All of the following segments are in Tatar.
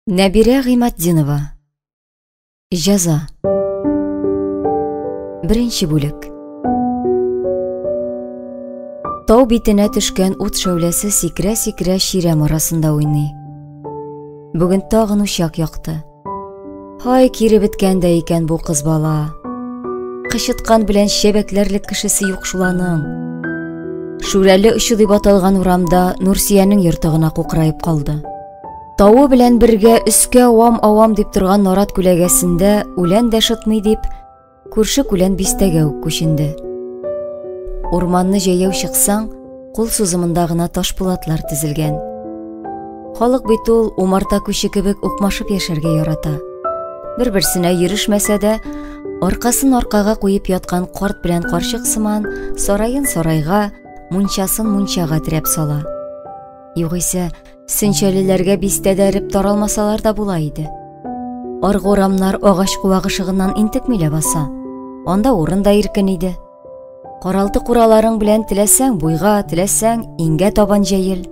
Нәбирә Гыйматдинова. Җәза. Беренче бүлек. Тау битенә төшкән ут шәүләсе сикерә-сикерә чирәм арасында уйный. Бүген тагын учак якты. Һай, кире беткән дә икән бу кыз бала. Кычыткан белән чәбәкләрлек кешесе юк шул аның. Шүрәле очы дип аталган урамда Нурсиянең йорты гына кукраеп калды. Тавы белән бергә өскә авам-авам дип торган нарат күләгәсендә үлән дә шытмый дип, күрше күлән бистәгә үк күченде. Урманны җәяү чыксаң, кул сузымында гына ташпулатлар тезелгән. Халык бит ул умарта күче кебек укмашып яшәргә ярата. Бер-берсенә йөрешмәсә дә, аркасын аркага куеп яткан карт белән карчык сыман сараен сарайга, мунчасын мунчага терәп сала. Югыйсә, Сөнчәлеләргә бистәдә эреп таралмасалар да була иде. Аргы урамнар агач куак ышыгыннан интекми ләбаса. Анда урын да иркен иде. Каралты кураларың белән теләсәң буйга, теләсәң иңгә табан җәел.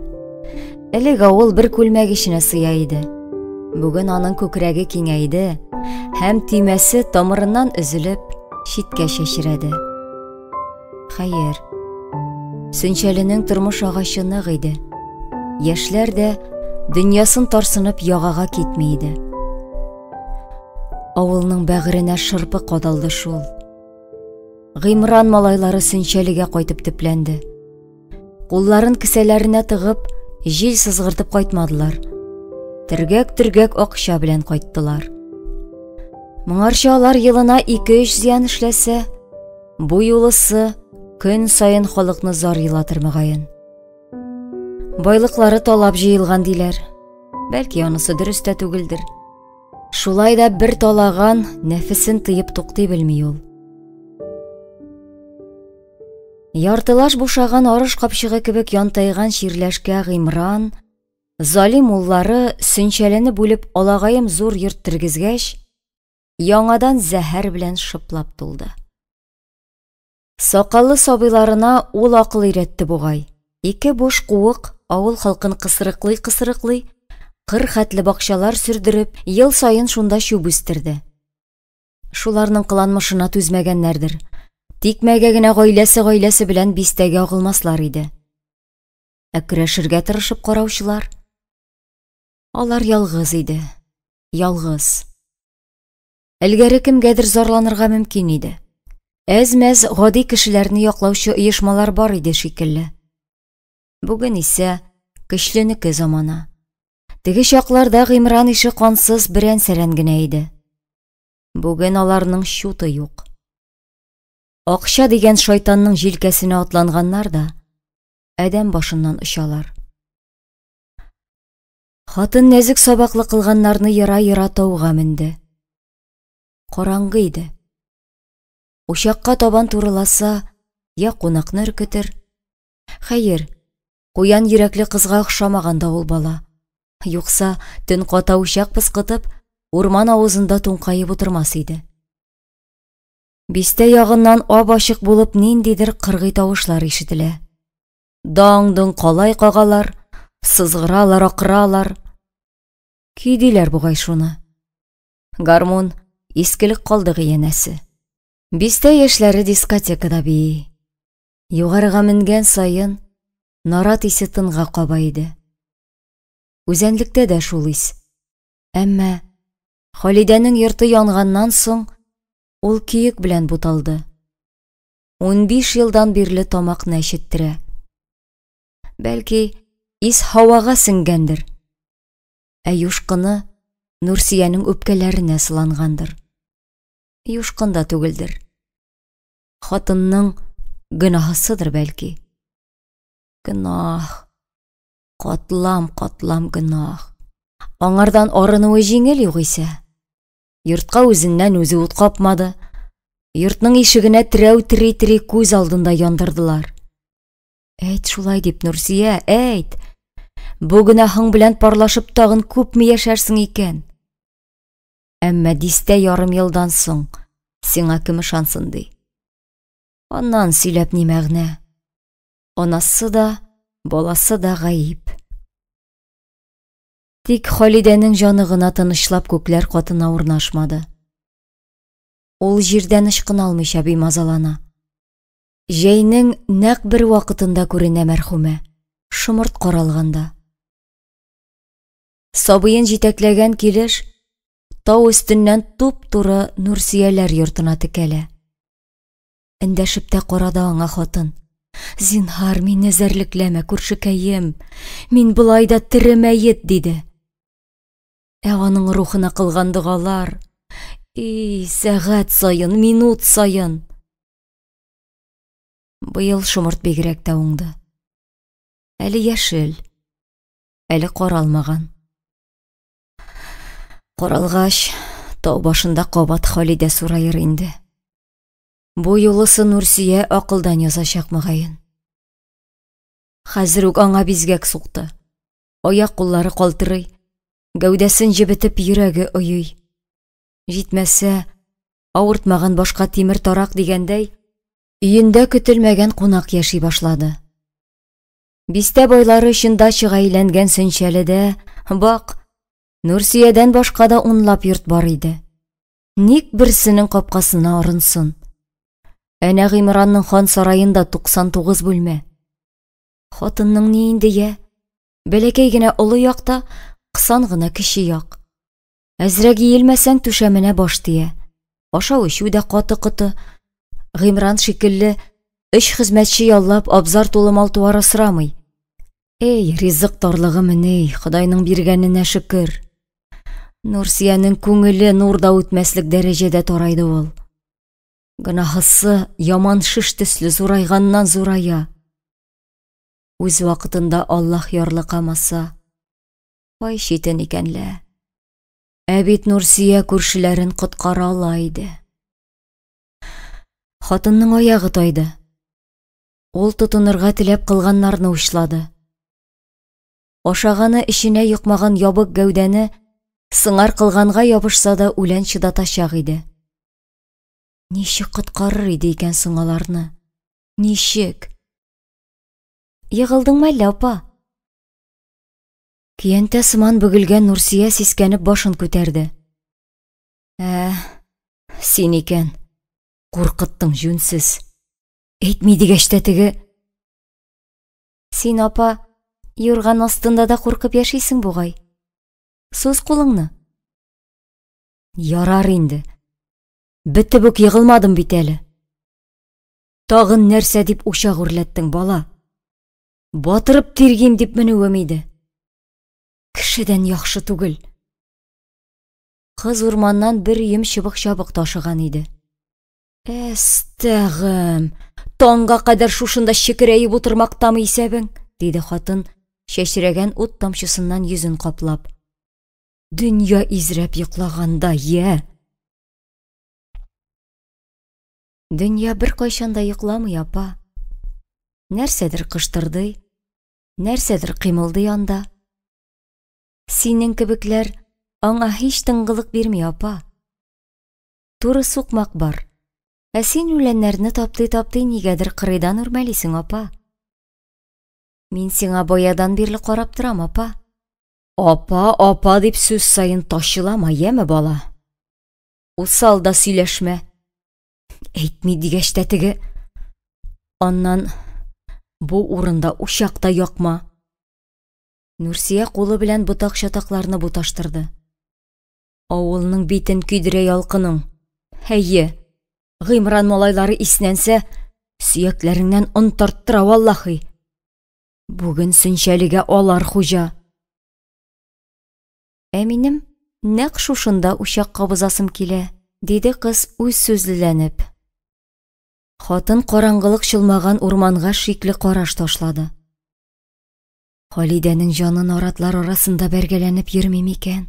Элек авыл бер күлмәк эченә сыя иде. Бүген аның күкрәге киңәйде һәм төймәсе тамырыннан өзелеп читкә чәчрәде. Хәер, Сөнчәленең тормыш агачы нык иде. Яшьләр дә дөньясын тарсынып ягага китми иде. Авылның бәгыренә шырпы кадалды шул. Гыймран малайлары Сөнчәлегә кайтып төпләнде. Кулларын кесәләренә тыгып, җил сызгыртып кайтмадылар. Төргәк-төргәк акча белән кайттылар. Моңарчы алар елына 2-3 зыян эшләсә, бу юлысы көн саен халыкны зар елатыр мөгаен. Байлыклары талап җыелган диләр. Бәлки анысы дөрес тә түгелдер. Шулай да бер талаган нәфесен тыеп туктый белми ул. Яртылаш бушаган арыш капчыгы кебек янтайган чирләшкә Гыймран, залим уллары Сөнчәлене бүлеп алагаем зур йорт тергезгәч, яңадан зәһәр белән шыплап тулды. Сакаллы сабыйларына ул акыл өйрәтте бугай. Ике буш куык авыл халкын кысрыклый-кысрыклый, кыр хәтле бакчалар сөрдереп, ел саен шунда чүп үстерде. Шуларның кыланмышына түзмәгәннәрдер. Тикмәгә генә гаиләсе-гаиләсе белән бистәгә агылмаслар иде. Ә көрәшергә тырышып караучылар? Алар ялгыз иде. Ялгыз. Элгәре кемгәдер зарланырга мөмкин иде. Әз-мәз гади кешеләрне яклаучы оешмалар бар иде шикелле. Бүген исә көчленеке замана. Теге чакларда Гыймран ише кансыз берән-сәрән генә иде. Бүген аларның чуты юк. Акча дигән шайтанның җилкәсенә атланганнар да, адәм башыннан очалар. Хатын нәзек сабаклы кылганнарны яра-яра тауга менде. Караңгы иде. Учакка табан турыласа, я кунакны өркетер. Хәер, куян йөрәкле кызга охшамаган да ул бала. Юкса, төн ката учак пыскытып, урман авызында туңкаеп утырмас иде. Бистә ягыннан ап-ачык булып ниндидер кыргый тавышлар ишетелә. Даң-доң калай кагалар, сызгыралар, акыралар. Көй диләр бугай шуны. Гармун искелек калдыгы янәсе. Бистә яшьләре дискотекада бии. Югарыга менгән саен нарат исе тынга каба иде. Үзәнлектә дә шул ис. Әмма Халидәнең йорты янганнан соң ул көек белән буталды. 15 елдан бирле тамакны әчеттерә. Бәлки, ис һавага сеңгәндер. Ә юшкыны Нурсиянең үпкәләренә сылангандыр. Юшкын да түгелдер. Хатынның гөнаһысыдыр бәлки. Гөнаһ. Катлам-катлам гөнаһ. Аңардан арынуы җиңел югыйсә. Йортка үзеннән үзе ут капмады. Йортның ишегенә терәү тери-тери күз алдында яндырдылар. Әйт шулай дип, Нурсия, әйт. Бу гөнаһың белән парлашып тагын күпме яшәрсең икән? Әмма дистә ярым елдан соң сиңа кем ышансын ди. Аннан сөйләп ни мәгънә? Анасы да, баласы да гаип. Тик Халидәнең җаны гына тынычлап күкләр катына урнашмады. Ул җирдән ычкына алмыйча бимазалана. Җәйнең нәкъ бер вакытында күренә мәрхүмә, шомырт каралганда. Сабыен җитәкләгән килеш, тау өстеннән туп-туры Нурсөяләр йортына текәлә. Эндәшеп тә карады аңа хатын. Зинһар, мине эзәрлекләмә, күршекәем. Мин болай да тере мәет, диде. Ә аның рухына кылган догалар, и, сәгать саен, минут саен. Быел шомырт бигрәк тә уңды. Әле яшел, әле каралмаган. Каралгач, тау башында кабат Халидә сураер инде. Бу юлысы Нурсөя акылдан язачак, мөгаен. Хәзер үк аңа бизгәк сукты. Аяк-куллары калтырый, гәүдәсен җебетеп йөрәге ойый. Җитмәсә, авыртмаган башка тимер тарак дигәндәй, өендә көтелмәгән кунак яши башлады. Бистә байлары өчен дачага әйләнгән Сөнчәледә, бак, Нурсөядән башка да унлап йорт бар иде. Ник берсенең капкасына орынсын? Әнә Гыймранның хан сараенда 99 бүлмә. Хатынның ни инде я? Бәләкәй генә олы якта, кысан гына кече як. Әзрәк иелмәсәң, түшәменә баш тия. Ашау-эчү дә каты-коты. Гыймран шикелле, өч хезмәтче яллап, абзар тулы мал-туар асрамый. Эй, ризык тарлыгымыни, Ходайның биргәненә шөкер. Нурсиянең күңеле нур да үтмәслек дәрәҗәдә тарайды ул. Гөнаһысы яман шеш төсле зурайганнан зурая. Үз вакытында Аллаһ ярлыкамаса, ай читен икән лә. Ә бит Нурсия күршеләрен коткара ала иде. Хатынның аягы тайды. Ул тотынырга теләп кылганнарны учлады. Ашаганы эченә йокмаган ябык гәүдәне сыңар кылганга ябышса да үлән чыдатачак иде. Ничек коткарыр иде икән соң аларны? Ничек? Егылдыңмы әллә, апа? Көянтә сыман бөгелгән Нурсия сискәнеп башын күтәрде. Ә, син икән. Куркыттың, җүнсез. Әйтми дигәч тә теге... Син, апа, юрган астында да куркып яшисең бугай. Суз кулыңны. Ярар инде. Бетеп үк егылмадым бит әле. Тагын нәрсә дип учак үрләттең, бала? Батырып тиргим дип менүем иде. Кешедән яхшы түгел. Кыз урманнан бер өем чыбык-чабык ташыган иде. Әстәгым, таңга кадәр шушында чекерәеп утырмактамы исәбең? Диде хатын, чәчрәгән ут тамчысыннан йөзен каплап. Дөнья изрәп йоклаганда, йә! Дөнья беркайчан да йокламый, апа. Нәрсәдер кыштырдый, нәрсәдер кыймылдый анда. Синең кебекләр аңа һич тынгылык бирми, апа. Туры сукмак бар. Ә син үләннәрне таптый-таптый нигәдер кырыйдан үрмәлисең, апа. Мин сиңа баядан бирле карап торам, апа. Апа, апа дип сүз саен ташылама, яме, бала? Усал да сөйләшмә. Әйтми дигәч тә теге. Аннан бу урында учак та якма. Нурсия кулы белән ботак-чатакларны буташтырды. Авылның битен көйдерә ялкының. Әйе, Гыймран малайлары иснәнсә, сөякләреңнән он тарттыра валлахи. Бүген Сөнчәлегә алар хуҗа. Ә минем нәкъ шушында учак кабызасым килә, диде кыз үз сүзлеләнеп. Хатын караңгылык чолмаган урманга шикле караш ташлады. Халидәнең җаны наратлар арасында бәргәләнеп йөрми микән?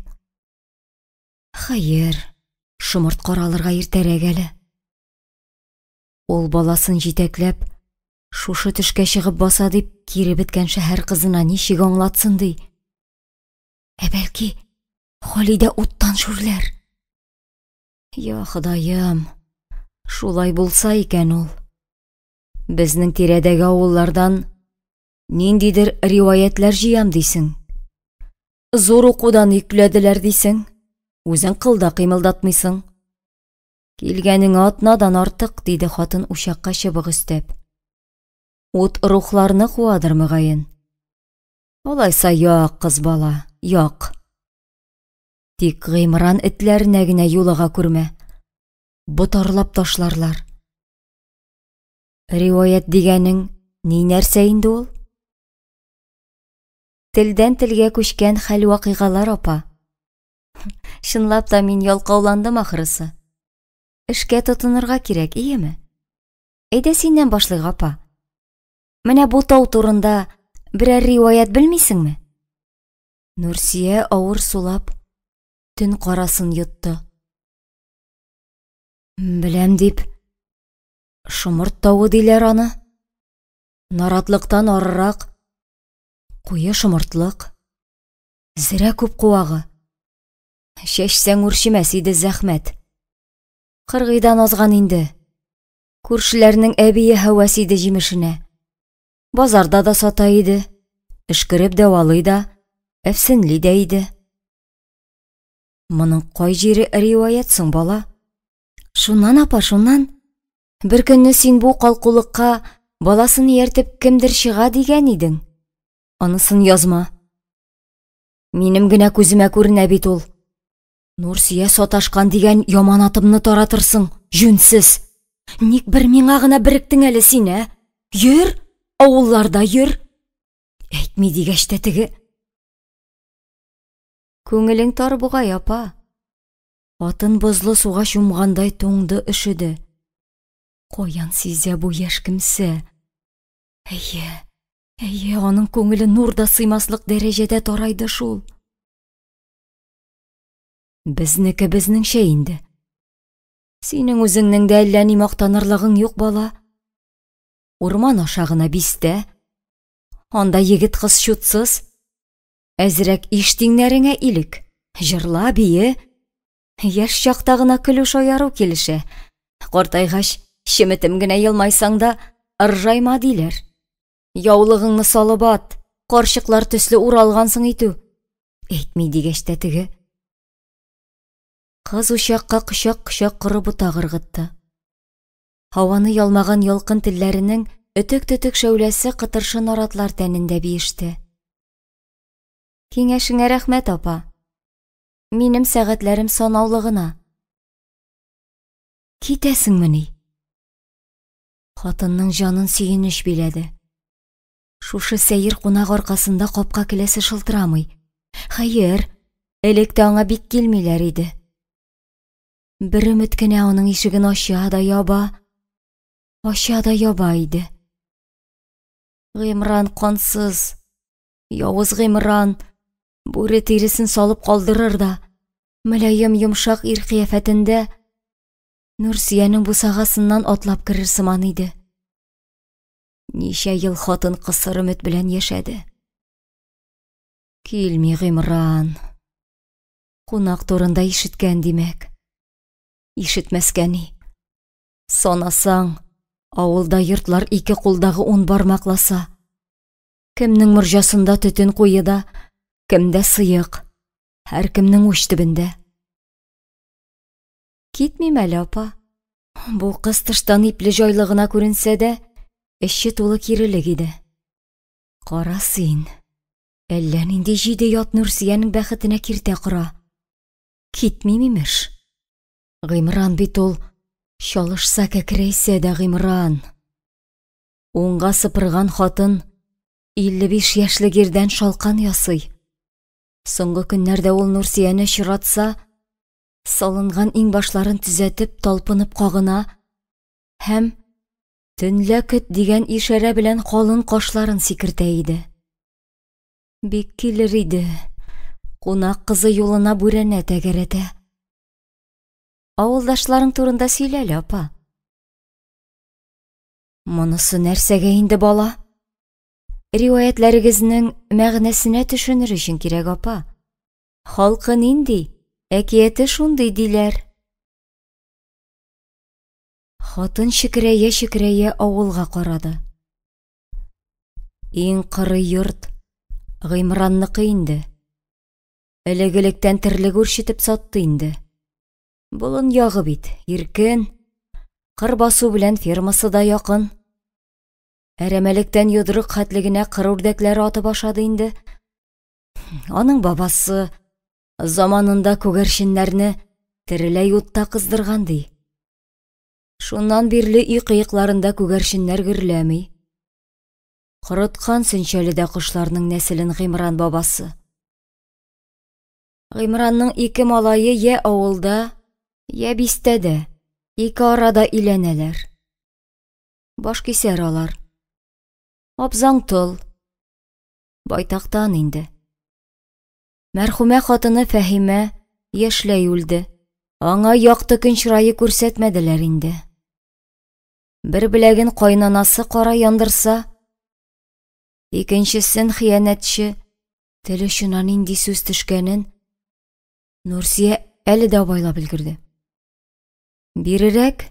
Хәер, шомырт каралырга иртәрәк әле. Ул баласын җитәкләп, шушы төшкә чыгып баса дип, кире беткән шәһәр кызына ничек аңлатсын ди? Ә бәлки, Халидә уттан шүрләр? Я Ходаем, шулай булса икән ул. Безнең тирәдәге авыллардан ниндидер риваятлар җыям дисең. Зур укудан йөкләделәр дисең, үзең кыл да кыймылдатмыйсың. Килгәнеңә атнадан артык, диде хатын учакка чыбык өстәп. Ут рухларны куадыр, мөгаен. Алайса як, кыз бала, як. Тик Гыймран этләренә генә юлыга күрмә. Ботарлап ташларлар. Риваять дигәнең ни нәрсә инде ул? Телдән телгә күчкән хәл-вакыйгалар, апа. Чынлап та мин ялкауландым ахрысы. Эшкә тотынырга кирәк, иеме? Әйдә синнән башлыйк, апа. Менә бу тау турында берәр риваять белмисеңме? Нурсия авыр сулап, төн карасын йотты. Беләм дип, Шомырт тавы диләр аны. Наратлыктан арырак, куе шомыртлык. Зерә күп куагы. Чәчсәң үрчемәс иде зәхмәт. Кыргыйдан азган инде. Күршеләрнең әбие һәвәс иде җимешенә. Базарда да сата иде, өшкереп дәвалый да, әфсенли дә иде. Моның кай җире риваять соң, бала? Шуннан, апа, шуннан. Бер көнне син бу калкулыкка баласын ияртеп кемдер чыга дигән идең. Анысын язма. Минем генә күземә күренә бит ул. Нурсия саташкан дигән яманатымны таратырсың, җүнсез. Ник бер миңа гына беректең әле син, ә? Йөр, авылларда йөр. Әйтми дигәч тә теге. Күңелең тар бугай, апа. Атын бозлы суга чумгандай туңды, өшеде. Каян сизә бу яшь кемсә? Әйе, әйе, аның күңеле нур да сыймаслык дәрәҗәдә тарайды шул. Безнеке безнеңчә инде. Синең үзеңнең дә әллә ни мактанырлыгың юк, бала. Урман аша гына бистә. Анда егет-кыз чутсыз. Әзрәк иш тиңнәреңә илек. Җырла, бие. Яшь чакта гына көлү-шаяру килешә. Картайгач, чеметем генә елмайсаң да, ыржайма диләр. Яулыгыңны салып ат, карчыклар төсле уралгансың итү. Әйтми дигәч тә теге. Кыз учакка кочак-кочак коры ботак ыргытты. Һаваны ялмаган ялкын телләренең өтек-төтек шәүләсе кытыршы наратлар тәнендә биеште. Киңәшеңә рәхмәт, апа. Минем сәгатьләрем санаулы гына. Китәсеңмени? Хатынның җанын сөенеч биләде. Шушы сәер кунак аркасында капка келәсе шылтырамый. Хәер, элек тә аңа бик килмиләр иде. Бер өмет кенә аның ишеген ача да яба, ача да яба иде. Гыймран кансыз, явыз Гыймран, бүре тиресен салып калдырыр да, мөлаем йомшак ир кыяфәтендә Нурсөянең бусагасыннан атлап керер сыман иде. Ничә ел хатын кысыр өмет белән яшәде. Килми Гыймран. Кунак турында ишеткән, димәк. Ишетмәскә ни. Санасаң, авылда йортлар ике кулдагы ун бармакласа. Кемнең морҗасында төтен куе да, кемдә сыек. Һәркемнең уч төбендә. Китмим әле, апа. Бу кыз тыштан ипле җайлы гына күренсә дә, эче тулы кирелек иде. Кара син. Әллә нинди җиде ят Нурсиянең бәхетенә киртә кора. Китмим, имеш. Гыймран бит ул, чалышса кәкрәйсә дә Гыймран. Уңга сыпырган хатын 55 яшьлек ирдән шалкан ясый. Соңгы көннәрдә ул Нурсияне очратса, салынган иңбашларын төзәтеп, талпынып кагына һәм төнлә көт дигән ишарә белән калын кашларын сикертә иде. Бик килер иде, кунак кызы юлына бүрәнә тәгәрәтә. Авылдашларың турында сөйлә әле, апа. Монысы нәрсәгә инде, бала? Риваятьләрегезнең мәгънәсенә төшенер өчен кирәк, апа. Халкы нинди, әкияте шундый, диләр. Хатын чекерәя-чекерәя авылга карады. Иң кырый йорт Гыймранныкы инде. Элек-электән терлек үрчетеп сатты инде. Болын ягы бит, иркен. Кыр басу белән фермасы да якын. Әрәмәлектән йодрык хәтле генә кыр үрдәкләре атып ашады инде. Аның бабасы заманында күгәрченнәрне тереләй утта кыздырган, ди. Шуннан бирле өй кыекларында күгәрченнәр гөрләми. Корыткан Сөнчәледә кошларның нәселен Гыймран бабасы. Гыймранның ике малае йә авылда, йә бистәдә, ике арада өйләнәләр. Баш кисәр алар. Абзаң тол. Байтактан инде. Мәрхүмә хатыны Фәһимә яшьләй үлде. Аңа якты көн чырае күрсәтмәделәр инде. Бер беләген кайнанасы кара яндырса, икенчесен хыянәтче, тел очына нинди сүз төшкәнен Нурсия әле дә абайлап өлгерде. Бирерәк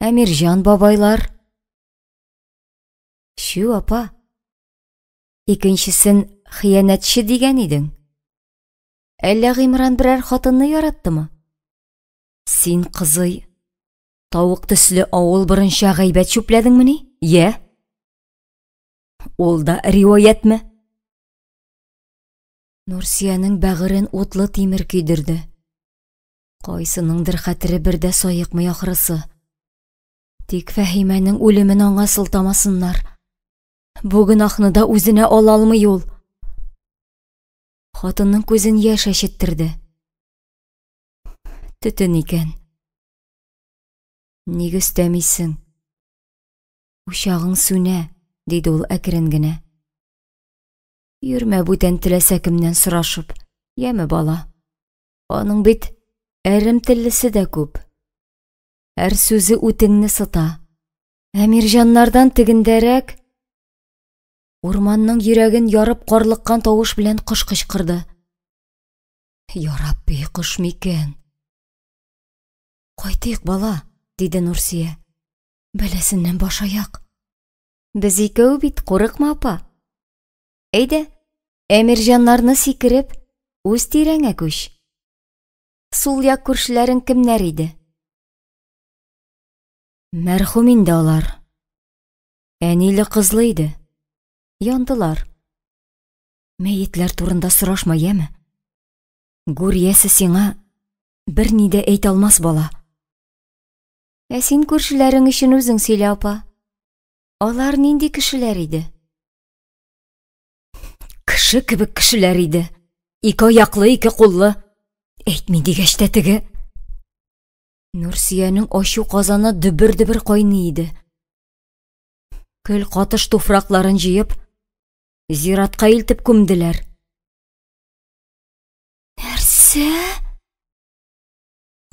Әмирҗан бабайлар. Чү, апа, икенчесен хыянәтче дигән идең. Әллә Гыймран берәр хатынны яраттымы? Син, кызый, тавык төсле авыл борынча гайбәт чүпләдеңмени? Йә? Ул да риваятьме? Нурсиянең бәгырен утлы тимер көйдерде. Кайсыныңдыр хәтере бер дә саекмый ахрысы. Тик Фәһимәнең үлемен аңа сылтамасыннар. Бу гөнаһны да үзенә ала алмый ул. Хатынның күзен яшь әчеттерде. Төтен икән. Ник өстәмисең? Учагың сүнә, диде ул әкрен генә. Йөрмә бүтән теләсә кемнән сорашып, яме бала. Аның бит әрем теллесе дә күп. Һәр сүзе үтеңне сыта. Әмирҗаннардан тегендәрәк урманның йөрәген ярып карлыккан тавыш белән кош кычкырды. Ярабби, кош микән? Кайтыйк, бала, диде Нурсия. Бәласеннән баш аяк. Без икәү бит, курыкма, апа. Әйдә, Әмирҗаннарны сикереп, үз тирәңә күч. Сул як күршеләрең кемнәр иде? Мәрхүм инде алар. Әниле кызлы иде. Яндылар. Мәетләр турында сорашма, яме? Гүр иясе сиңа берни дә әйтә алмас, бала. Ә син күршеләрең өчен үзең сөйлә, апа. Алар нинди кешеләр иде? Кеше кебек кешеләр иде. Ике аяклы, ике куллы. Әйтми дигәч тә теге. Нурсиянең ачу казаны дөбер-дөбер кайный иде. Көл катыш туфракларын җыеп, зиратка илтеп күмделәр. Нәрсә?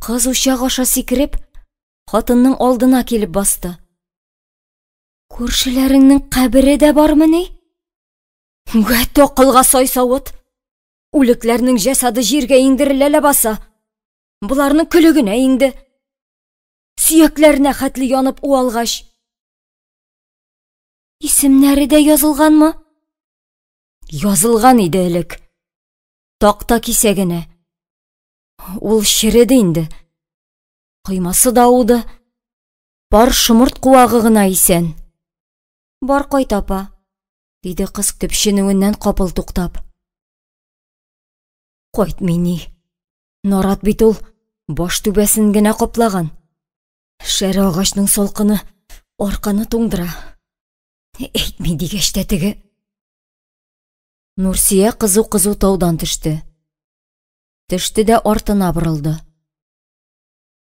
Кыз учак аша сикереп, хатынның алдына килеп басты. Күршеләреңнең кабере дә бармыни? Вәт акылга сай савыт! Үлекләрнең җәсады җиргә иңдерелә ләбаса. Боларның көле генә иңде. Сөякләренә хәтле янып уалгач. Исемнәре дә язылганмы? Язылган иде элек. Такта кисәгенә. Ул череде инде. Коймасы да ауды. Пар шомырт куагы гына исән. Бар кайт, апа, диде кыз төпченүеннән капыл туктап. Кайтмый ни. Нарат бит ул, баш түбәсен генә каплаган. Шәрә агачның салкыны арканы туңдыра. Әйтми дигәч тә теге. Нурсия кызу-кызу таудан төште. Төште дә артына борылды.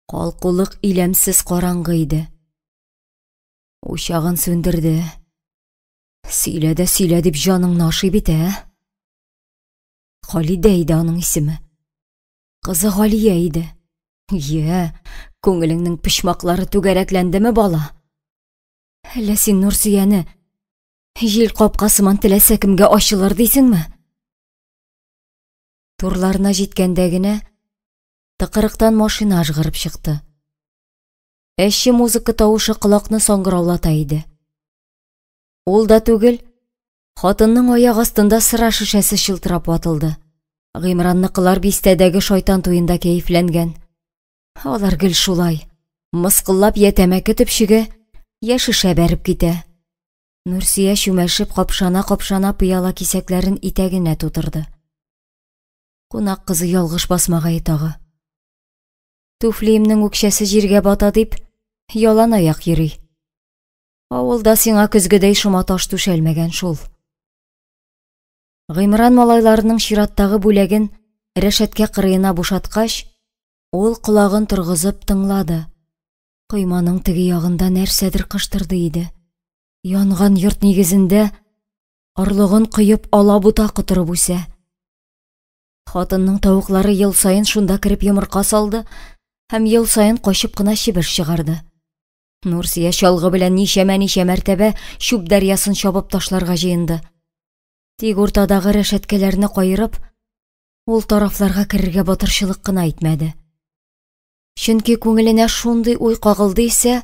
Калкулык иләмсез караңгы иде. Учагын сүндерде. Сөйлә дә сөйлә дип җаныңны ашый бит, ә? Халидә иде аның исеме. Кызы Галия иде. Йә, күңелеңнең почмаклары түгәрәкләндеме, бала? Әллә син Нурсөяне җил капка сыман теләсә кемгә ачылыр дисеңме? Турларына җиткәндә генә тыкрыктан машина ажгырып чыкты. Әче музыка тавышы колакны саңгыраулата иде. Ул да түгел, хатынның аяк астында сыра шешәсе чылтырап ватылды. Гыймранныкылар бистәдәге шайтан туенда кәефләнгән. Алар гел шулай. Мыскыллап йә тәмәке төпчеге, йә шешә бәреп китә. Нурсия чүмәшеп, капшана-капшана пыяла кисәкләрен итәгенә тутырды. Кунак кызы ялгыш басмагае тагы. Туфлиемнең үкчәсе җиргә бата дип, ялан аяк йөри. Авылда сиңа көзгедәй шома таш түшәлмәгән шул. Гыймран малайларының чираттагы бүләген рәшәткә кырыена бушаткач, ул колагын торгызып тыңлады. Койманың теге ягында нәрсәдер кыштырдый иде. Янган йорт нигезендә орлыгын коеп алабута котырып үсә. Хатынның тавыклары ел саен шунда кереп йомырка салды һәм ел саен качып кына чебеш чыгарды. Нурсия чалгы белән ничәмә-ничә мәртәбә чүп дәрьясын чабып ташларга җыенды. Тик уртадагы рәшәткәләрне каерып, ул тарафларга керергә батырчылык кына итмәде. Чөнки күңеленә шундый уй кагылды исә,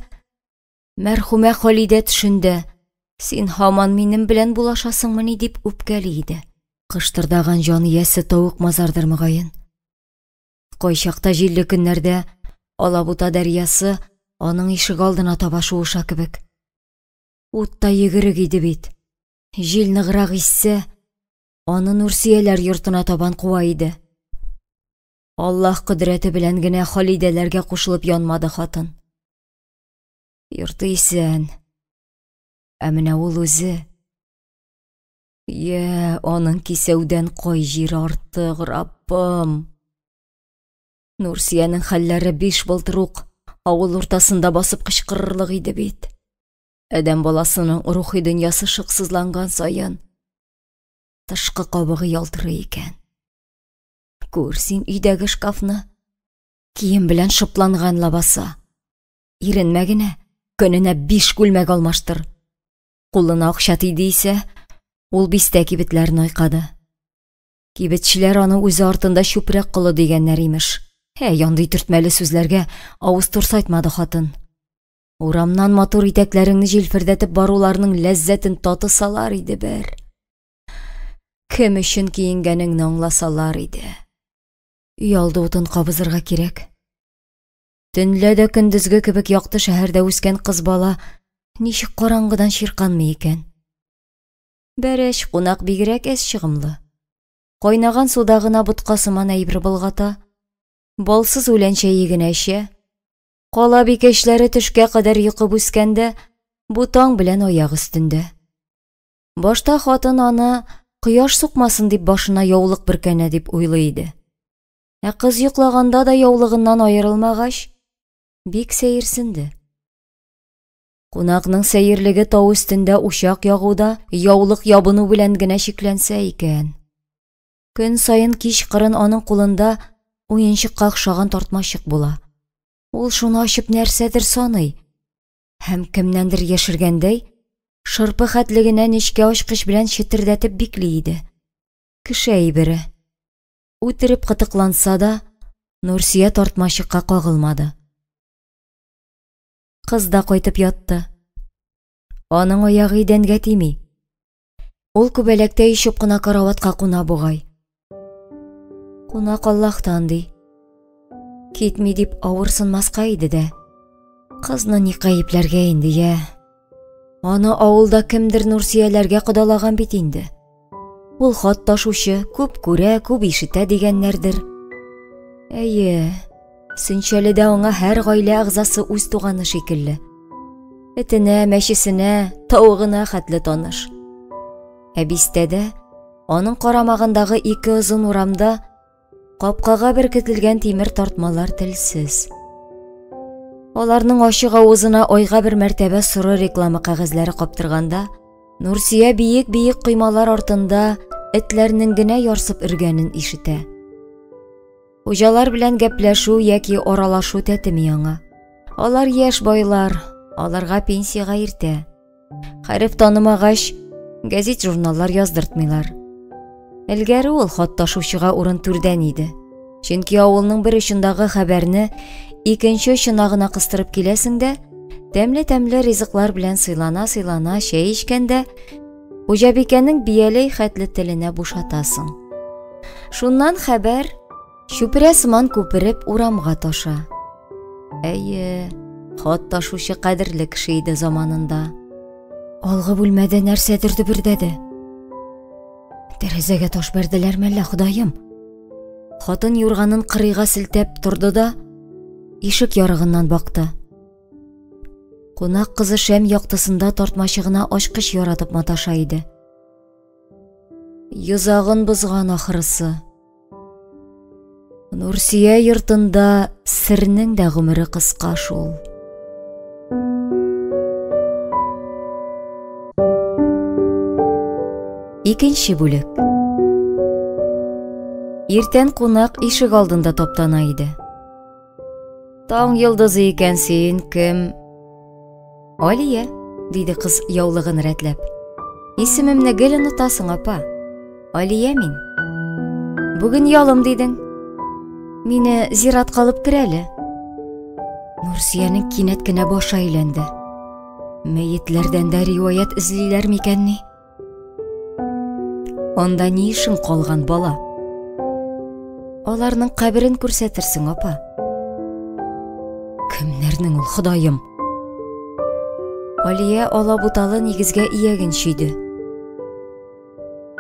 мәрхүмә Халидә төшендә, син һаман минем белән булашасыңмыни дип үпкәли иде. Кыштырдаган җан иясе тавык мазардыр мөгаен. Кайчакта җилле көннәрдә Алабута дәрьясы аның ишек алдына таба шуыша кебек. Ут та йөгерек иде бит. Җил ныграк иссә, аны Нурсияләр йортына табан куа иде. Аллаһ кодрәте белән генә Халидәләргә кушылып янмады хатын. Йорты исән. Ә менә ул үзе. Йә, аның кисәүдән кай җире артык, Раббым. Нурсиянең хәлләре 5 былтыр ук авыл уртасында басып кычкырырлык иде бит. Адәм баласының рухи дөньясы шыксызланган саен тышкы кабыгы ялтырый икән. Күр син өйдәге шкафны. Кием белән шыпланган лабаса. Иренмә генә, көненә 5 күлмәк алмаштыр. Кулына акча тиде исә, ул бистә кибетләрен айкады. Кибетчеләр аны үзе артында чүпрәк колы дигәннәр имеш. Ә яндый төртмәле сүзләргә авыз турсайтмады хатын. Урамнан матур итәкләреңне җилфердәтеп баруларның ләззәтен татысалар иде бер. Кем өчен киенгәнеңне аңласалар иде. Өйалды утын кабызырга кирәк. Төнлә дә көндезге кебек якты шәһәрдә үскән кыз бала ничек караңгыдан чирканмый икән? Бәрәч, кунак бигрәк әз чыгымлы. Кайнаган суда гына ботка сыман әйбер болгата, балсыз үлән чәе генә эчә. Кала бикәчләре төшкә кадәр йокы бүскәндә, бу таң белән аяк өстендә. Башта хатын аны кояш сукмасын дип башына яулык бөркәнә дип уйлый иде. Ә кыз йоклаганда да яулыгыннан аерылмагач, бик сәерсенде. Кунакның сәерлеге тау өстендә учак ягуда яулык ябыну белән генә чикләнсә икән. Көн саен кич кырын аның кулында уенчыкка охшаган тартмачык була. Ул шуны ачып нәрсәдер саный һәм кемнәндер яшергәндәй, шырпы хәтлегенә нечкә ачкыч белән четердәтеп бикли иде. Кеше әйбере. Үтереп кытыкланса да, Нурсия тартмачыкка кагылмады. Кыз да кайтып ятты. Аның аягы идәнгә тими. Ул күбәләктә ишеп кына караватка куна бугай. Кунак Аллаһтан ди. Китми дип авырсынмаска иде дә. Кызны ни гаепләргә инде, йә? Аны авылда кемдер Нурсияләргә кодалаган бит инде. Ул хат ташучы, күп күрә, күп ишетә дигәннәрдер. Әйе, Сөнчәледә аңа һәр гаилә әгъзасы үз туганы шикелле. Этенә, мәчесенә, тавыгына хәтле таныш. Ә бистәдә, аның карамагындагы ике озын урамда капкага беркетелгән тимер тартмалар телсез. Аларның ачык авызына айга бер мәртәбә соры реклама кәгазьләре каптырганда, Нурсия биек-биек коймалар артында этләрнең генә ярсып өргәнен ишетә. Хуҗалар белән гәпләшү яки аралашу тәтеми аңа. Алар яшь байлар, аларга пенсиягә иртә. Хәреф танымагач, гәзит-журналлар яздыртмыйлар. Элгәре ул хат ташучыга урын түрдән иде. Чөнки авылның бер очындагы хәбәрне икенче очына гына кыстырып киләсең дә, тәмле-тәмле ризыклар белән сыйлана-сыйлана чәй эчкәндә, хуҗабикәнең бияләй хәтле теленә бушатасың. Шуннан хәбәр чүпрә сыман күпереп урамга таша. Әйе, хат ташучы кадерле кеше иде заманында. Алгы бүлмәдә нәрсәдер дөбердәде. Тәрәзәгә таш бәрделәр мәллә, Ходаем? Хатын юрганын кырыйга селтәп торды да, ишек ярыгыннан бакты. Кунак кызы шәм яктысында тартмачыгына ачкыч яратып маташа иде. Йозагын бозган ахрысы. Нурсия йортында сернең дә гомере кыска шул. Икенче бүлек. Иртән кунак ишек алдында таптана иде. Таң йолдызы икән син, кем? Алия, диде кыз яулыгын рәтләп. Исемемне гел онытасың, апа. Алия мин. Бүген ялым дидең. Мине зиратка алып кер әле. Нурсиянең кинәт кенә башы әйләнде. Мәетләрдән дә риваять эзлиләр микәнни? Анда ни эшең калган, бала? Аларның каберен күрсәтерсең, апа. Кемнәрнең ул, Ходаем? Алия алабуталы нигезгә ияген чөйде.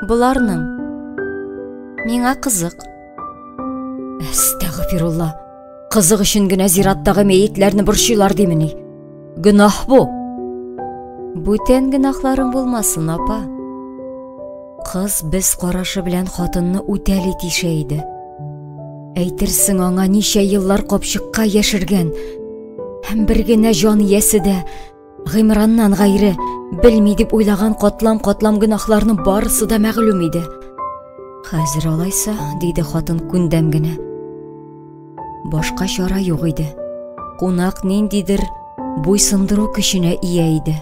Боларның миңа кызык. Әстәгъфирулла. Кызык өчен генә зираттагы мәетләрне борчыйлар димени? Гөнаһ бу. Бүтән гөнаһларың булмасын, апа. Кыз без карашы белән хатынны үтәли тишә иде. Әйтерсең, аңа ничә еллар капчыкка яшергән һәм бер генә җан иясе дә Гыймраннан гайре белми дип уйлаган катлам-катлам гөнаһларның барысы да мәгълүм иде. Хәзер алайса, диде хатын күндәм генә. Башка чара юк иде. Кунак ниндидер буйсындыру көченә ия иде.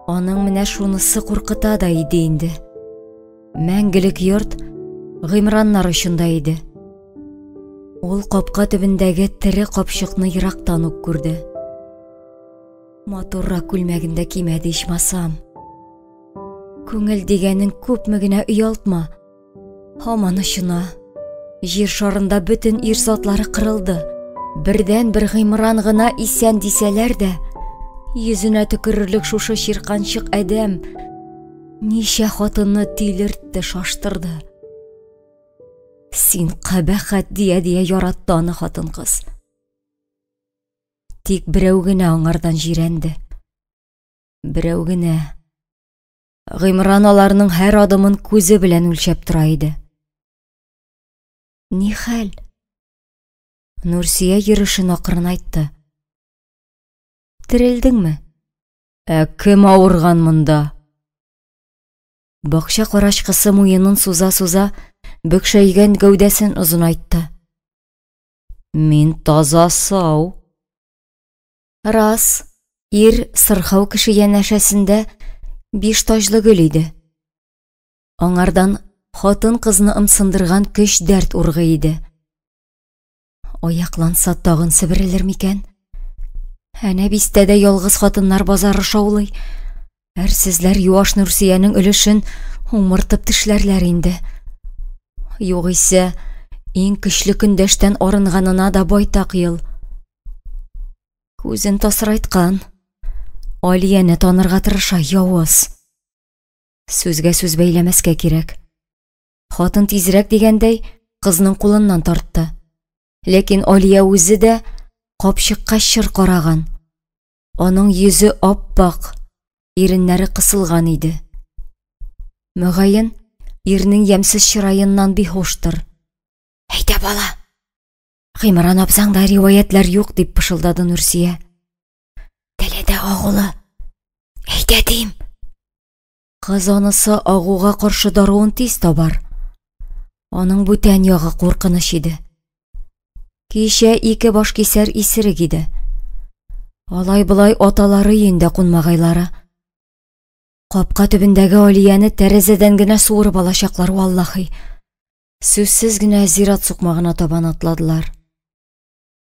Аның менә шунысы куркыта да иде инде. Мәңгелек йорт Гыймраннар очында иде. Ул капка төбендәге тере капчыкны ерактан ук күрде. Матуррак күлмәген дә кимәде ичмасам. Күңел дигәнең күпме генә оялтма, һаман очына. Җир шарында бөтен ир затлары кырылды. Бердән-бер Гыймран гына исән дисәләр дә, йөзенә төкерерлек шушы чирканчык адәм ничә хатынны тилертте, шаштырды. Син кабахәт дия-дия яратты аны хатын-кыз. Тик берәү генә аңардан җирәнде. Берәү генә. Гыймран аларның һәр адымын күзе белән үлчәп тора иде. Ни хәл? Нурсия йөрешен акрынайтты. Терелдеңме? Ә кем авырган монда? Бакча карачкысы муенын суза-суза, бөкшәйгән гәүдәсен озынайтты. Мин таза сау. Рас, ир сырхау кеше янәшәсендә биш таҗлы гөл иде. Аңардан хатын-кызны ымсындырган көч дәрт ургый иде. Аякланса тагын себерелер микән? Әнә бистәдә ялгыз хатыннар базары шаулый. Әрсезләр юаш Нурсиянең өлешен умыртып тешләрләр инде. Югыйсә, иң көчле көндәштән арынганына да байтак ел. Күзен тасрайткан. Алияне танырга тырыша, явыз. Сүзгә сүз бәйләмәскә кирәк. Хатын тизрәк дигәндәй, кызның кулыннан тартты. Ләкин Алия үзе дә капчыкка чыр караган. Аның йөзе ап-ак, иреннәре кысылган иде. Мөгаен, ирнең ямьсез чыраеннан биһуштыр. Әйдә, бала. Гыймран абзаңда риваятьләр юк, дип пышылдады Нурсия. Теле дә агулы. Әйдә, дим. Кыз анысы агуга каршы даруын тиз табар. Аның бүтән ягы куркыныч иде. Кичә ике баш кисәр исерек иде. Алай-болай аталары өендә кунмагайлары. Капка төбендәге Алияне тәрәзәдән генә суырып алачаклар, валлахи. Сүзсез генә зират сукмагына табан атладылар.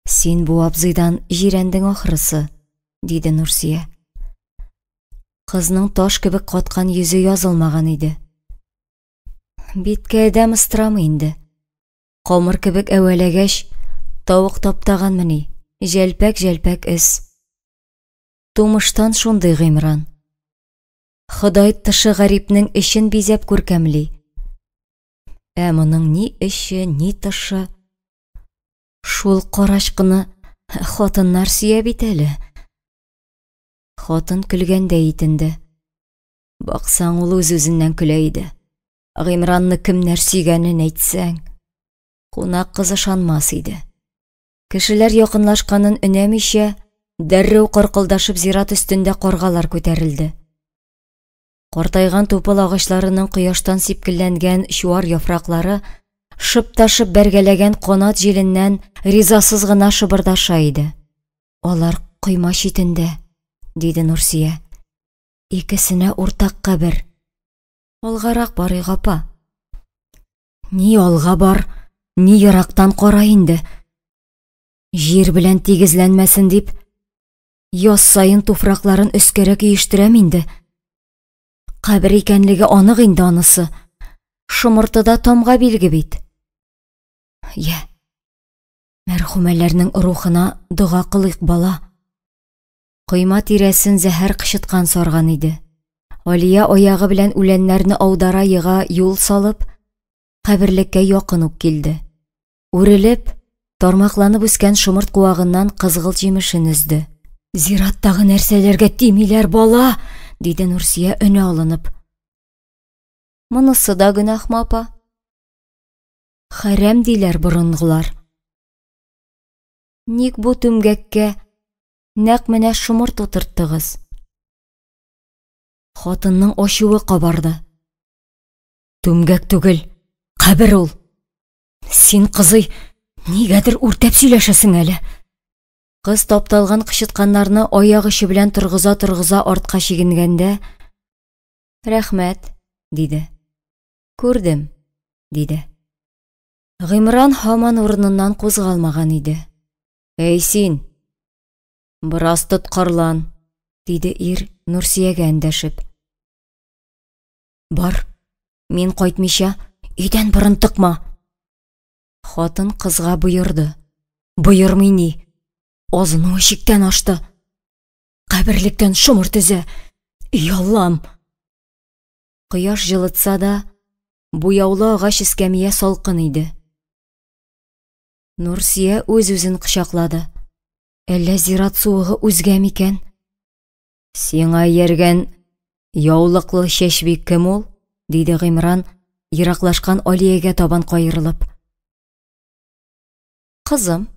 Син бу абзыйдан җирәндең ахрысы, диде Нурсия. Кызның таш кебек каткан йөзе язылмаган иде. Биткә адәм ыстырамы инде? Камыр кебек әвәләгәч, тавык таптаганмыни, җәлпәк-җәлпәк эз. Тумыштан шундый Гыймран. Ходай тышы гарипнең эчен бизәп күркәмли. Ә моның ни эче, ни тышы. Шул карачкыны хатыннар сөя бит әле. Хатын көлгәндәй итенде. Баксаң, ул үз-үзеннән көлә иде. Гыймранны кемнәр сөйгәнен әйтсәң, кунак кыз ышанмас иде. Кешеләр якынлашканын өнәмичә, дәррәү каркылдашып зират өстендә каргалар күтәрелде. Картайган тупыл агачларының кояштан сипкелләнгән чуар яфраклары шып та шып бәргәләгән канат җиленнән ризасыз гына шыбырдаша иде. Алар койма читендә, диде Нурсия. Икесенә уртак кабер. Алгарак барыйк, апа. Ни алга бар, ни ерактан кара инде. Җир белән тигезләнмәсен дип, яз саен туфракларын өскәрәк өештерәм инде. Кабер икәнлеге анык инде анысы. Шомыртыда тамга билге бит. Йә, мәрхүмәләрнең рухына дога кылыйк, бала. Койма тирәсен зәһәр кычыткан сарган иде. Алия аягы белән үләннәрне аудара ега юл салып, каберлеккә якын ук килде. Үрелеп, тармакланып үскән шомырт куагыннан кызгылт җимешен өзде. Зираттагы нәрсәләргә тимиләр, бала, диде Нурсия өне алынып. Монысы да гөнаһмы, апа? Хәрәм диләр борынгылар. Ник бу түмгәккә нәкъ менә шомырт утырттыгыз? Хатынның ачуы кабарды. Түмгәк түгел, кабер ул. Син, кызый, нигәдер үртәп сөйләшәсең әле. Кыз тапталган кычытканнарны аяк очы белән торгыза-торгыза артка чигенгәндә, Рәхмәт, диде. Күрдем, диде. Гыймран һаман урыныннан кузгалмаган иде. Әй син, бераз тоткарлан, диде ир Нурсиягә эндәшеп. Бар, мин кайтмыйча, өйдән борын тыкма. Хатын кызга боерды. Боермый ни? Азынуы чиктән ашты. Каберлектән шомырт өзә. И Аллам! Кояш җылытса да, буяулы агач эскәмия салкын иде. Нурсия үз-үзен кочаклады. Әллә зират суыгы үзгә микән? Сиңа ияргән яулыклы чәчби кем ул? диде Гыймран, ераклашкан Алиягә табан каерылып. Кызым.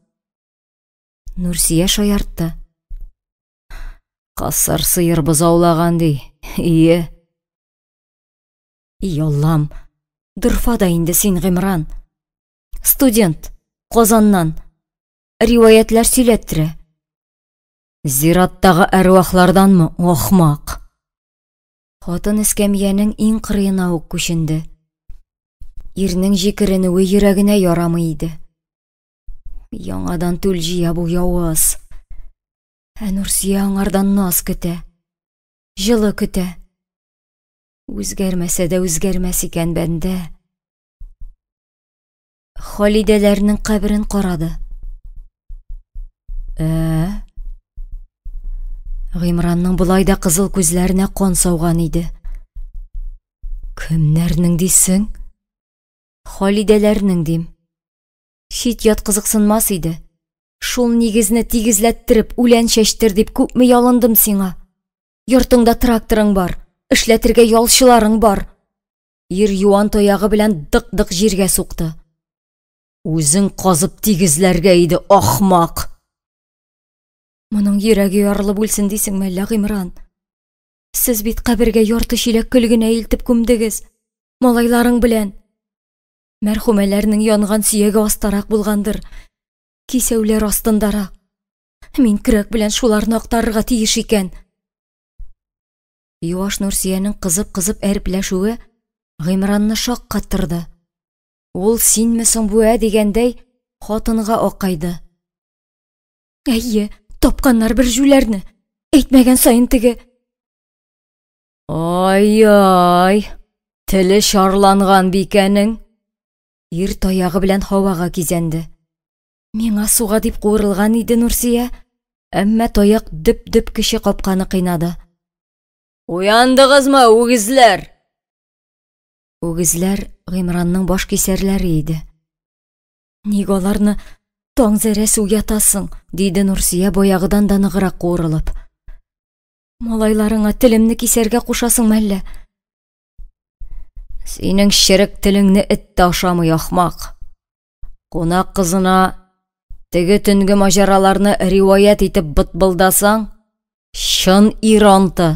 Нурсия шаяртты. Касар сыер бозаулаган ди. Ие. И Аллам, дорфа да инде син, Гыймран. Студент, Казаннан. Риваятьләр сөйләттерә. Зираттагы әрвахларданмы, ахмак? Хатын эскәмиянең иң кырыена ук күченде. Ирнең җикеренүе йөрәгенә ярамый иде. Яңадан түл җыя бу явыз. Ә Нурсия аңардан наз көтә, җылы көтә. Үзгәрмәсә дә үзгәрмәс икән бәндә. Халидәләрнең каберен карады. Ә? Гыймранның болай да кызыл күзләренә кан сауган иде. Кемнәрнең дисең? Халидәләрнең дим. Чит-ят кызыксынмас иде. Шул нигезне тигезләттереп, үлән чәчтер дип күпме ялындым сиңа. Йортыңда тракторың бар, эшләтергә ялчыларың бар. Ир юан таягы белән дык-дык җиргә сукты. Үзең казып тигезләргә иде, ахмак! Моның йөрәге ярылып үлсен дисеңме әллә, Гыймран? Сез бит кабергә ярты чиләк көл генә илтеп күмдегез, малайларың белән. Мәрхүмәләрнең янган сөяге астарак булгандыр, кисәүләр астындарак. Мин көрәк белән шуларны актарырга тиеш икән. Юаш Нурсиянең кызып-кызып әрепләшүе Гыймранны шаккаттырды. Ул синме соң бу ә дигәндәй хатынга акайды. Әйе, тапканнар бер җүләрне. Әйтмәгән саен теге. Ай-ай, Теле чарланган бикәнең. Ир таягы белән һавага кизәнде. Миңа суга дип куырылган иде Нурсия, әмма таяк дөп-дөп кече капканы кыйнады. Уяндыгызмы, үгезләр? Үгезләр Гыймранның баш кисәрләре иде. Ник аларны таң зәрәсе уятасың? диде Нурсия баягыдан да ныграк куырылып. Малайларыңа телемне кисәргә кушасыңмы әллә? Синең черек телеңне эт тә ашамый, ахмак. Кунак кызына теге төнге маҗараларны риваять итеп бытбылдасаң, чын ир анты.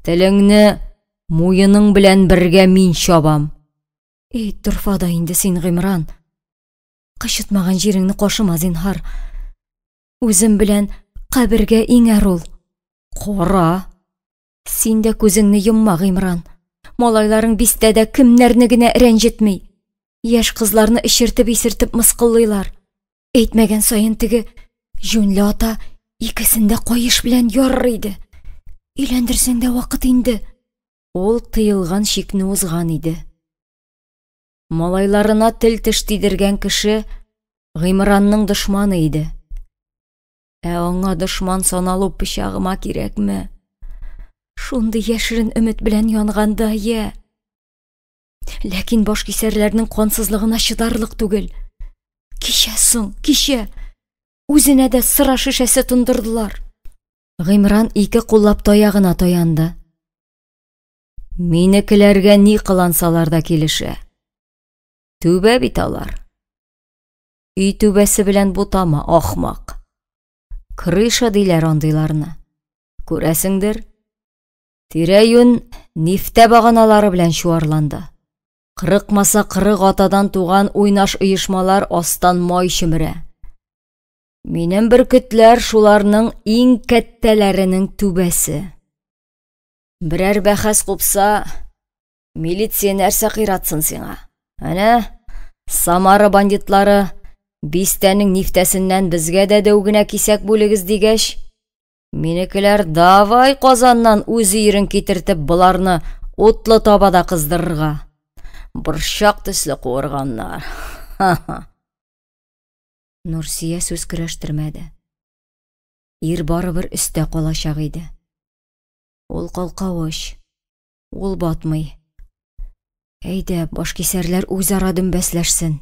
Телеңне муеның белән бергә мин чабам. Эй, дорфа да инде син, Гыймран. Кычытмаган җиреңне кашыма, зинһар. Үзем белән кабергә иңәр ул. Кара. Син дә күзеңне йомма, Гыймран. Малайларың бистәдә кемнәрне генә рәнҗетми. Яшь кызларны эчертеп-исертеп мыскыллыйлар. Әйтмәгән саен теге җүнле ата икесен дә каеш белән ярыр иде. Өйләндерсәң дә вакыт инде. Ул тыелган чикне узган иде. Малайларына тел-теш тидергән кеше Гыймранның дошманы иде. Ә аңа дошман саналу пычагыма кирәкме? Шундый яшерен өмет белән янганда, йә. Ләкин башкисәрләрнең кансызлыгына чыдарлык түгел. Кичә соң, кичә. Үзенә дә сыра шешәсе тондырдылар. Гыймран ике куллап таягына таянды. Минекеләргә ни кылансалар да килешә. Түбә бит алар. Өй түбәсе белән бутама, ахмак. Крыша диләр андыйларны. Күрәсеңдер, тирә-юнь нифтә баганалары белән чуарланды. Кырыкмаса кырык атадан туган уйнаш оешмалар астан май чөмерә. Минем бөркетләр шуларның иң кәттәләренең түбәсе. Берәр бәхәс купса, милиция нәрсә кыйратсын сиңа? Әнә, Самара бандитлары бистәнең нифтәсеннән безгә дә дәү генә кисәк бүлегез дигәч, минекеләр давай Казаннан үз өерен китертеп боларны утлы табада кыздырырга. Борчак төсле куырганнар. Ха-ха. Нурсия сүз көрәштермәде. Ир барыбер өстә калачак иде. Ул калкавыч, ул батмый. Әйдә, башкисәрләр үзара дөмбәсләшсен.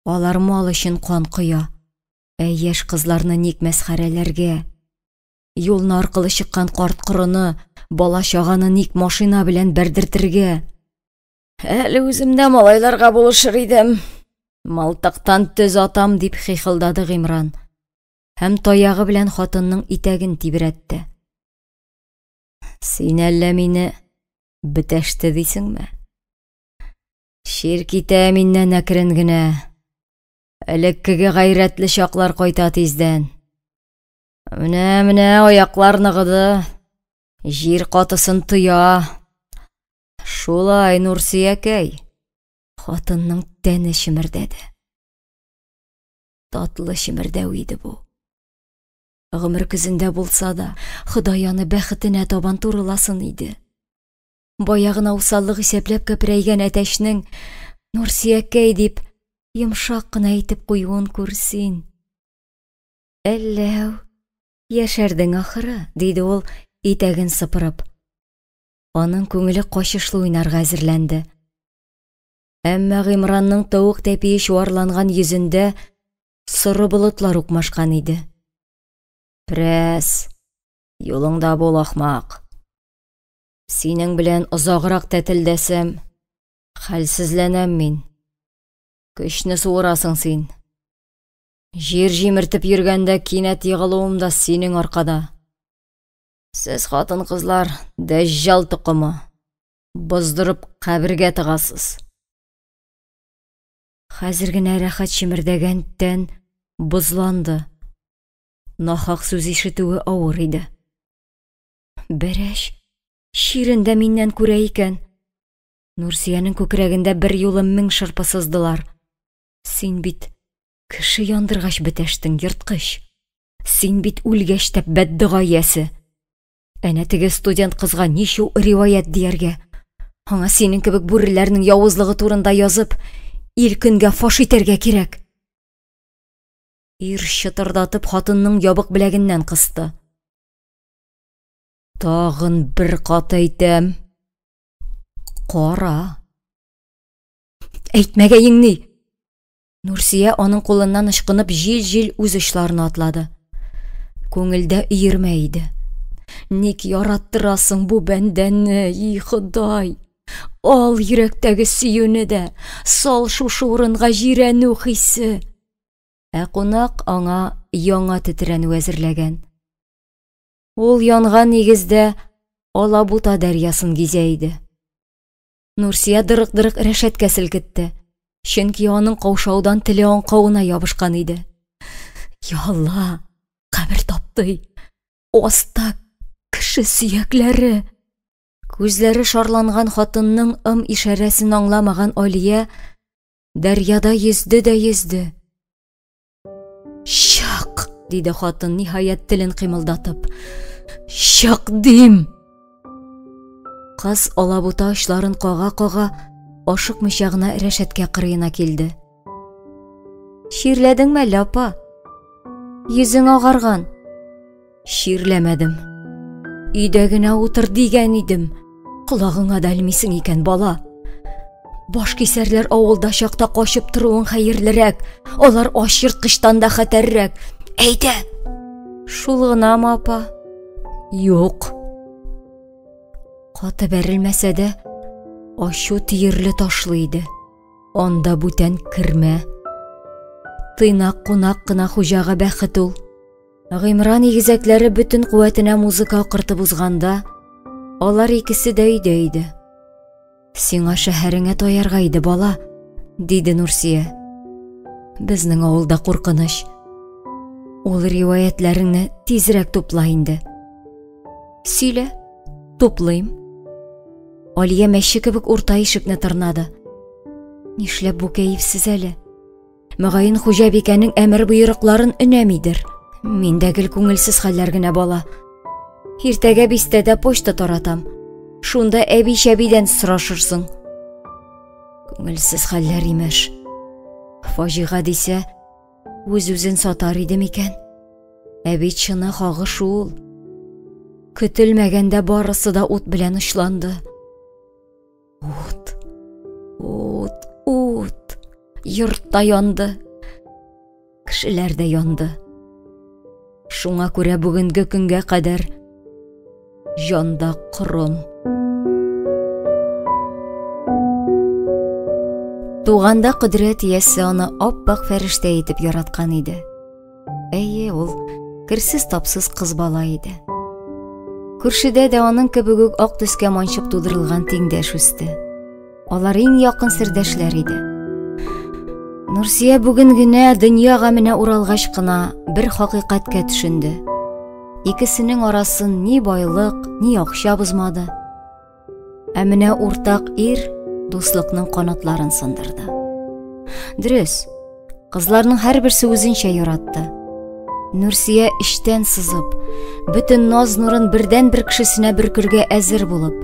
Алар мал өчен кан коя. Ә яшь кызларны ник мәсхәрәләргә? Юлны аркылы чыккан карт-корыны, бала-чаганы ник машина белән бәрдертергә? Әле үзем дә малайларга булышыр идем. Малтыктан төз атам, дип хихылдады Гыймран. Һәм таягы белән хатынның итәген тибрәтте. Син әллә мине бетәште дисеңме? Чир китә миннән әкрен генә. Элеккеге гайрәтле чаклар кайта тиздән. Менә-менә аяклар ныгыды, җир катысын тоя. Шулай, Нурсиякәй. Хатынның тәне чемердәде. Татлы чемердәү иде бу. Гомер көзендә булса да, Ходай аны бәхетенә табан турыласын иде. Бая гына усаллык исәпләп кәперәйгән әтәчнең Нурсиякәй дип йомшак кына әйтеп куюын күр син. Әлләү, яшәрдең ахыры, диде ул, итәген сыпырып. Аның күңеле качышлы уйнарга әзерләнде. Әмма Гыймранның тавык тәпие чуарланган йөзендә соры болытлар укмашкан иде. Прәс, юлыңда бул, ахмак. Синең белән озаграк тәтелдәсәм, хәлсезләнәм мин. Көчне суырасың син. Җир җимертеп йөргәндә кинәт егылуым да синең аркада. Сез, хатын-кызлар, дәҗҗал токымы. Боздырып кабергә тыгасыз. Хәзер генә рәхәт чемердәгән тән бозланды. Нахак сүз ишетүе авыр иде. Бәрәч, чирен дә миннән күрә икән. Нурсиянең күкрәгендә бер юлы мең шырпы сыздылар. Син бит кеше яндыргач бетәштең, ерткыч. Син бит үлгәч тә бәддога иясе. Әнә теге студент кызга ничу риваять дияргә. Аңа синең кебек бүреләрнең явызлыгы турында язып, ил-көнгә фаш итәргә кирәк. Ир чытырдатып хатынның ябык беләгеннән кысты. Тагын бер кат әйтәм. Кара. Әйтмәгәең ни? Нурсия аның кулыннан ычкынып җил-җил үз очларына атлады. Күңелдә өермә иде. Ник яраттырасың бу бәндәне, и Ходай? Ал йөрәктәге сөюне дә, сал шушы урынга җирәнү хисе. Ә кунак аңа яңа тетрәнү әзерләгән. Ул янган нигездә Алабута дәрьясын гизә иде. Нурсия дырык-дырык рәшәткә селкетте, чөнки аның каушаудан теле аңкавына ябышкан иде. Я Алла, кабер таптый, аста кеше сөякләре. Күзләре шарланган хатынның ым ишарәсен аңламаган Алия дәрьяда йөзде дә йөзде. Чык, диде хатын, ниһаять телен кыймылдатып. Чык дим! Кыз алабута очларын кага-кага, ашыкмыйча гына рәшәткә кырыена килде. Чирләдеңме әллә, апа? Йөзең агарган. Чирләмәдем. Өйдә генә утыр дигән идем. Колагыңа да элмисең икән, бала. Баш кисәрләр авылда чакта качып торуың хәерлерәк. Алар ач ерткычтан да хәтәррәк. Әйдә. Шул гынамы, апа? Юк. Каты бәрелмәсә дә, ачу төерле ташлы иде. Анда бүтән кермә. Тыйнак кунак кына хуҗага бәхет ул. Гыймран игезәкләре бөтен куәтенә музыка акыртып узганда, алар икесе дә өйдә иде. Сиңа шәһәреңә таярга иде, бала, диде Нурсия. Безнең авылда куркыныч. Ул риваятьләреңне тизрәк тупла инде. Сөйлә, туплыйм. Алия мәче кебек урта ишекне тырнады. Нишләп бу кәефсез әле? Мөгаен хуҗабикәнең әмер-боерыкларын өнәмидер. Мин дә гел күңелсез хәлләр генә бала. Иртәгә бистәдә почта таратам. Шунда әби-чәбидән сорашырсың. Күңелсез хәлләр имеш. Фаҗига дисә, үз-үзен сатар иде микән? Ә бит чыны хагы шул. Көтелмәгәндә барысы да ут белән очланды. Ут, ут, ут. Йорт та янды, кешеләр дә янды. Шуңа күрә бүгенге көнгә кадәр җанда корым. Туганда кодрәт иясе аны ап-ак фәрештә итеп яраткан иде. Әйе, ул керсез-тапсыз кыз бала иде. Күршедә дә аның кебек үк ак төскә манчып тудырылган тиңдәш үсте. Алар иң якын сердәшләр иде. Нурсия бүген генә дөнья гаменә уралгач кына бер хакыйкатькә төшенде. Икесенең арасын ни байлык, ни акча бозмады. Ә менә уртак ир дуслыкның канатларын сындырды. Дөрес, кызларның һәрберсе үзенчә яратты. Нурсия эчтән сызып, бөтен наз нурын бердән-бер кешесенә бөркергә әзер булып,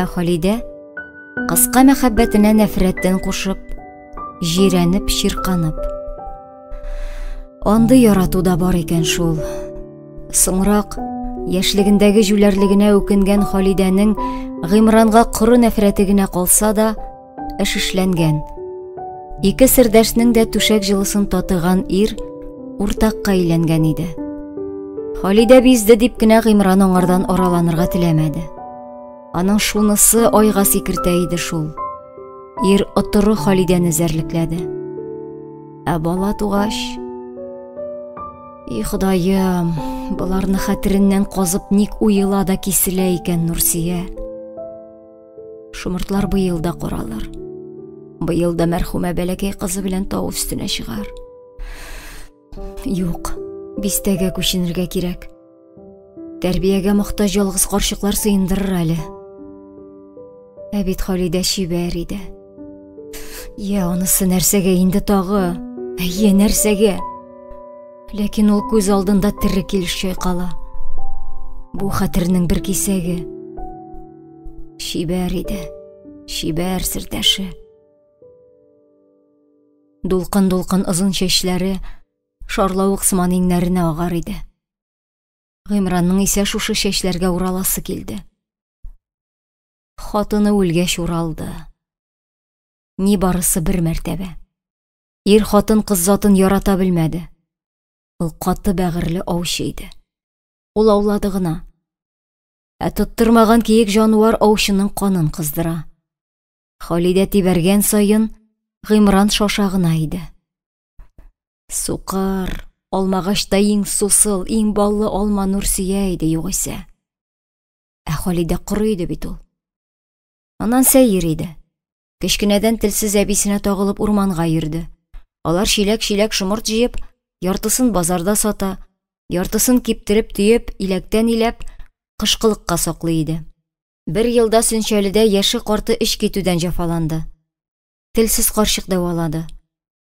ә Халидә кыска мәхәббәтенә нәфрәтен кушып, җирәнеп, чирканып. Андый ярату да бар икән шул. Соңрак, яшьлегендәге җүләрлегенә үкенгән Халидәнең Гыймранга коры нәфрәте генә калса да, эш эшләнгән. Ике сердәшнең дә түшәк җылысын татыган ир уртакка әйләнгән иде. Халидә бизде дип кенә Гыймран аңардан араланырга теләмәде. Аның шунысы айга сикертә иде шул. Ир отыры Халидәне эзәрлекләде. Ә бала тугач, И Ходаем, боларны хәтереннән казып ник уела да киселә икән Нурсия? Шомыртлар быел да каралыр. Быел да мәрхүмә бәләкәй кызы белән тау өстенә чыгар. Юк, бистәгә күченергә кирәк. Тәрбиягә мохтаҗ ялгыз карчыклар сыендырыр әле. Ә бит Халидә чибәр иде. Йә, анысы нәрсәгә инде тагы? Әйе, нәрсәгә? Ләкин ул күз алдында тере килеш чайкала. Бу хәтернең бер кисәге. Чибәр иде. Чибәр сердәше. Дулкын-дулкын озын чәчләре шарлавык сыман иңнәренә агар иде. Гыймранның исә шушы чәчләргә ураласы килде. Хатыны үлгәч уралды. Ни барысы бер мәртәбә. Ир хатын-кыз затын ярата белмәде. Ул каты бәгырьле аучы иде. Ул аулады гына. Ә тоттырмаган киек җанвар аучының канын кыздыра. Халидә тибәргән саен Гыймран шаша гына иде. Сукыр, алмагачта иң сусыл, иң баллы алма Нурсөя иде югыйсә. Ә Халидә коры иде бит ул. Аннан сәер иде. Кечкенәдән телсез әбисенә тагылып урманга йөрде. Алар чиләк-чиләк шомырт җыеп, яртысын базарда сата, яртысын киптереп төеп, иләктән иләп, кышкылыкка саклый иде. Бер елда Сөнчәледә яше-карты эч китүдән җәфаланды. Телсез карчык дәвалады.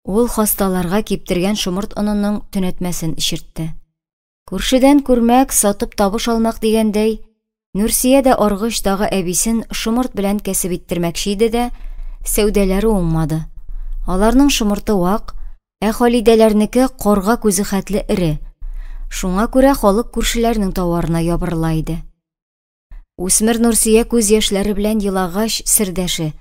Ул хасталарга киптергән шомырт онының төнәтмәсен эчертте. Күршедән күрмәк, сатып табыш алмак дигәндәй, Нурсия дә аргыч тагы әбисен шомырт белән кәсеп иттермәкче иде дә, сәүдәләре уңмады. Аларның шомырты вак, ә Халидәләрнеке карга күзе хәтле эре. Шуңа күрә халык күршеләрнең тауарына ябырыла иде. Үсмер Нурсия күз яшьләре белән елагач, сердәше: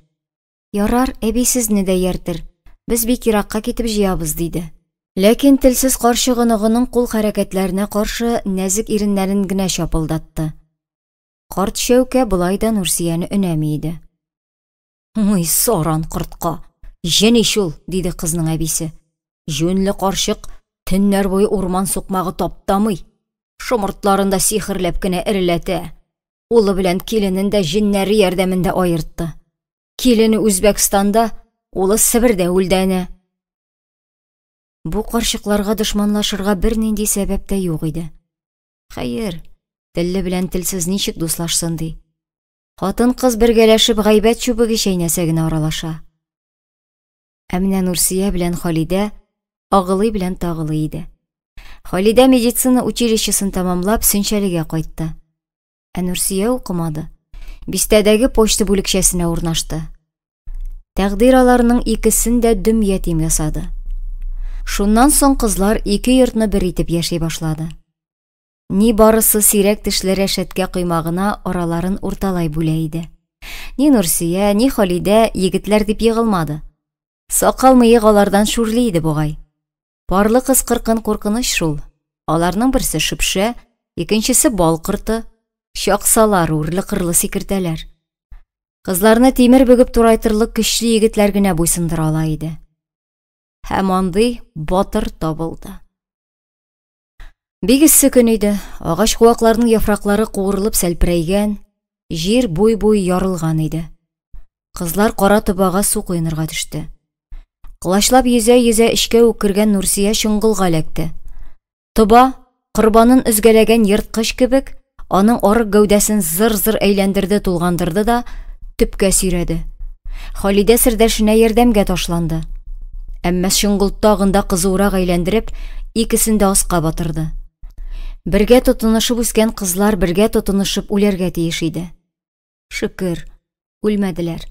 Ярар, әби сезне дә ияртер. Без бик еракка китеп җыябыз, диде. Ләкин телсез карчык оныгының кул хәрәкәтләренә каршы нәзек иреннәрен генә чапылдатты. Карт чәүкә болай да Нурсияне өнәми иде. Уй, саран кортка! Җен ич ул, диде кызның әбисе. Җүнле карчык төннәр буе урман сукмагы таптамый. Шомыртларын да сихерләп кенә эреләтә. Улы белән киленен дә җеннәре ярдәмендә аертты. Килене Үзбәкстанда, улы Себердә үлде әнә. Бу карчыкларга дошманлашырга бернинди сәбәп тә юк иде. Хәер, телле белән телсез ничек дуслашсын ди. Хатын-кыз бергәләшеп гайбәт чүбеге чәйнәсә генә аралаша. Ә менә Нурсия белән Халидә агылый белән тагылый иде. Халидә медицина училищесын тәмамлап Сөнчәлегә кайтты. Ә Нурсия укымады. Бистәдәге почта бүлекчәсенә урнашты. Тәкъдир аларның икесен дә дөм ятим ясады. Шуннан соң кызлар ике йортны бер итеп яши башлады. Ни барысы сирәк тешле рәшәткә коймагына араларын урталай бүлә иде. Ни Нурсия, ни Халидә егетләр дип егылмады. Сакал-мыек алардан шүрли иде бугай. Парлы кыз-кыркын куркыныч шул. Аларның берсе шөпшә, икенчесе бал корты. Чаксалар, үрле-кырлы сикертәләр. Кызларны тимер бөгеп турайтырлык көчле егетләр генә буйсындыра ала иде. Һәм андый батыр табылды. Бик эссе көн иде. Агач куакларның яфраклары куырылып сәлперәйгән, җир буй-буй ярылган иде. Кызлар кара тобага су коенырга төште. Колачлап йөзә-йөзә эчкә үк кергән Нурсия чоңгылга эләкте. Тоба, корбанын өзгәләгән ерткыч кебек, аның арык гәүдәсен зыр-зыр әйләндерде-тулгандырды да төпкә сөйрәде. Халидә сердәшенә ярдәмгә ташланды. Әмма чоңгыл тагын да кызуырак әйләндереп, икесен дә аска батырды. Бергә тотынышып үскән кызлар бергә тотынышып үләргә тиеш иде. Шөкер, үлмәделәр.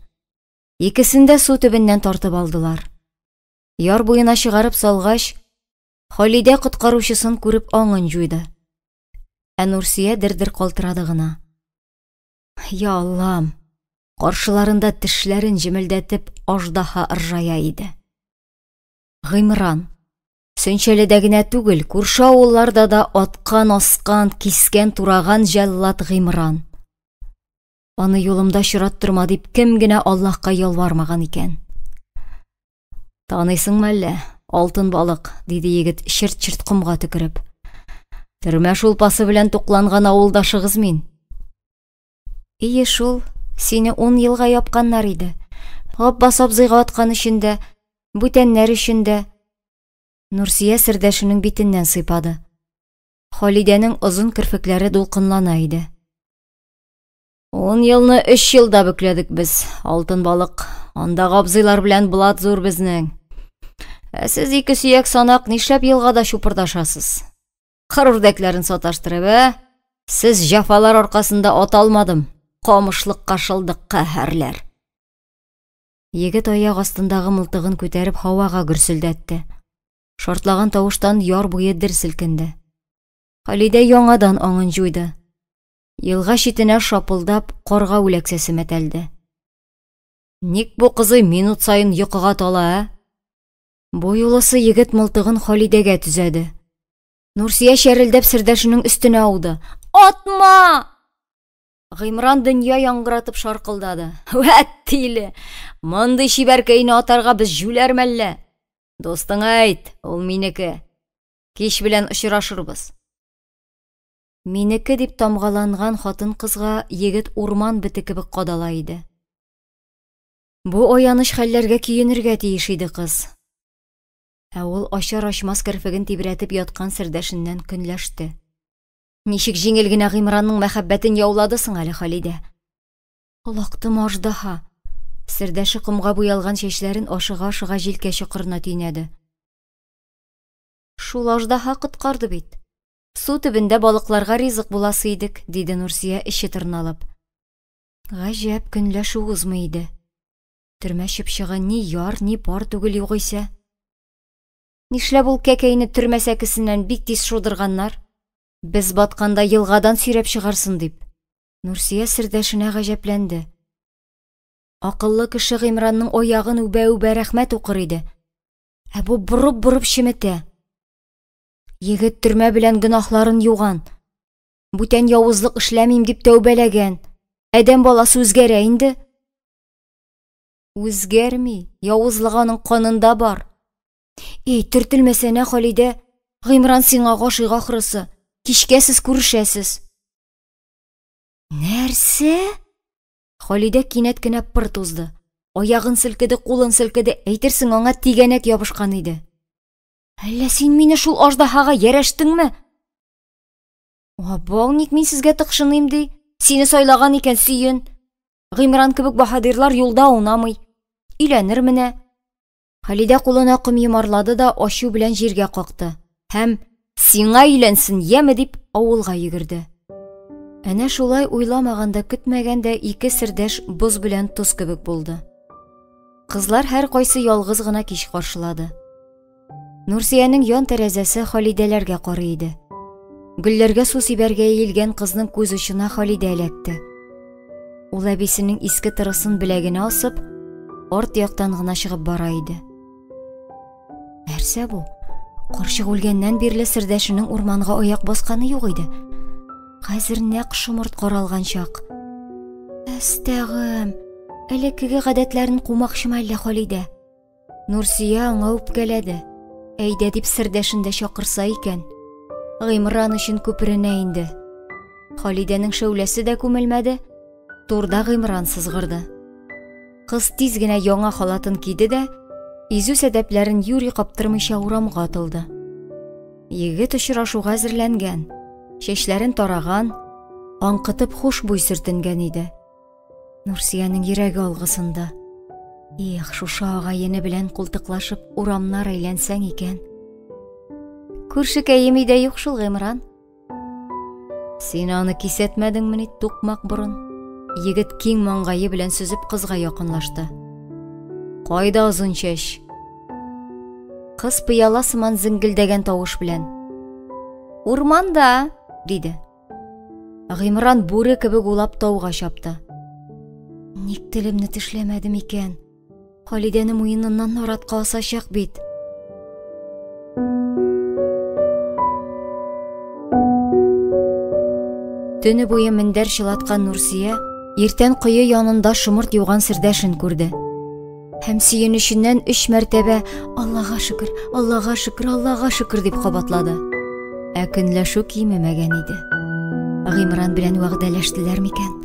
Икесен дә су төбеннән тартып алдылар. Яр буена чыгарып салгач, Халидә коткаручысын күреп аңын җуйды. Ә Нурсия дер-дер калтырады гына. Я Аллам, каршыларында тешләрен җемелдәтеп аждаһа ыржая иде. Гыймран. Сөнчәледә генә түгел, күрше авылларда да аткан-аскан, кискән-тураган җәллад Гыймран. Аны юлымда очраттырма дип кем генә Аллаһка ялвармаган икән. Таныйсыңмы әллә, алтын балык, диде егет черт-черт комга төкереп. Төрмә шулпасы белән тукланган авылдашыгыз мин. Ие шул, сине 10 елга япканнар иде. Габбас абзыйга аткан өчен дә, бүтәннәр өчен дә. Нурсия сердәшенең битеннән сыйпады. Халидәнең озын керфекләре дулкынлана иде. 10 елны 3 елда бөкләдек без, алтын балык. Андагы абзыйлар белән блат зур безнең. Ә сез ике сөяк санак нишләп елгада чупырдашасыз? Кыр үрдәкләрен саташтырып, ә? Сез җәфалар аркасында ата алмадым. Камышлыкка шылдык каһәрләр. Егет аяк астындагы мылтыгын күтәреп һавага гөрселдәтте. Шартлаган тавыштан яр буе дер селкенде. Халидә яңадан аңын җуйды. Елга читенә шапылдап карга үләксәсе мәтәлде. Ник бу кызый минут саен йокыга тала, ә? Бу юлысы егет мылтыгын Халидәгә төзәде. Нурсия чәрелдәп сердәшенең өстенә ауды. Атма! Гыймран дөнья яңгыратып шаркылдады. Вәт тиле! Мондый чибәркәйне атарга без җүләр мәллә? Дустыңа әйт, ул минеке. Кич белән очрашырбыз. Минеке дип тамгаланган хатын-кызга егет урман бете кебек кадала иде. Бу аяныч хәлләргә көенергә тиеш иде кыз. Ә ул ачар-ачмас керфеген тибрәтеп яткан сердәшеннән көнләште. Ничек җиңел генә Гыймранның мәхәббәтен яулады соң әле Халидә? Олактымы аждаһа? Сердәше комга буялган чәчләрен ашыга-ашыга җилкә чокырына төйнәде. Шул аждаһа коткарды бит. Су төбендә балыкларга ризык буласы идек, диде Нурсия эче тырналып. Гаҗәп, көнләшү узмый иде. Төрмә чыпчыгы ни яр, ни пар түгел югыйсә. Нишләп ул кәкәйне төрмә сәкесеннән бик тиз шудырганнар? Без батканда елгадан сөйрәп чыгарсын дип. Нурсия сердәшенә гаҗәпләнде. Акыллы кеше Гыймранның аягын үбә-үбә рәхмәт укыр иде. Ә бу борып-борып чеметә. Егет төрмә белән гөнаһларын юган. Бүтән явызлык эшләмим дип тәүбәләгән. Адәм баласы үзгәрә инде. Үзгәрми, явызлык аның канында бар. Эй, төртелмәсәнә, Халидә, Гыймран сиңа гашыйк ахрысы. Кичкә сез күрешәсез. Нәрсә? Халидә кинәт кенә пыр тузды. Аягын селкеде, кулын селкеде, әйтерсең аңа тигәнәк ябышкан иде. Әллә син мине шул аждаһага ярәштеңме? Абау, ник мин сезгә тыкшыныйм ди? Сине сайлаган икән, сөен. Гыймран кебек баһадирлар юлда аунамый. Өйләнер менә. Халидә кулына ком йомарлады да ачу белән җиргә какты. Һәм сиңа өйләнсен, яме дип авылга йөгерде. Әнә шулай уйламаганда, көтмәгәндә ике сердәш боз белән тоз кебек булды. Кызлар һәркайсы ялгыз гына кич каршылады. Нурсиянең ян тәрәзәсе Халидәләргә карый иде. Гөлләргә су сибәргә иелгән кызның күз очына Халидә эләкте. Ул әбисенең иске тырысын беләгенә асып, арт яктан гына чыгып бара иде. Нәрсә бу? Карчык үлгәннән бирле сердәшенең урманга аяк басканы юк иде. Хәзер нәкъ шомырт каралган чак. Әстәгым, элеккеге гадәтләрен кумакчымы әллә Халидә? Нурсия аңа үпкәләде. Әйдә дип сердәшен дә чакырса икән. Гыймран өчен күперенә инде. Халидәнең шәүләсе дә күмелмәде. Турда Гыймран сызгырды. Кыз тиз генә яңа халатын киде дә, изү сәдәпләрен юри каптырмыйча урамга атылды. Егет очрашуга әзерләнгән, чәчләрен тараган, аңкытып хушбуй сөртенгән иде. Нурсиянең йөрәге алгысында. Эх, шушы агайны белән култыклашып урамнар әйләнсәң икән. Күршекәем өйдә юк шул, Гыймран. Син аны кисәтмәдеңмени, тукмак борын? Егет киң маңгае белән сөзеп кызга якынлашты. Кайда озын чәч? Кыз пыяла сыман зеңгелдәгән тавыш белән: "Урманда", диде. Гыймран бүре кебек улап тауга чапты. Ник телемне тешләмәдем икән? Халидәне муеныннан наратка асачак бит. Төне буе мендәр чылаткан Нурсия иртән кое янында шомырт юган сердәшен күрде. Һәм сөенеченнән 3 мәртәбә Аллага шөкер, Аллага шөкер, Аллага шөкер дип кабатлады. Ә көнләшү кимемәгән иде. Гыймран белән вәгъдәләштеләр микән?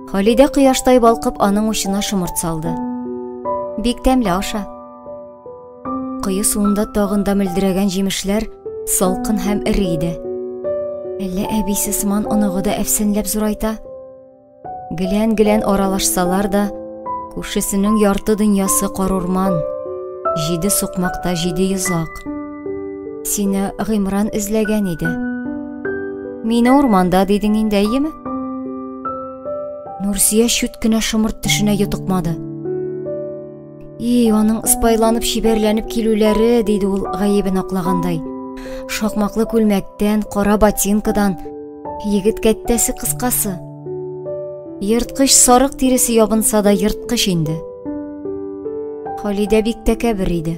Халидә кояштай балкып аның учына шомырт салды. Бик тәмле аша. Кое суында тагын да мөлдерәгән җимешләр салкын һәм эре иде. Әллә әбисе сыман оныгы да әфсенләп зурайта? Гелән-гелән аралашсалар да, күршесенең ярты дөньясы карурман, 7 сукмакта 7 йозак. Сине Гыймран эзләгән иде. Мине урманда дидең инде, әйеме? Нурсия чүт кенә шомырт төшенә йотыкмады. И, аның ыспайланып чибәрләнеп килүләре, диде ул гаебен аклагандай. Шакмаклы күлмәктән, кара ботинкадан, егет кәттәсе кыскасы. Ерткыч сарык тиресе ябынса да ерткыч инде. Халидә бик тәкәббер иде.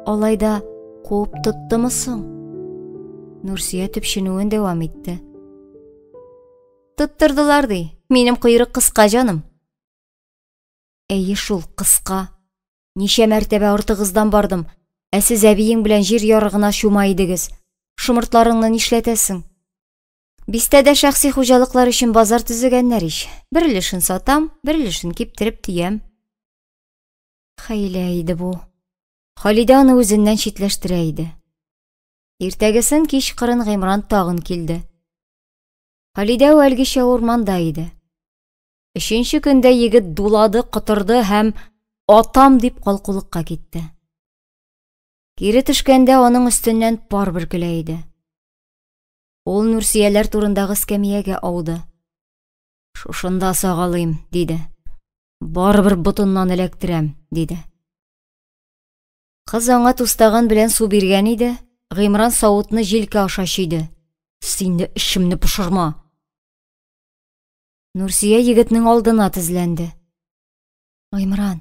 Алай да куып тоттымы соң? Нурсия төпченүен дәвам итте. Тоттырдылар ди. Минем койрык кыска, җаным. Әйе шул, кыска. Ничә мәртәбә артыгыздан бардым, ә сез әбиең белән җир ярыгына чума идегез. Шомыртларыңны нишләтәсең? Бистәдә шәхси хуҗалыклар өчен базар төзегәннәр ич. Бер өлешен сатам, бер өлешен киптереп төям. Хәйлә иде бу. Халидә аны үзеннән читләштерә иде. Иртәгесен кичкырын Гыймран тагын килде. Халидә әүвәлгечә урманда иде. Өченче көндә егет дулады, котырды һәм атам дип калкулыкка китте. Кире төшкәндә аның өстеннән пар бөркелә иде. Ул Нурсияләр турындагы эскәмиягә ауды. Шушында сагалыйм, диде. Барыбер ботыннан эләктерәм, диде. Кыз аңа тустаган белән су биргән иде, Гыймран савытны җилкә аша чөйде. Син дә эчемне пошырма. Нурсия егетнең алдына тезләнде. Гыймран,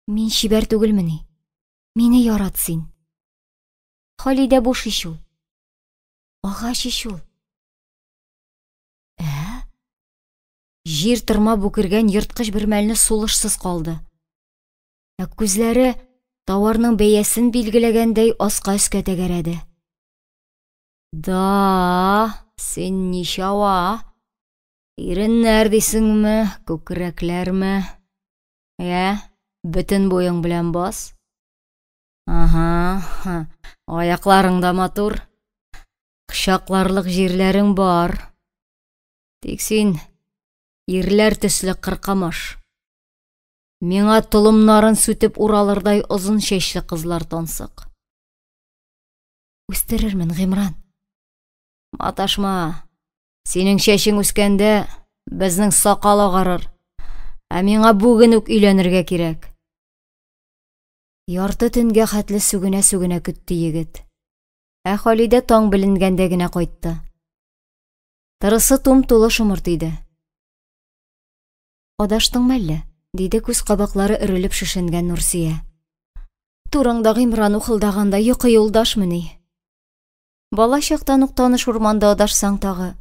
мин чибәр түгелмени? Мине ярат син. Халидә буш ич ул. Агач ич ул. Ә? Җир тырма бүкергән ерткыч бер мәлне сулышсыз калды. Ә күзләре тауарның бәясен билгеләгәндәй аска-өскә тәгәрәде. Да, син ничава? Иреннәр дисеңме, күкрәкләрме? Ә, бөтен буең белән бас. Ага, аякларың да матур. Кочакларлык җирләрең бар. Тик син ирләр төсле кыркамаш. Миңа толымнарын сүтеп уралырдай озын чәчле кызлар тансык. Үстерермен, Гыймран. Маташма. Синең чәчең үскәндә безнең сакал агарыр. Ә миңа бүген үк өйләнергә кирәк. Ярты төнгә хәтле сүгенә-сүгенә көтте егет. Ә Халидә таң беленгәндә генә кайтты. Тырысы тум-тулы шомырт иде. Адаштыңмы әллә? диде күз кабаклары өрелеп шешенгән Нурсия. Турыңда Гыймран ухылдаганда йокы юлдашмыни? Бала чактан ук таныш урманда адашсаң тагы.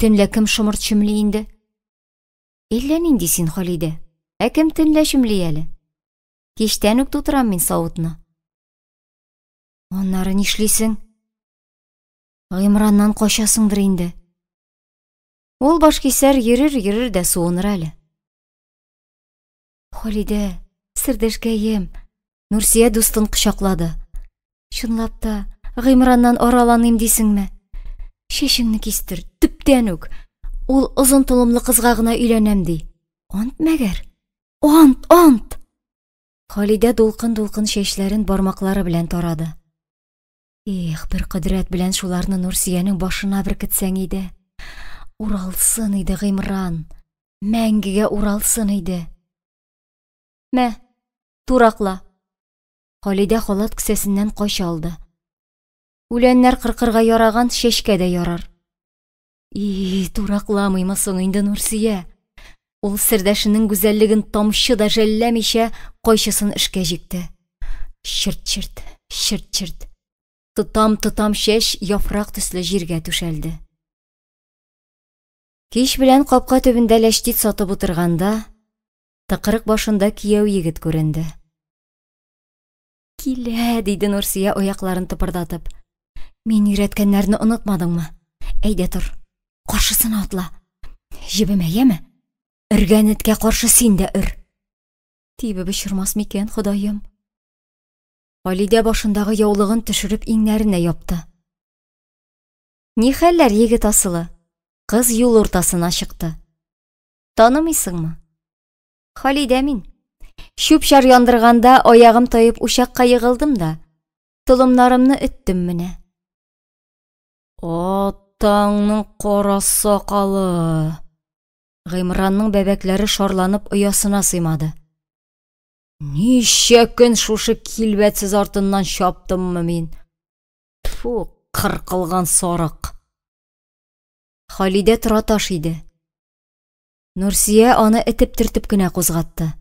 Төнлә кем шомырт чөмли инде? Әллә нинди син, Халидә. Ә кем төнлә чөмли әле? Кичтән үк тутырам мин савытны. Аннары нишлисең? Гыймраннан качасыңдыр инде. Ул башкисәр йөрер-йөрер дә суыныр әле. Халидә, сердәшкәем, Нурсия дустын кочаклады. Чынлап та, Гыймраннан араланыйм дисеңме? Чәчеңне кистер, төптән үк. Ул озын толымлы кызга гына өйләнәм ди. Ант мәгәр? Ант, ант! Халидә дулкын-дулкын чәчләрен бармаклары белән тарады. Эх, бер кодрәт белән шуларны Нурсиянең башына беркетсәң иде. Уралсын иде Гыймран. Мәңгегә уралсын иде. Мә, туракла. Халидә халат кесәсеннән кайчы алды. Үләннәр кыркырга яраган, чәчкә дә ярар. И, туракламыймы соң инде Нурсия? Ул сердәшенең гүзәллеген тамчы да жәлләмичә кайчысын эшкә җикте. Черт-черт, черт-черт. Тотам-тотам чәч яфрак төсле җиргә түшәлде. Кич белән капка төбендә ләчтит сатып утырганда, тыкрык башында кияү егет күренде. Килә, диде Нурсия аякларын тыпырдатып. Мин өйрәткәннәрне онытмадыңмы? Әйдә тор. Каршысына атла. Җебемә, яме? Өргән эткә каршы син дә өр. Тибеп очырмас микән, Ходаем? Халидә башындагы яулыгын төшереп иңнәренә япты. Ни хәлләр, егет асылы? Кыз юл уртасына чыкты. Танымыйсыңмы? Халидә мин. Чүп-чар яндырганда аягым таеп учакка егылдым да, толымнарымны өттем менә. Атаңның кара сакалы! Гыймранның бәбәкләре шарланып оясына сыймады. Ничә көн шушы килбәтсез артыннан чаптыммы мин? Тфу, кыркылган сарык. Халидә тораташ иде. Нурсия аны этеп-төртеп кенә кузгатты.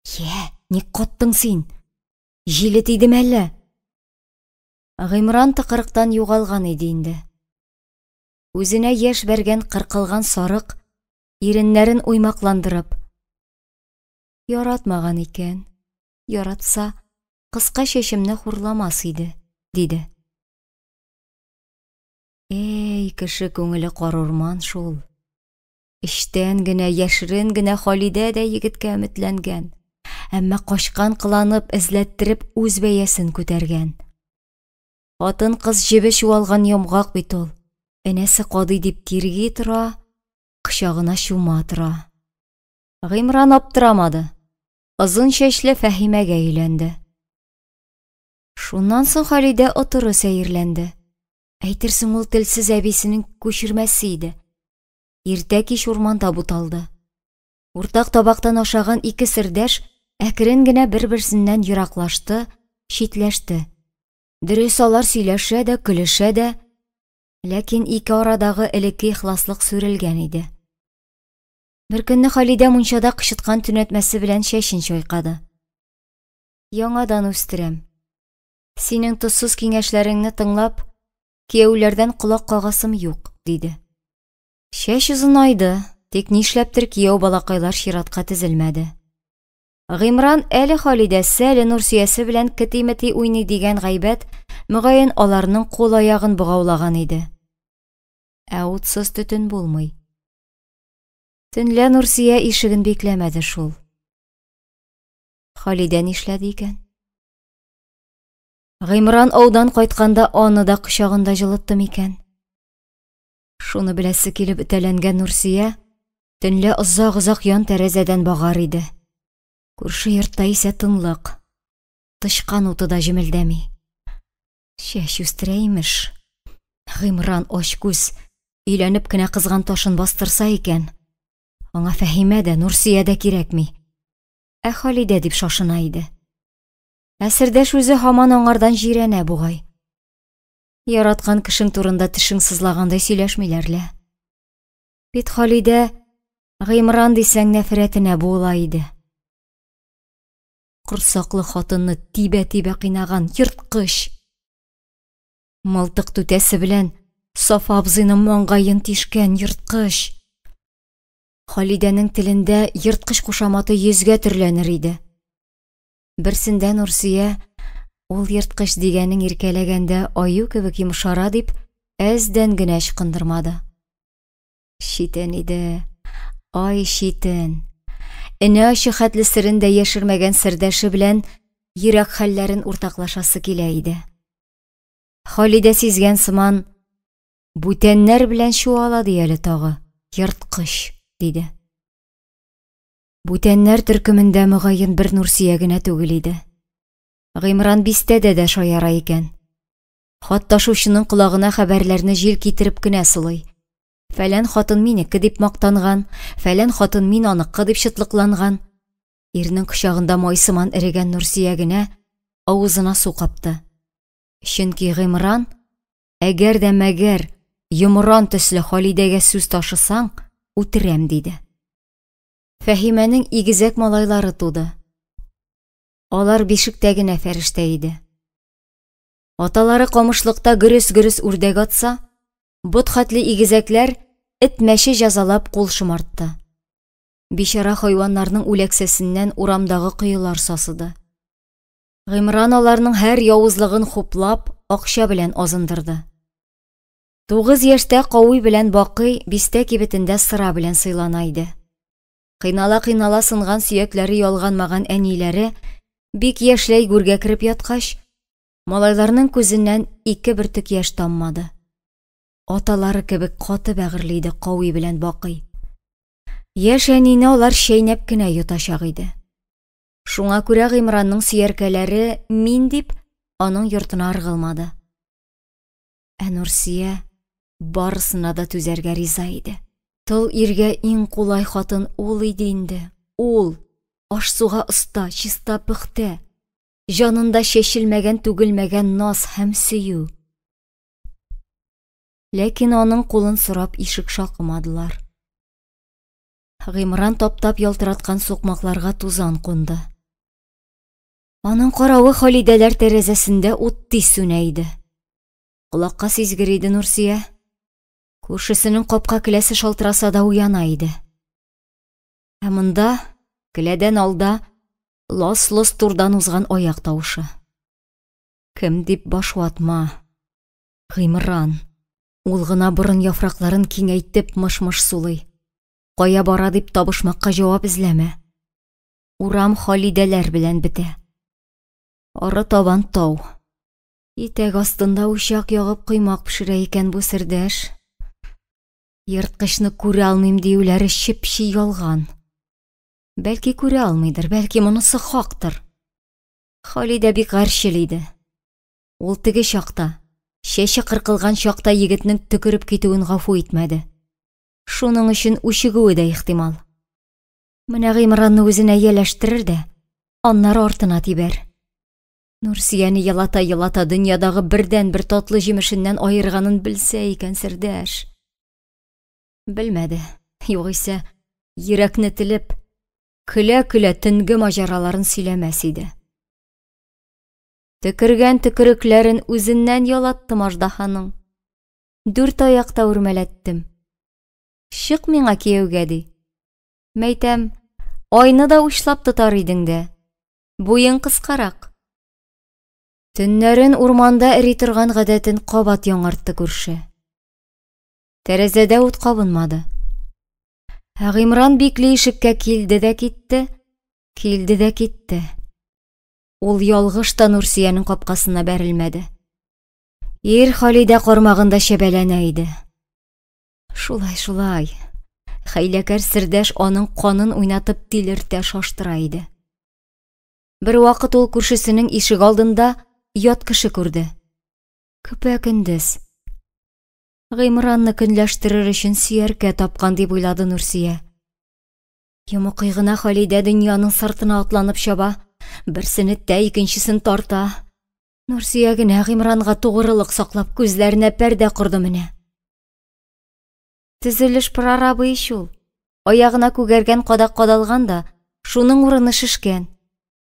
Йә, ник каттың син? Җиле тидеме әллә? Гыймран тыкрыктан югалган иде инде. Үзенә яшь бәргән кыркылган сарык иреннәрен уймакландырып, Яратмаган икән, яратса, кыска чәчемне хурламас иде, диде. Эй, кеше күңеле карурман шул. Эчтән генә, яшерен генә Халидә дә егеткә өметләнгән, әмма качкан кыланып, эзләттереп үз бәясен күтәргән. Хатын-кыз җебе чуалган йомгак бит ул. Энәсе кадый дип тирги тора, кочагына чума тора. Гыймран аптырамады. Озын чәчле Фәһимәгә өйләнде. Шуннан соң Халидә отыры сәерләнде. Әйтерсең ул телсез әбисенең күчермәсе иде. Иртә-кич урманда буталды. Уртак табактан ашаган ике сердәш әкрен генә бер-берсеннән ераклашты, читләште. Дөрес, алар сөйләшә дә, көлешә дә, ләкин ике арадагы элекке ихласлык сүрелгән иде. Беркөнне Халидә мунчада кычыткан төнәтмәсе белән чәчен чайкады. Яңадан үстерәм. Синең тозсыз киңәшләреңне тыңлап, кияүләрдән колак кагасым юк, диде. Чәч озынайды, тик нишләптер кияү балакайлар чиратка тезелмәде. Гыймран әле Халидәсе, әле Нурсөясе белән кети-мети уйный дигән гайбәт, мөгаен, аларның кул-аягын богаулаган иде. Ә утсыз төтен булмый. Төнлә Нурсөя ишеген бикләмәде шул. Халидә нишләде икән? Гыймран аудан кайтканда аны да кочагында җылытты микән? Шуны беләсе килеп өтәләнгән Нурсөя төнлә озак-озак ян тәрәзәдән багар иде. Күрше йортта исә тынлык. Тычкан уты да җемелдәми. Чәч үстерә имеш. Гыймран ач күз, өйләнеп кенә кызган ташын бастырса икән. Аңа Фәһимә дә, Нурсөя дә кирәкми. Ә Халидә дип шашына иде. Ә сердәш үзе һаман аңардан җирәнә бугай. Яраткан кешең турында тешең сызлагандай сөйләшмиләр лә. Бит Халидә Гыймран дисәң нәфрәтенә буыла иде. Корсаклы хатынны тибә-тибә кыйнаган ерткыч. Мылтык түтәсе белән Сафа абзыйның маңгаен тишкән ерткыч. Халидәнең телендә ерткыч кушаматы йөзгә төрләнер иде. Берсендә Нурсөя, ул ерткыч дигәнең иркәләгәндә аю кебек йомшара дип, әздән генә ычкындырмады. Читен иде, ай читен. Энә очы хәтле серен дә яшермәгән сердәше белән йөрәк хәлләрен уртаклашасы килә иде. Халидә сизгән сыман, бүтәннәр белән чуала ди әле тагы, ерткыч, диде. Бүтәннәр төркемендә мөгаен бер Нурсөя генә түгел иде. Гыймран бистәдә дә шаяра икән. Хат ташучының колагына хәбәрләрне җил китереп кенә сылый. Фәлән хатын минеке дип мактанган, фәлән хатын мин аныкы дип чытлыкланган. Ирнең кочагында май сыман эрегән Нурсөя генә авызына су капты. Чөнки Гыймран, әгәр дә мәгәр йомран төсле Халидәгә сүз ташысаң, үтерәм, диде. Фәһимәнең игезәк малайлары туды. Алар бишектә генә фәрештә иде. Аталары камышлыкта гөрес-гөрес үрдәк атса, бот хәтле игезәкләр эт-мәче җәзалап кул шомартты. Бичара хайваннарның үләксәсеннән урамдагы коелар сасыды. Гыймран аларның һәр явызлыгын хуплап, акча белән азындырды. 9 яшьтә Кауи белән Бакый бистә кибетендә сыра белән сыйлана иде. Кыйнала-кыйнала сынган сөякләре ялганмаган әниләре бик яшьләй гүргә кереп яткач, малайларның күзеннән 2 бөртек яшь таммады. Аталары кебек каты бәгырьле иде Кауи белән Бакый. Яшь әнине алар чәйнәп кенә йотачак иде. Шуңа күрә Гыймранның сөяркәләре мин дип аның йортына ыргылмады. Ә Нурсөя барысына да түзәргә риза иде. Тол иргә иң кулай хатын ул иде инде, ул. Аш-суга оста, чиста, пөхтә. Җанында чәчелмәгән-түгелмәгән наз һәм сөю. Ләкин аның кулын сорап ишек шакымадылар. Гыймран таптап ялтыраткан сукмакларга тузан кунды. Аның каравы Халидәләр тәрәзәсендә ут тиз сүнә иде. Колакка сизгер иде Нурсөя. Күршесенең капка келәсе шалтыраса да уяна иде. Ә монда, келәдән алда, лас-лос турдан узган аяк тавышы. Кем дип баш ватма? Гыймран. Ул гына борын яфракларын киңәйтеп мыш-мыш сулый. Кая бара дип табышмакка җавап эзләмә. Урам Халидәләр белән бетә. Ары табан тау. Итәк астында учак ягып коймак пешерә икән бу сердәш. Ерткычны күрә алмыйм диюләре чеп-чи ялган. Бәлки күрә алмыйдыр, бәлки монысы хактыр. Халидә бик гарьчел иде. Ул теге чакта, чәче кыркылган чакта егетнең төкереп китүен гафу итмәде. Шуның өчен үчегүе дә ихтимал. Менә Гыймранны үзенә ияләштерер дә, аннары артына тибәр. Нурсөяне елата-елата дөньядагы бердәнбер татлы җимешеннән аерганын белсә икән сердәш. Белмәде, югыйсә, йөрәкне телеп, көлә-көлә төнге маҗараларын сөйләмәс иде. Төкергән төкерекләрен үзеннән ялаттым аждаһаның. Дүрт аякта үрмәләттем. Чык миңа кияүгә, ди. Мәйтәм, айны да учлап тотар идең дә. Буең кыскарак. Төннәрен урманда эри торган гадәтен кабат яңартты күрше. Тәрәзәдә ут кабынмады. Ә Гыймран бикле ишеккә килде дә китте, килде дә китте. Ул ялгыш та Нурсөянең капкасына бәрелмәде. Ир Халидә кармагында чәбәләнә иде. Шулай, шулай. Хәйләкәр сердәш аның канын уйнатып тилертә, шаштыра иде. Бервакыт ул күршесенең ишек алдында ят кеше күрде. Көпә-көндез. Гыймранны көнләштерер өчен сөяркә тапкан дип уйлады Нурсөя. Йомыкый гына Халидә дөньяның сыртына атланып чаба, берсен этә, икенчесен тарта. Нурсөя генә Гыймранга тугрылык саклап күзләренә пәрдә корды менә. Төзелеш прорабы ич ул. Аягына күгәргән кадак кадалган да, шуның урыны шешкән.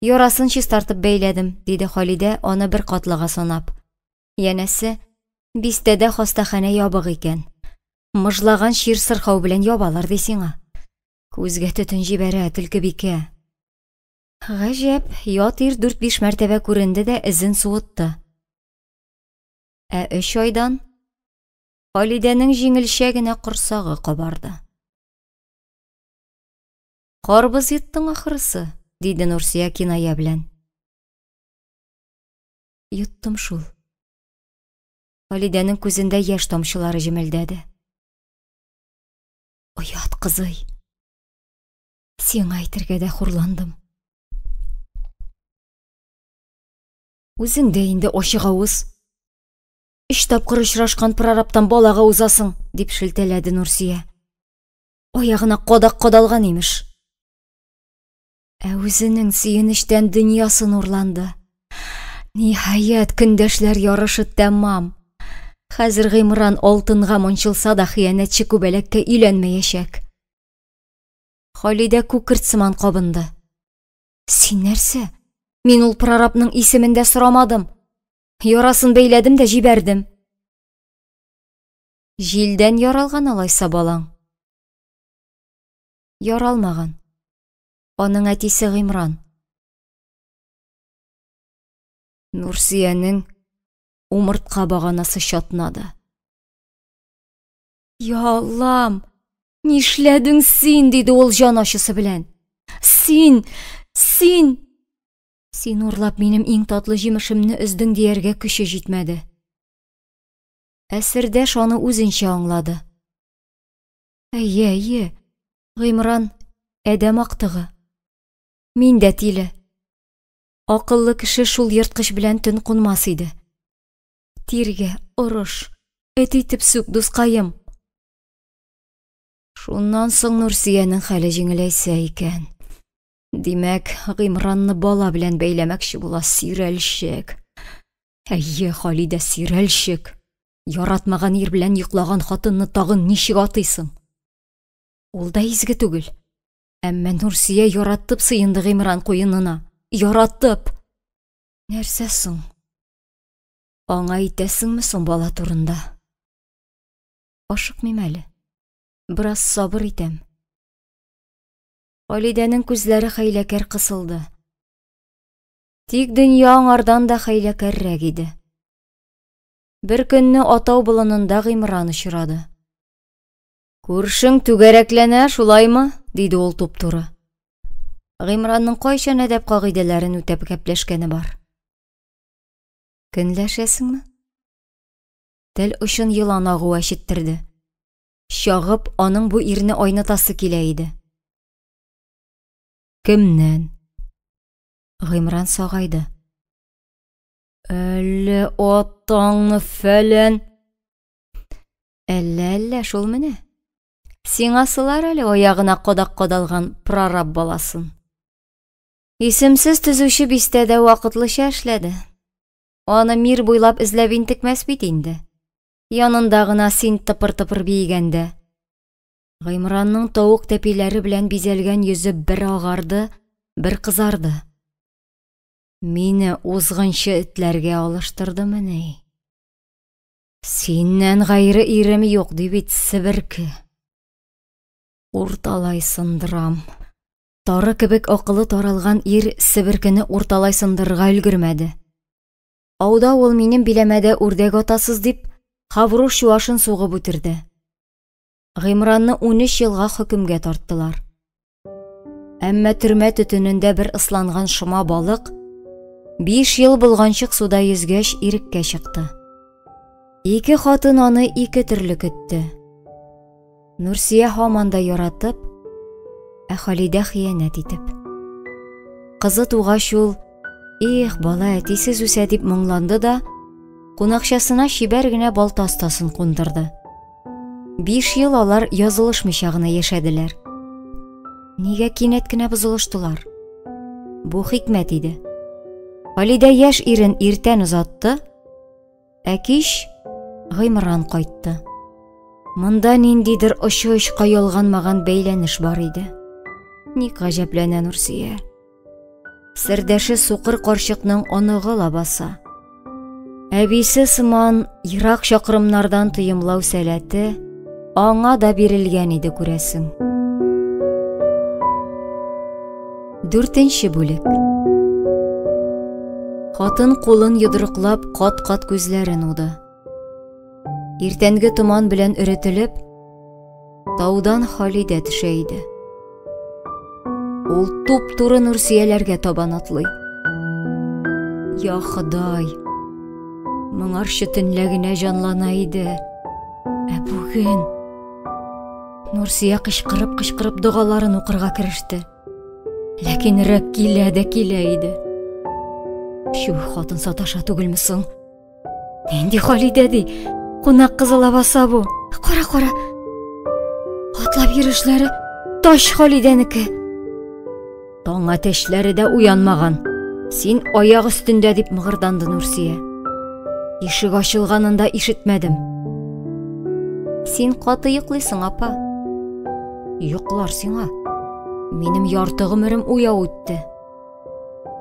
Ярасын чистартып бәйләдем, диде Халидә, аны бер катлыга санап. Янәсе, бистәдә хастаханә ябык икән. Мыжлаган чир сырхау белән ябалар ди сиңа. Күзгә төтен җибәрә, төлкебикә. Гаҗәп, ят ир дүрт-биш мәртәбә күренде дә эзен суытты. Ә өч айдан Халидәнең җиңелчә генә корсагы кабарды. Карбыз йоттың ахрысы, диде Нурсөя киная белән. Йоттым шул. Халидәнең күзендә яшь тамчылары җемелдәде. Оят, кызый. Сиңа әйтергә дә хурландым. Үзең дә инде ачык авыз. Өч тапкыр очрашкан прорабтан балага узасың, дип шелтәләде Нурсөя. Аягына кадак кадалган, имеш. Ә үзенең сөенечтән дөньясы нурланды. Ниһаять, көндәшләр ярышы тәмам. Хәзер Гыймран алтынга манчылса да хыянәтче күбәләккә өйләнмәячәк. Халидә күкерт сыман кабынды. Син нәрсә? Мин ул прорабның исемен дә сорамадым. Ярасын бәйләдем дә җибәрдем. Җилдән яралган алайса балаң? Яралмаган. Аның әтисе Гыймран. Нурсөянең умыртка баганасы чатнады. Я Аллам, нишләдең син, диде ул җан ачысы белән. Син, син, син урлап минем иң татлы җимешемне өздең дияргә көче җитмәде. Ә сердәш аны үзенчә аңлады. Әйе, әйе, Гыймран адәм актыгы. Мин дә тиле. Акыллы кеше шул ерткыч белән төн кунмас иде. Тиргә, орыш, эт итеп сүк, дускаем. Шуннан соң Нурсөянең хәле җиңеләйсә икән. Димәк, Гыймранны бала белән бәйләмәкче була сөйрәлчек. Әйе, Халидә сөйрәлчек. Яратмаган ир белән йоклаган хатынны тагын ничек атыйсың? Ул да изге түгел. Әмма Нурсия яратып сыенды Гыймран куенына. Яратып! Нәрсә соң? Аңа әйтәсеңме соң бала турында? Ашыкмыйм әле. Бераз сабыр итәм. Халидәнең күзләре хәйләкәр кысылды. Тик дөнья аңардан да хәйләкәррәк иде. Бер көнне Атау болынында Гыймран очрады. Күршең түгәрәкләнә, шулаймы? диде ул туп-туры. Гыймранның кайчан әдәп кагыйдәләрен үтәп гәпләшкәне бар? Көнләшәсеңме? Тел очын елан агуы әчеттерде. Чагып, аның бу ирне айнытасы килә иде. Кемнән? Гыймран сагайды. Әллә атаңны фәлән. Әллә, әллә, шул менә. Сиңа сылар әле аягына кадак кадалган прораб баласын. Исемсез төзүче бистәдә вакытлыча эшләде. Аны мир буйлап эзләп интекмәс бит инде. Янында гына син тыпыр-тыпыр биегәндә. Гыймранның тавык тәпиләре белән бизәлгән йөзе бер агарды, бер кызарды. Мине узгынчы этләргә алыштырдымыни? Синнән гайре ирем юк, ди бит себерке. Урталай сындырам. Тары кебек акылы таралган ир себеркене урталай сындырырга өлгермәде. Ауда ул минем биләмәдә үрдәк атасыз дип, Хавруш чуашын сугып үтерде. Гыймранны 13 елга хөкемгә тарттылар. Әмма төрмә төтенендә бер ысланган шома балык 5 ел болганчык суда йөзгәч иреккә чыкты. Ике хатын аны ике төрле көтте. Нурсия һаман да яратып, ә Халидә хыянәт итеп. Кызы тугач ул, эх, бала әтисез үсә дип моңланды да, кунакчасына чибәр генә балта остасын кундырды. 5 ел алар язылышмыйча гына яшәделәр. Нигә кинәт кенә бозылыштылар? Бу хикмәт иде. Халидә яшь ирен иртән озатты, Ә кич Гыймран кайтты. Монда ниндидер очы очка ялганмаган бәйләнеш бар иде. Ник гаҗәпләнә Нурсия? Сердәше сукыр карчыкның оныгы лабаса. Әбисе сыман ерак чакрымнардан тоемлау сәләте аңа да бирелгән иде, күрәсең. Дүртенче бүлек. Хатын кулын йодрыклап, кат-кат күзләрен уды. Иртәнге томан белән өретелеп, таудан Халидә төшә иде. Ул туп-туры Нурсияләргә табан атлый. Я Ходай! Моңарчы төнлә генә җанлана иде. Ә бүген Нурсия кычкырып-кычкырып догаларын укырга кереште. Ләкин өрәк килә дә килә иде. Чү, хатын саташа түгелме соң? Нинди Халидә ди? Кунак кызы лабаса бу. Кара, кара. Атлап йөрешләре тач Халидәнеке. Таң әтәчләре дә уянмаган. Син аяк өстендә, дип мыгырданды Нурсия. Ишек ачылганын да ишетмәдем. Син каты йоклыйсың, апа. Йоклар сиңа. Минем ярты гомерем уяу үтте.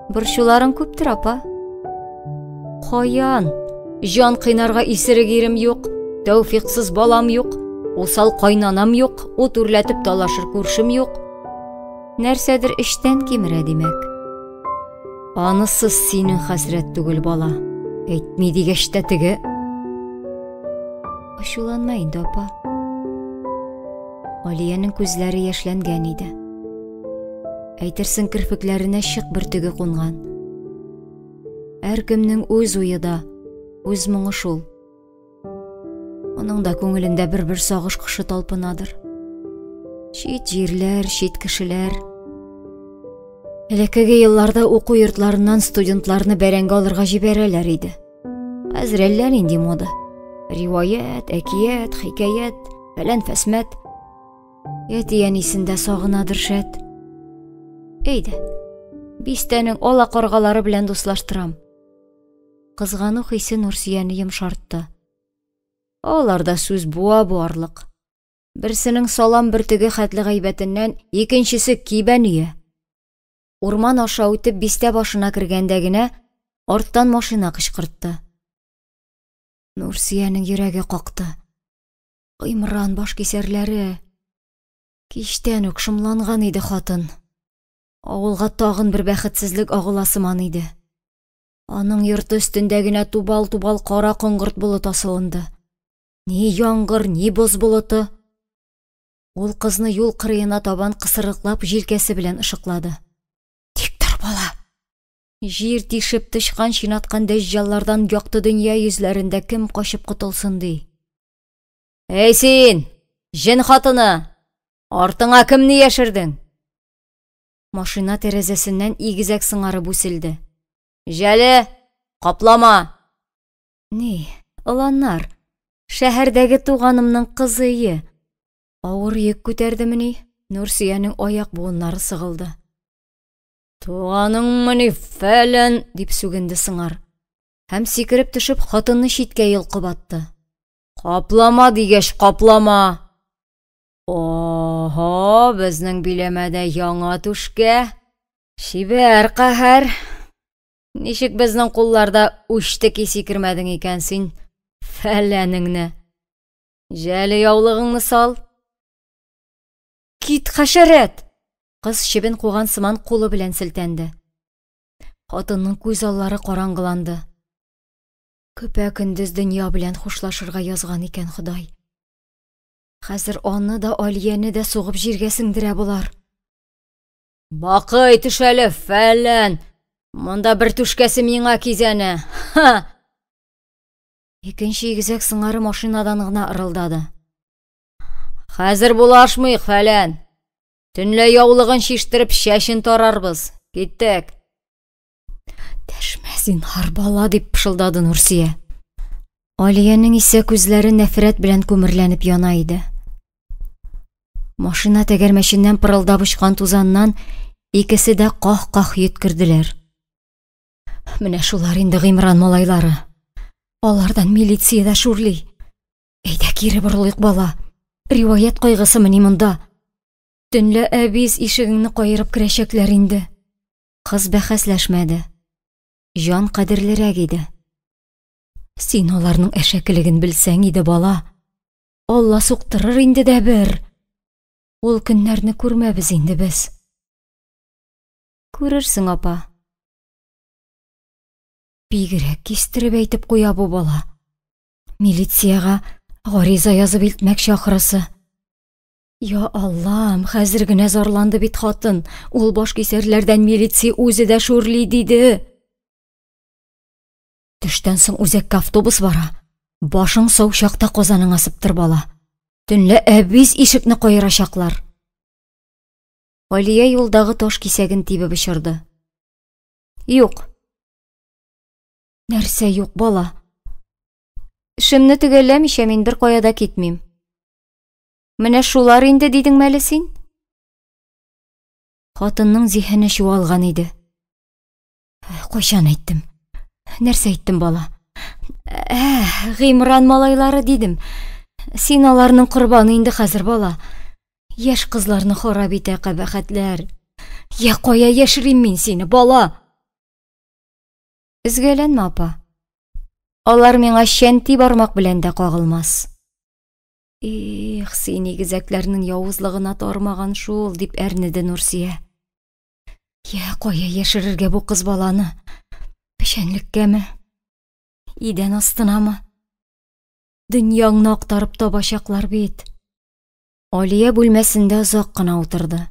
Борчуларың күптер, апа. Каян? Җан кыйнарга исерек ирем юк, тәүфиксыз балам юк, усал кайнанам юк, ут үрләтеп талашыр күршем юк. Нәрсәдер эчтән кимерә, димәк. Анысы синең хәсрәт түгел, бала. Әйтми дигәч тә теге. Ачуланма инде, апа. Алиянең күзләре яшьләнгән иде. Әйтерсең керфекләренә чык бөртеге кунган. Һәркемнең үз уе да, үз моңы шул. Аның да күңелендә бер-бер сагыш кошы талпынадыр. Чит җирләр, чит кешеләр. Элеккеге елларда уку йортларыннан студентларны бәрәңге алырга җибәрәләр иде. Хәзер әллә нинди мода. Риваять, әкият, хикәят, фәлән фәсмәт. Әти-әнисен дә сагынадыр шәт. Әйдә, бистәнең ала каргалары белән дуслаштырам. Кызгану хисе Нурсөяне йомшартты. Аларда сүз буа буарлык. Берсенең салам бөртеге хәтле гайбәтеннән икенчесе кибән өя. Урман аша үтеп бистә башына кергәндә генә арттан машина кычкыртты. Нурсөянең йөрәге какты. Гыймран башкисәрләре. Кичтән үк шомланган иде хатын. Авылга тагын бер бәхетсезлек агыла сыман иде. Аның йорты өстендә генә тубал-тубал кара коңгырт болыт асылынды. Ни яңгыр, ни боз болыты. Ул кызны юл кырыена табан кысрыклап җилкәсе белән ышыклады. Тик тор, бала! Җир тишеп тычкан чинаткан дәҗҗаллардан якты дөнья йөзләрендә кем качып котылсын ди. Әй син, җен хатыны! Артыңа кемне яшердең? Машина тәрәзәсеннән игезәк сыңары бүселде. Җәле, каплама! Ни, оланнар, шәһәрдәге туганымның кызы ие. Авыр йөк күтәрдемени, Нурсөянең аяк буыннары сыгылды. Туганыңмыни, фәлән, дип сүгенде сыңар. Һәм сикереп төшеп, хатынны читкә йолкып атты. Каплама дигәч, каплама! Ого, безнең биләмәдә яңа түшкә. Чибәр каһәр. Ничек безнең кулларда үчтеки сикермәдең икән син, фәләнеңне. Җәле яулыгыңны сал. Кит, хәшәрәт! Кыз чебен куган сыман кулы белән селтәнде. Хатынның күз аллары караңгыланды. Көпә-көндез дөнья белән хушлашырга язган икән Ходай. Хәзер аны да, Алияне дә сугып җиргә сеңдерә болар. Бакый, төш әле, фәлән! Монда бер түшкәсе миңа кизәнә. Ха! Икенче игезәк сыңары машинадан гына ырылдады. Хәзер булашмыйк, фәлән! Төнлә яулыгын чиштереп, чәчен тарарбыз. Киттек. Дәшмә, зинһар, бала, дип пышылдады Нурсия. Алиянең исә күзләре нәфрәт белән күмерләнеп яна иде. Машина тәгәрмәченнән пырылдап очкан тузаннан икесе дә ках-ках йөткерделәр. Менә шулар инде Гыймран малайлары. Алардан милиция дә шүрли. Әйдә кире борылыйк, бала. Риваять кайгысымыни монда? Төнлә әбиз ишегеңне каерып керәчәкләр инде. Кыз бәхәсләшмәде. Җан кадерлерәк иде. Син аларның әшәкелеген белсәң иде, бала. Алла суктырыр инде дә бер. Ул көннәрне күрмәбез инде без. Күрерсең, апа. Бигрәк кистереп әйтеп куя бу бала. Милициягә гариза язып илтмәкче ахрысы. Я Аллам, хәзер генә зарланды бит хатын. Ул башкисәрләрдән милиция үзе дә шүрли диде. Төштән соң үзәккә автобус бара. Башың сау чакта казаныңа сыптыр, бала. Төнлә әбиз ишекне каерачаклар. Алия юлдагы таш кисәген тибеп очырды. Юк. Нәрсә юк, бала? Эшемне төгәлләмичә мин бер кая да китмим. Менә шулар инде дидеңме әле син? Хатынның зиһене чуалган иде. Кайчан әйттем? Нәрсә әйттем, бала? Ә, Гыймран малайлары дидем. Син аларның корбаны инде хәзер, бала. Яшь кызларны харап итә кабахәтләр. Я кая яшерим мин сине, бала? Өзгәләнмә, апа. Алар миңа чәнти бармак белән дә кагылмас. Их, син игезәкләрнең явызлыгына тармаган шул, дип әрнеде Нурсия. Я, кая яшерергә бу кыз баланы? Печәнлеккәме? Идән астынамы? Дөньяңны актарып табачаклар бит. Алия бүлмәсендә озак кына утырды.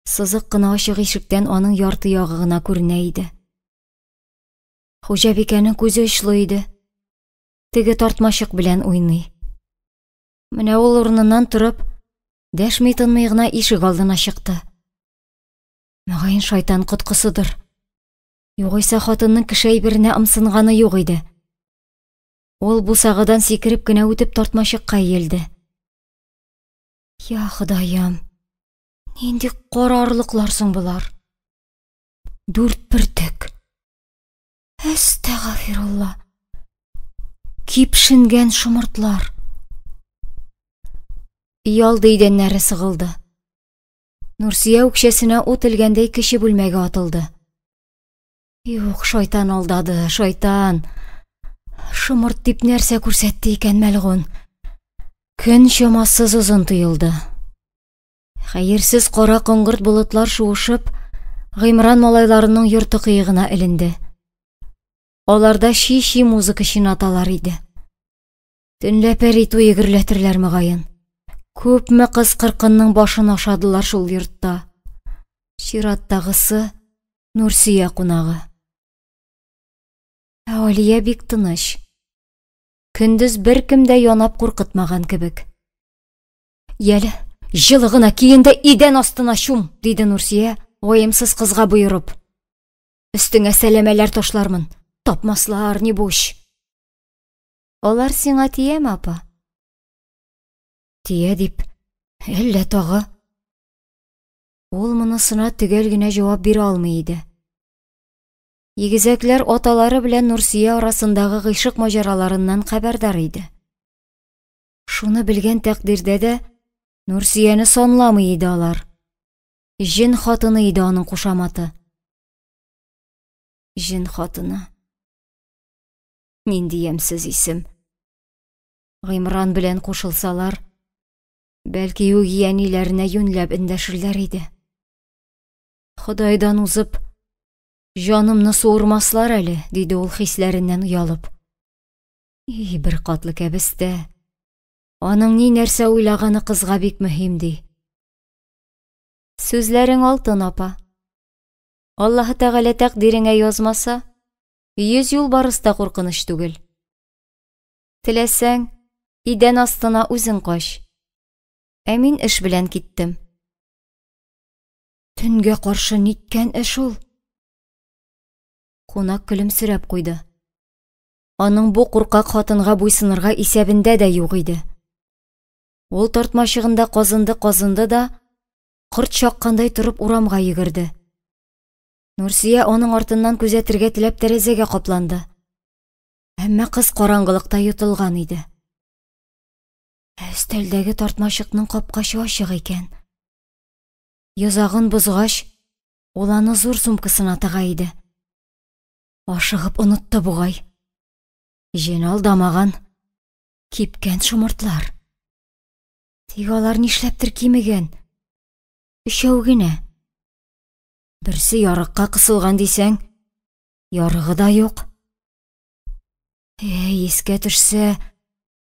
Сызык кына ачык ишектән аның ярты ягы гына күренә иде. Хуҗабикәнең күзе очлы иде. Теге тартмачык белән уйный. Менә ул урыныннан торып, дәшми-тынмый гына ишек алдына чыкты. Мөгаен шайтан коткысыдыр. Югыйсә хатынның кеше әйберенә ымсынганы юк иде. Ул бусагадан сикереп кенә үтеп тартмачыкка иелде. Я Ходаем, Нинди кара орлыклар соң болар? Дүрт бөртек. Әстәгафирулла. Кипшенгән шомыртлар. Өйалды идәннәре сыгылды. Нурсөя үкчәсенә ут элгәндәй кече бүлмәгә атылды. Юк, шайтан алдады, шайтан. Шомырт дип нәрсә күрсәтте икән мәлгун? Көн чамасыз озын тоелды. Хәерсез кара коңгырт болытлар шуышып, Гыймран малайларының йорты кыегына эленде. Аларда чи-чи музыка чинаталар иде. Төнлә пәри туе гөрләтерләр мөгаен. Күпме кыз-кыркынның башын ашадылар шул йортта. Чираттагысы Нурсөя кунагы. Ә Алия бик тыныч. Көндез беркем дә янап куркытмаган кебек. Яле, җылы гына киен дә идән астына чум, диде Нурсөя, ваемсыз кызга боерып. Өстеңә сәләмәләр ташлармын, тапмаслар, нибуч. Алар сиңа тияме, апа? Тия дип, әллә тагы? Ул монысына төгәл генә җавап бирә алмый иде. Игезәкләр аталары белән Нурсөя арасындагы гыйшык маҗараларыннан хәбәрдар иде. Шуны белгән тәкъдирдә дә Нурсөяне санламый иде алар. Җен хатыны иде аның кушаматы. Җен хатыны. Нинди ямьсез исем. Гыймран белән кушылсалар, бәлки үги әниләренә юньләп эндәшерләр иде. Ходайдан узып, җанымны суырмаслар әле, диде ул хисләреннән оялып. И, бер катлы кәбестә. Аның ни нәрсә уйлаганы кызга бик мөһим, ди. Сүзләрең алтын, апа. Аллаһы Тәгалә тәкъдиреңә язмаса, йөз юлбарыс та куркыныч түгел. Теләсәң, идән астына үзең кач. Ә мин эш белән киттем. Төнгә каршы ниткән эш ул? Кунак көлемсерәп куйды. Аның бу куркак хатынга буйсынырга исәбендә дә юк иде. Ул тартмачыгында казынды-казынды да, корт чаккандай торып урамга йөгерде. Нурсөя аның артыннан күзәтергә теләп тәрәзәгә капланды. Әмма кыз караңгылыкта йотылган иде. Ә өстәлдәге тартмачыкның капкачы ачык икән. Йозагын бозгач, ул аны зур сумкасына тыга иде. Ашыгып онытты бугай. Җен алдамаган, кипкән шомыртлар. Тик алар нишләптер кимегән. Өчәү генә. Берсе ярыкка кысылган дисәң, ярыгы да юк. Әй, искә төшсә,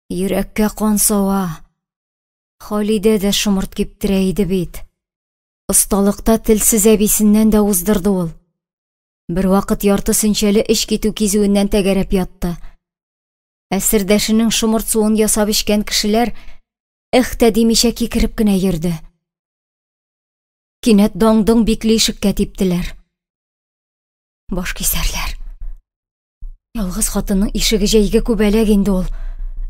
йөрәккә кан сава. Халидә дә шомырт киптерә иде бит. Осталыкта телсез әбисеннән дә уздырды ул. Бервакыт ярты сөнчәле эч китү кизүеннән тәгәрәп ятты. Ә сердәшенең шомырт суын ясап эчкән кешеләр эх тә димичә кикереп кенә йөрде. Кинәт даң-доң бикле ишеккә типтеләр. Баш кисәрләр. Ялгыз хатынның ишеге җәйге күбәләк инде ул.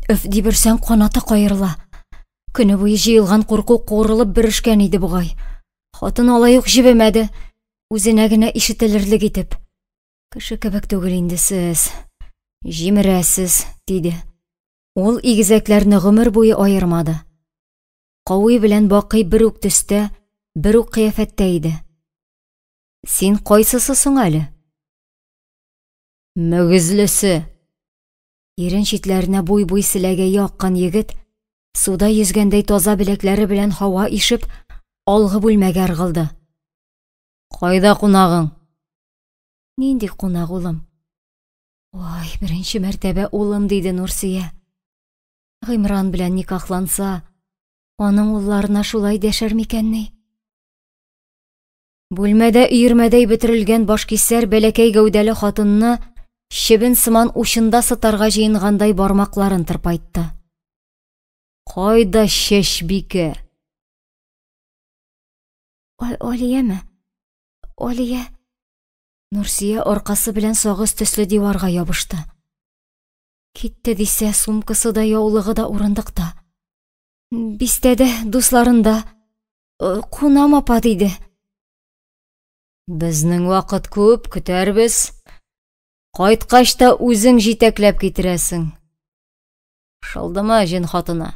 Өф дип өрсәң, канаты каерыла. Көне буе җыелган курку куырылып бөрешкән иде бугай. Хатын алай ук җебемәде, үзенә генә ишетелерлек итеп. Кеше кебек түгел инде сез, җимерәсез, диде. Ул игезәкләрне гомер буе аермады. Кауи белән Бакый бер үк төстә, бер үк кыяфәттә иде. Син кайсысы соң әле? Мөгезлесе. Ирен читләренә буй-буй селәгәе аккан егет, суда йөзгәндәй таза беләкләре белән һава ишеп, алгы бүлмәгә ыргылды. Кайда кунагың? Нинди кунак, улым? Ой, беренче мәртәбә улым, диде Нурсөя. Гыймран белән никахланса, аның улларына шулай дәшәр микәнни? Бүлмәдә өермәдәй бөтерелгән башкисәр бәләкәй гәүдәле хатынны чебен сыман учында сытарга җыенгандай бармакларын тырпайтты. Кайда чәчбикә? Алияме? Алия. Нурсия аркасы белән сагыз төсле диварга ябышты. Китте дисә, сумкасы да, яулыгы да урындыкта. Бистәдә, дусларында. Кунам, апа, диде. Безнең вакыт күп, көтәрбез. Кайткач та үзең җитәкләп китерәсең. Шылдыма, җен хатыны.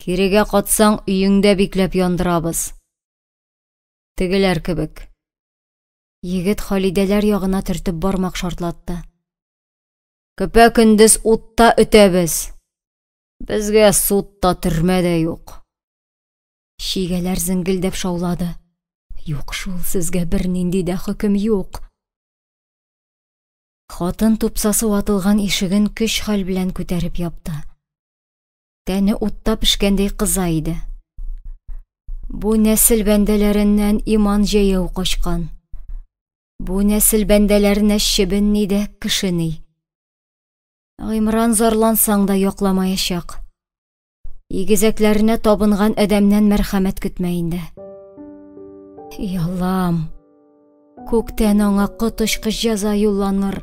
Кирегә катсаң, өеңдә бикләп яндырабыз. Тегеләр кебек. Егет Халидәләр ягына төртеп бармак шартлатты. Көпә-көндез утта өтәбез. Безгә суд та, төрмә дә юк. Чигәләр зеңгелдәп шаулады. Юк шул, сезгә бернинди дә хөкем юк. Хатын тупсасы ватылган ишеген көч-хәл белән күтәреп япты. Тәне утта пешкәндәй кыза иде. Бу нәсел бәндәләреннән иман җәяү качкан. Бу нәсел бәндәләренә чебен ни дә, кеше ни. Гыймран зарлансаң да якламаячак. Игезәкләренә табынган адәмнән мәрхәмәт көтмә инде. И Аллам, күктән аңа коточкыч җәза юлланыр,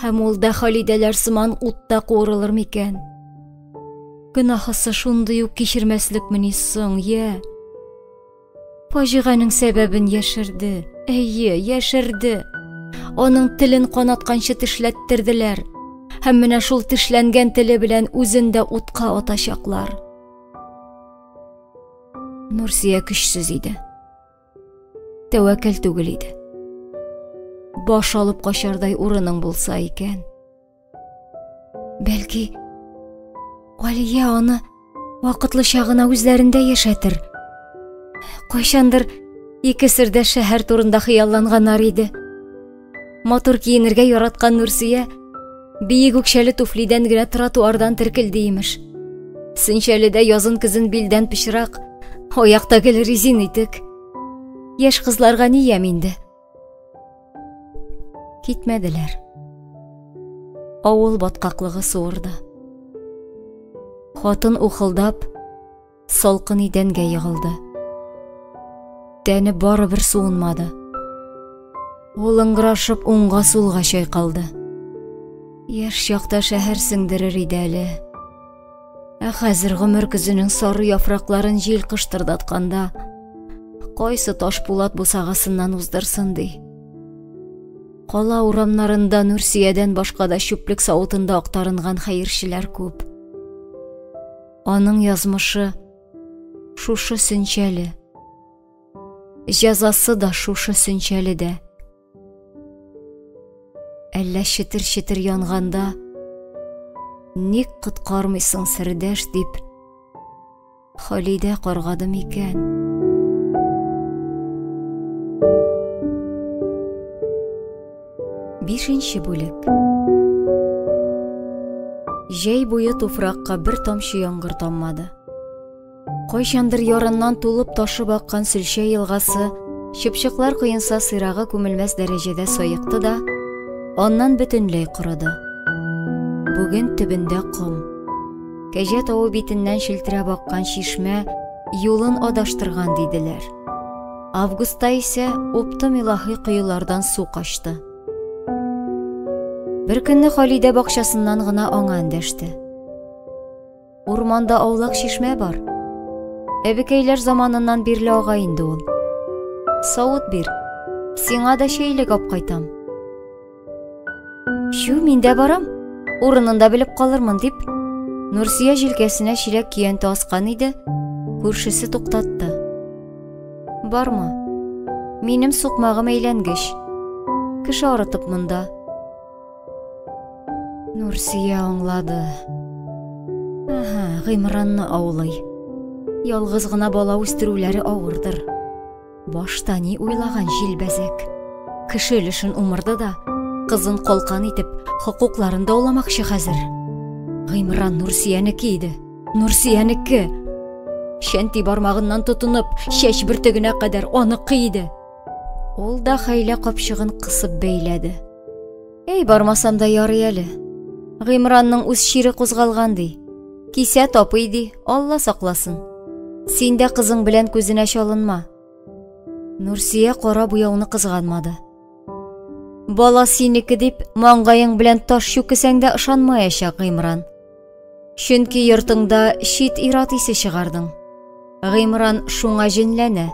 һәм ул да Халидәләр сыман утта куырылыр микән? Гөнаһысы шундый ук кичермәслекмени соң, йә? Фаҗиганең сәбәбен яшерде. Әйе, яшерде. Аның телен канатканчы тешләттерделәр. Һәм менә шул тешләнгән теле белән үзен дә утка атачаклар. Нурсия көчсез иде. Тәвәккәл түгел иде. Баш алып качардай урының булса икән. Бәлки, Алия аны вакытлыча гына үзләрендә яшәтер. Кайчандыр ике сердәш шәһәр турында хыялланганнар иде. Матур киенергә яраткан Нурсия биек үкчәле туфлидән генә тротуардан теркелди имеш. Сөнчәледә язын-көзен билдән пычрак, аякта гел резин итек. Яшь кызларга ни ям инде? Китмәделәр. Авыл баткаклыгы суырды. Хатын ухылдап, салкын идәнгә егылды. Тәне барыбер суынмады. Ул ыңгырашып уңга-сулга чайкалды. Яшь чакта шәһәр сеңдерер иде әле. Ә хәзер гомер көзенең сары яфракларын җил кыштырдатканда, кайсы ташпулат бусагасыннан уздырсын ди. Кала урамнарында Нурсиядән башка да чүплек савытында актарынган хәерчеләр күп. Аның язмышы шушы Сөнчәле. Җәзасы да шушы Сөнчәледә. Әллә четер-четер янганда, ник коткармыйсың, сердәш, дип, Халидә каргады микән? Бишенче бүлек. Җәй буе туфракка бер тамчы яңгыр таммады. Кайчандыр ярыннан тулып ташып аккан Сөлчә елгасы чыпчыклар коенса сыйрагы күмелмәс дәрәҗәдә саекты да, аннан бөтенләй корыды. Бүген төбендә ком. Кәҗә тавы битеннән челтерәп аккан чишмә юлын адаштырган диделәр. Августта исә уптым илаһи коелардан су качты. Бер көнне Халидә бакчасыннан гына аңа эндәште. Урманда аулак чишмә бар. Әбекәйләр заманыннан бирле ага инде ул. Савыт бир. Сиңа да чәйлек алып кайтам. Чү, мин дә барам. Урынын да белеп калырмын дип, Нурсия җилкәсенә чиләк көянтә аскан иде, күршесе туктатты. Барма. Минем сукмагым әйләнгеч. Кеше арытып монда. Нурсия аңлады. Әһә, Гыймранны аулый. Ялгыз гына бала үстерүләре авырдыр. Башта ни уйлаган җилбәзәк? Кеше өлешен умырды да, кызын калкан итеп, хокукларын дауламакчы хәзер. Гыймран Нурсиянеке иде. Нурсиянеке! Чәнти бармагыннан тотынып, чәч бөртегенә кадәр аныкы иде. Ул да хәйлә капчыгын кысып бәйләде. Әй, бармасам да ярый әле. Гыймранның үз чире кузгалган ди. Кисә тапый ди, Алла сакласын. Син дә кызың белән күзенә чалынма. Нурсия кара буяуны кызганмады. Бала синеке дип, маңгаең белән таш чүкесәң дә ышанмаячак Гыймран. Чөнки йортыңда чит ир-ат исе чыгардың. Гыймран шуңа җенләнә.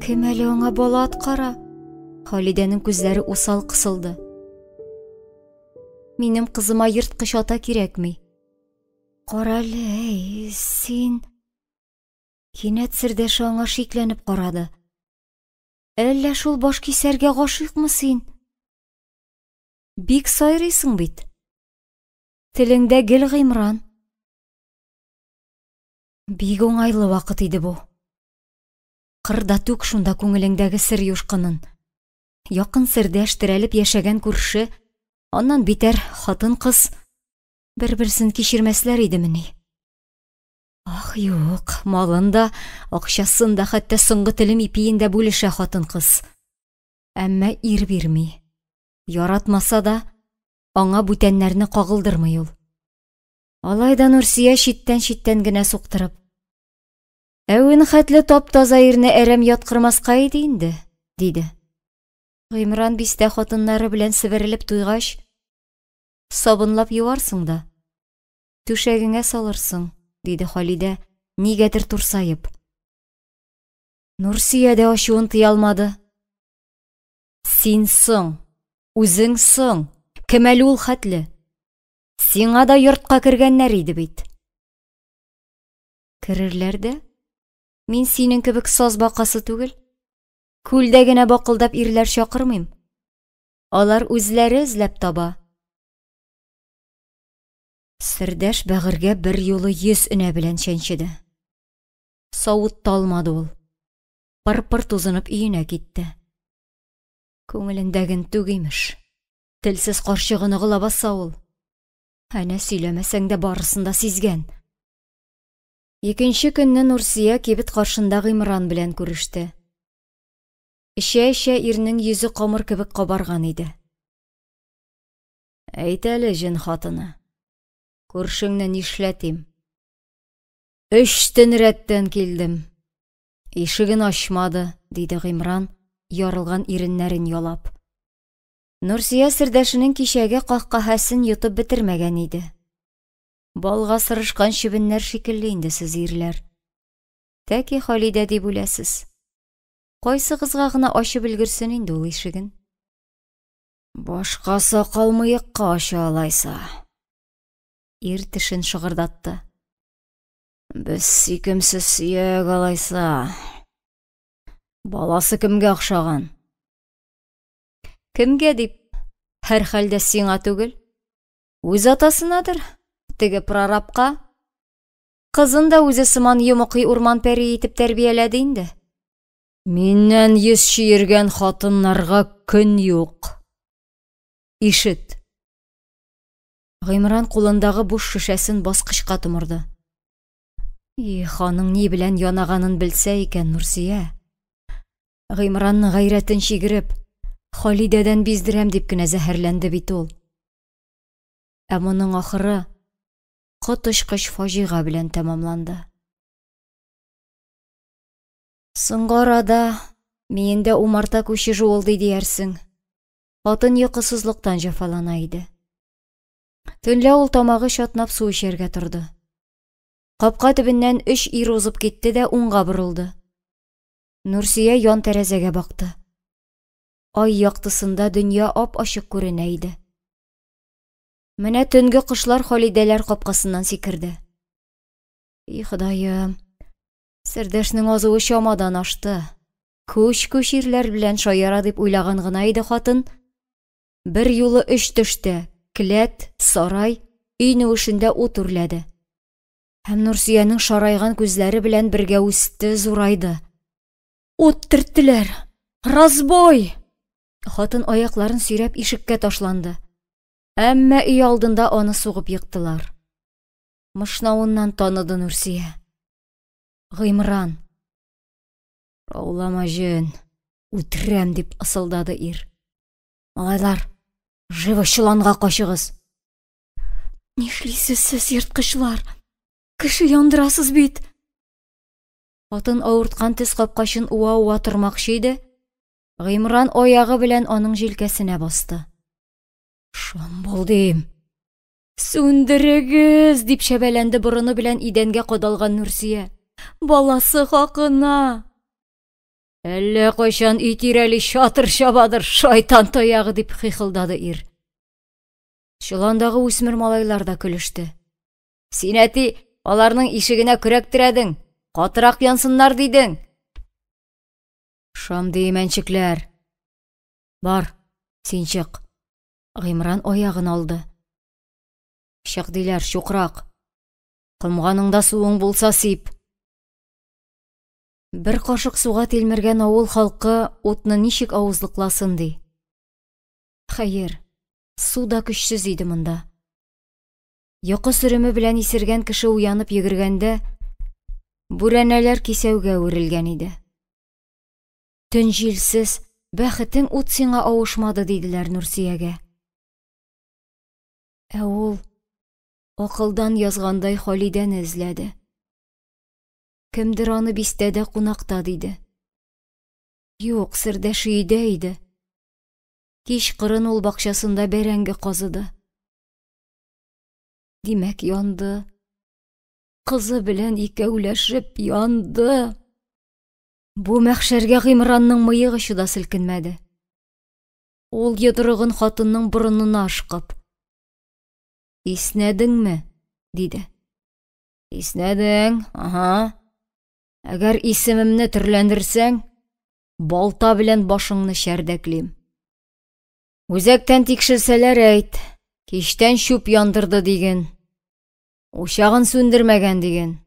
Кем әле аңа бала аткара? Халидәнең күзләре усал кысылды. Минем кызыма ерткыч ата кирәкми. Карале, әй, син... Кинәт сердәше аңа шикләнеп карады. Әллә шул баш кисәргә гашыйкмы син? Бик сайрыйсың бит. Телеңдә гел Гыймран. Бик уңайлы вакыт иде бу. Кыр да түк шунда күңелеңдәге сер юшкынын. Якын сердәш терәлеп яшәгән күрше, аннан битәр хатын-кыз бер-берсен кичермәсләр идемени? Ах, юк, малын да, акчасын да, хәтта соңгы телем ипиен дә бүлешә хатын-кыз. Әмма ир бирми. Яратмаса да, аңа бүтәннәрне кагылдырмый ул. Алай да Нурсия читтән-читтән генә суктырып. Әвен хәтле тап-таза ирне әрәм яткырмаска иде инде, диде. Гыймран бистә хатыннары белән себерелеп туйгач, сабынлап юарсың да, түшәгеңә салырсың, диде Халидә, нигәдер турсаеп. Нурсия дә ачуын тыя алмады. Син соң, үзең соң, кем әле ул хәтле? Сиңа да йортка кергәннәр иде бит. Керерләр дә, мин синең кебек саз бакасы түгел. Күлдә генә бакылдап ирләр чакырмыйм. Алар үзләре эзләп таба. Сердәш бәгырьгә бер юлы 100 энә белән чәнчеде. Савыт та алмады ул. Пыр-пыр тузынып өенә китте. Күңелендәген түк имеш. Телсез карчыгын огыла баса ул. Әнә сөйләмәсәң дә барысын да сизгән. Икенче көнне Нурсия кибет каршында Гыймран белән күреште. Эчә-эчә ирнең йөзе камыр кебек кабарган иде. Әйт әле, җен хатыны, күршеңне нишләтим? 3 төн рәттән килдем. Ишеген ачмады, диде Гыймран, ярылган иреннәрен ялап. Нурсия сердәшенең кичәге каһкаһәсен йотып бетермәгән иде. Балга сырышкан чебеннәр шикелле инде сез ирләр. Тәки Халидә дип үләсез. Кайсыгызга гына ачып өлгерсен инде ул ишеген? Башка сакал мыекка ача алайса. Ир тешен шыгырдатты. Без сөйкемсез сөяк алайса. Баласы кемгә охшаган? Кемгә дип? Һәрхәлдә сиңа түгел. Үз атасынадыр, теге прорабка. Кызын да үзе сыман йомыкый урман пәрие итеп тәрбияләде инде. Миннән йөз чөергән хатыннарга көн юк. Ишет. Гыймран кулындагы буш шешәсен баскычка томырды. Их, аның ни белән янаганын белсә икән Нурсия. Гыймранның гайрәтен чигереп, Халидәдән биздерәм дип кенә зәһәрләнде бит ул. Ә моның ахыры коточкыч фаҗига белән тәмамланды. Соңгы арада миендә умарта күче жуылды диярсең. Хатын йокысызлыктан җәфалана иде. Төнлә ул тамагы чатнап су эчәргә торды. Капка төбеннән 3 ир узып китте дә уңга борылды. Нурсия ян тәрәзәгә бакты. Ай яктысында дөнья ап-ачык күренә иде. Менә төнге кошлар Халидәләр капкасыннан сикерде. И Ходаем, сердәшнең азуы чамадан ашты. Күч-күч ирләр белән шаяра дип уйлаган гына иде хатын. Бер юлы 3 төштә, келәт, сарай, өй нүешендә ут үрләде. Һәм Нурсиянең шарайган күзләре белән бергә үсте, зурайды. Ут төрттеләр! Разбой! Хатын аякларын сөйрәп ишеккә ташланды. Әмма өй алдында аны сугып йыктылар. Мышнавыннан таныды Нурсия. Гыймран. Шаулама, җен, үтерәм, дип ысылдады ир. Малайлар, живо чоланга качыгыз. Нишлисез сез, ерткычлар? Кеше яндырасыз бит. Хатын авырткан тез капкачын уа-уа тормакчы иде. Гыймран аягы белән аның җилкәсенә басты. Шом бул дим. Сүндерегез, дип чәбәләнде борыны белән идәнгә кадалган Нурсия. Баласы хакына. Әллә кайчан өй тирәли чатыр чабадыр, шайтан таягы, дип хихылдады ир. Чоландагы үсмер малайлар да көлеште. Син, әти, аларның ишегенә көрәк терәдең, катырак янсыннар дидең. Шамди имәнчекләр. Бар, син чык. Гыймран аягын алды. Чык диләр, чукрак. Комганыңда суың булса сип. Бер кашык суга тилмергән авыл халкы утны ничек авызлыкласын ди. Хәер, су да көчсез иде монда. Йокы сөреме белән исергән кеше уянып йөгергәндә, бүрәнәләр кисәүгә үрелгән иде. Төн җилсез, бәхетең ут сиңа авышмады, диделәр Нурсиягә. Ә ул акылдан язгандай Халидәне эзләде. Кемдер аны бистәдә кунакта диде. Юк, сердәше өйдә иде. Кич кырын ул бакчасында бәрәңге казыды. Димәк, янды. Кызы белән икәүләшеп янды. Бу мәхшәргә Гыймранның мыек очы да селкенмәде. Ул йодрыгын хатынның борынына ышкып: Иснәдеңме? диде. Иснәдең, ага. Әгәр исемемне төрләндерсәң, балта белән башыңны чәрдәклим. Үзәктән тикшерсәләр әйт, кичтән чүп яндырды диген. Учагын сүндермәгән диген.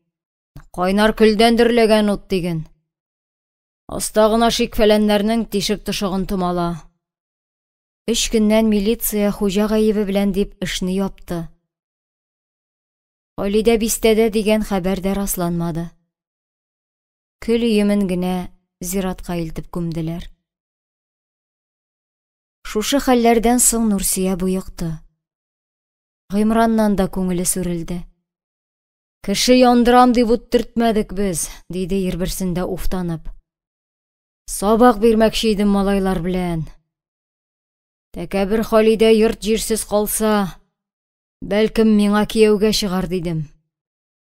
Кайнар көлдән дөрләгән ут диген. Аста гына шик-фәләннәрнең тишек тошыгын томала. 3 көннән милиция хуҗа гаебе белән дип эшне япты. Халидә бистәдә дигән хәбәр дә расланмады. Көл өемен генә зиратка илтеп күмделәр. Шушы хәлләрдән соң Нурсия боекты. Гыймраннан да күңеле сүрелде. Кеше яндырам дип ут төртмәдек без, диде ир берсендә уфтанып. Сабак бирмәкче идем малайлар белән. Тәкәббер Халидә йорт җирсез калса, бәлкем миңа кияүгә чыгар дидем.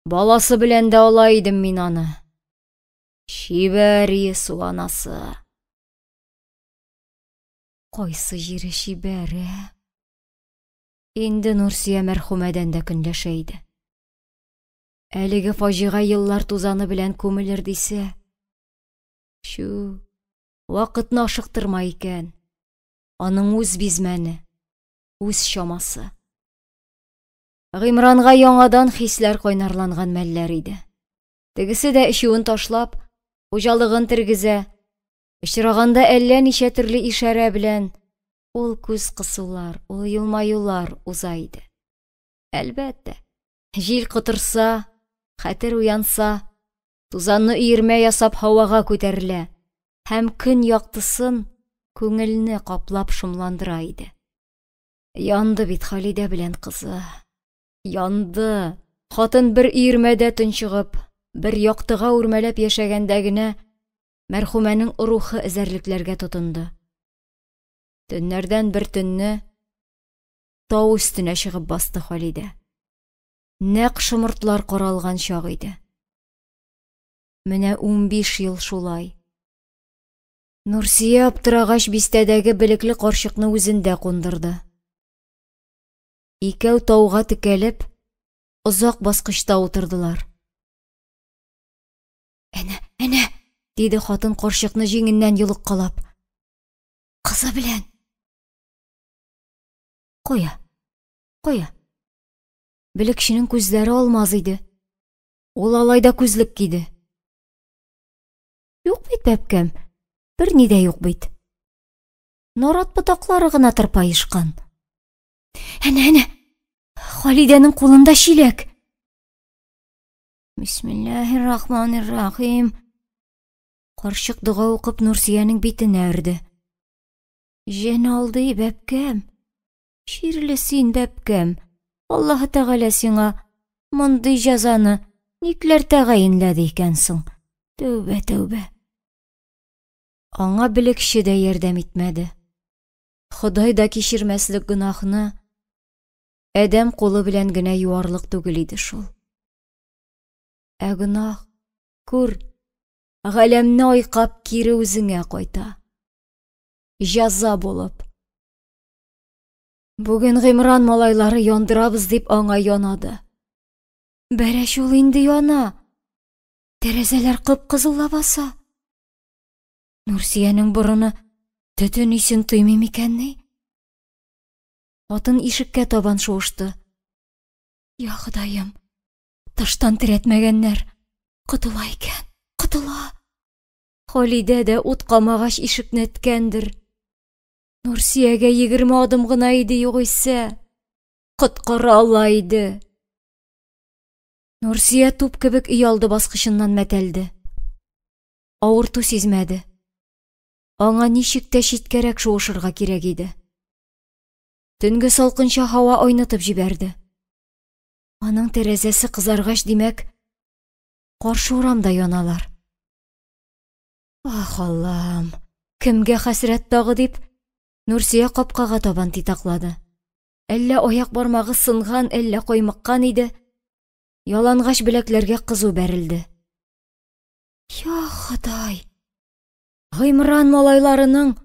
Баласы белән дә ала идем мин аны. Чибәр су анасы. Кайсы җире чибәр, ә? Инде Нурсия мәрхүмәдән дә көнләшә иде. Әлеге фаҗига еллар тузаны белән күмелер дисә, чү, вакытны ашыктырма икән. Аның үз бизмәне, үз чамасы. Гыймранга яңадан хисләр кайнарланган мәлләр иде. Тегесе дә эчүен ташлап, хуҗалыгын тергезә, очраганда әллә ничә төрле ишарә белән ул күз кысулар, ул елмаюлар уза иде. Әлбәттә, җил котырса, хәтер уянса, тузанны өермә ясап һавага күтәрелә һәм көн яктысын күңелне каплап шомландыра иде. Янды бит Халидә белән кызы. Янды. Хатын бер өермәдә тончыгып, бер яктыга үрмәләп яшәгәндә генә мәрхүмәнең рухы эзәрлекләргә тотынды. Төннәрдән бер төнне тау өстенә чыгып басты Халидә. Нәкъ шомыртлар каралган чак иде. Менә 15 ел шулай. Нурсия аптырагач бистәдәге белекле карчыкны үзендә кундырды. Икәү тауга текәлеп, озак баскычта утырдылар. Әнә, әнә, диде хатын карчыкны җиңеннән йолыккалап. Кызы белән. Кая? Кая? Белекченең күзләре алмаз иде. Ул алай да күзлек киде. Юк бит, бәбкәм, берни дә юк бит. Нарат ботаклары гына тырпаешкан. Әнә, әнә, Халидәнең кулында чиләк. Бисмиллаһир-рахманир-рахим. Карчык дога укып Нурсиянең битенә өрде. Җен алды, бәбкәм. Чирле син, бәбкәм. Аллаһы Тәгалә сиңа мондый җәзаны никләр тәгаенләде икән соң? Тәүбә, тәүбә. Аңа белекче дә ярдәм итмәде. Ходай да кичермәслек гөнаһны Адәм кулы белән генә юарлык түгел иде шул. Ә гөнаһ, күр, галәмне айкап кире үзеңә кайта. Җәза булып. Бүген Гыймран малайлары яндырабыз дип аңа янады. Бәрәч ул инде яна. Тәрәзәләр кып-кызыл лабаса. Нурсиянең борыны төтен исен тоймый микәнни? Хатын ишеккә табан шуышты. Я Ходаем, тыштан терәтмәгәннәр. Котыла икән, котыла. Халидә дә ут камагач ишекне эткәндер. Нурсиягә 20 адым гына иде югыйсә. Коткара ала иде. Нурсия туп кебек өйалды баскычыннан мәтәлде. Авырту сизмәде. Аңа ничек тә читкәрәк шуышырга кирәк иде. Төнге салкынча һава айнытып җибәрде. Аның тәрәзәсе кызаргач, димәк, каршы урамда яналар. Ах, Аллам, кемгә хәсрәт тагы дип, Нурсия капкага табан титаклады. Әллә аяк бармагы сынган, әллә каймыккан иде. Ялангач беләкләргә кызу бәрелде. Я Ходай! Гыймран малайларының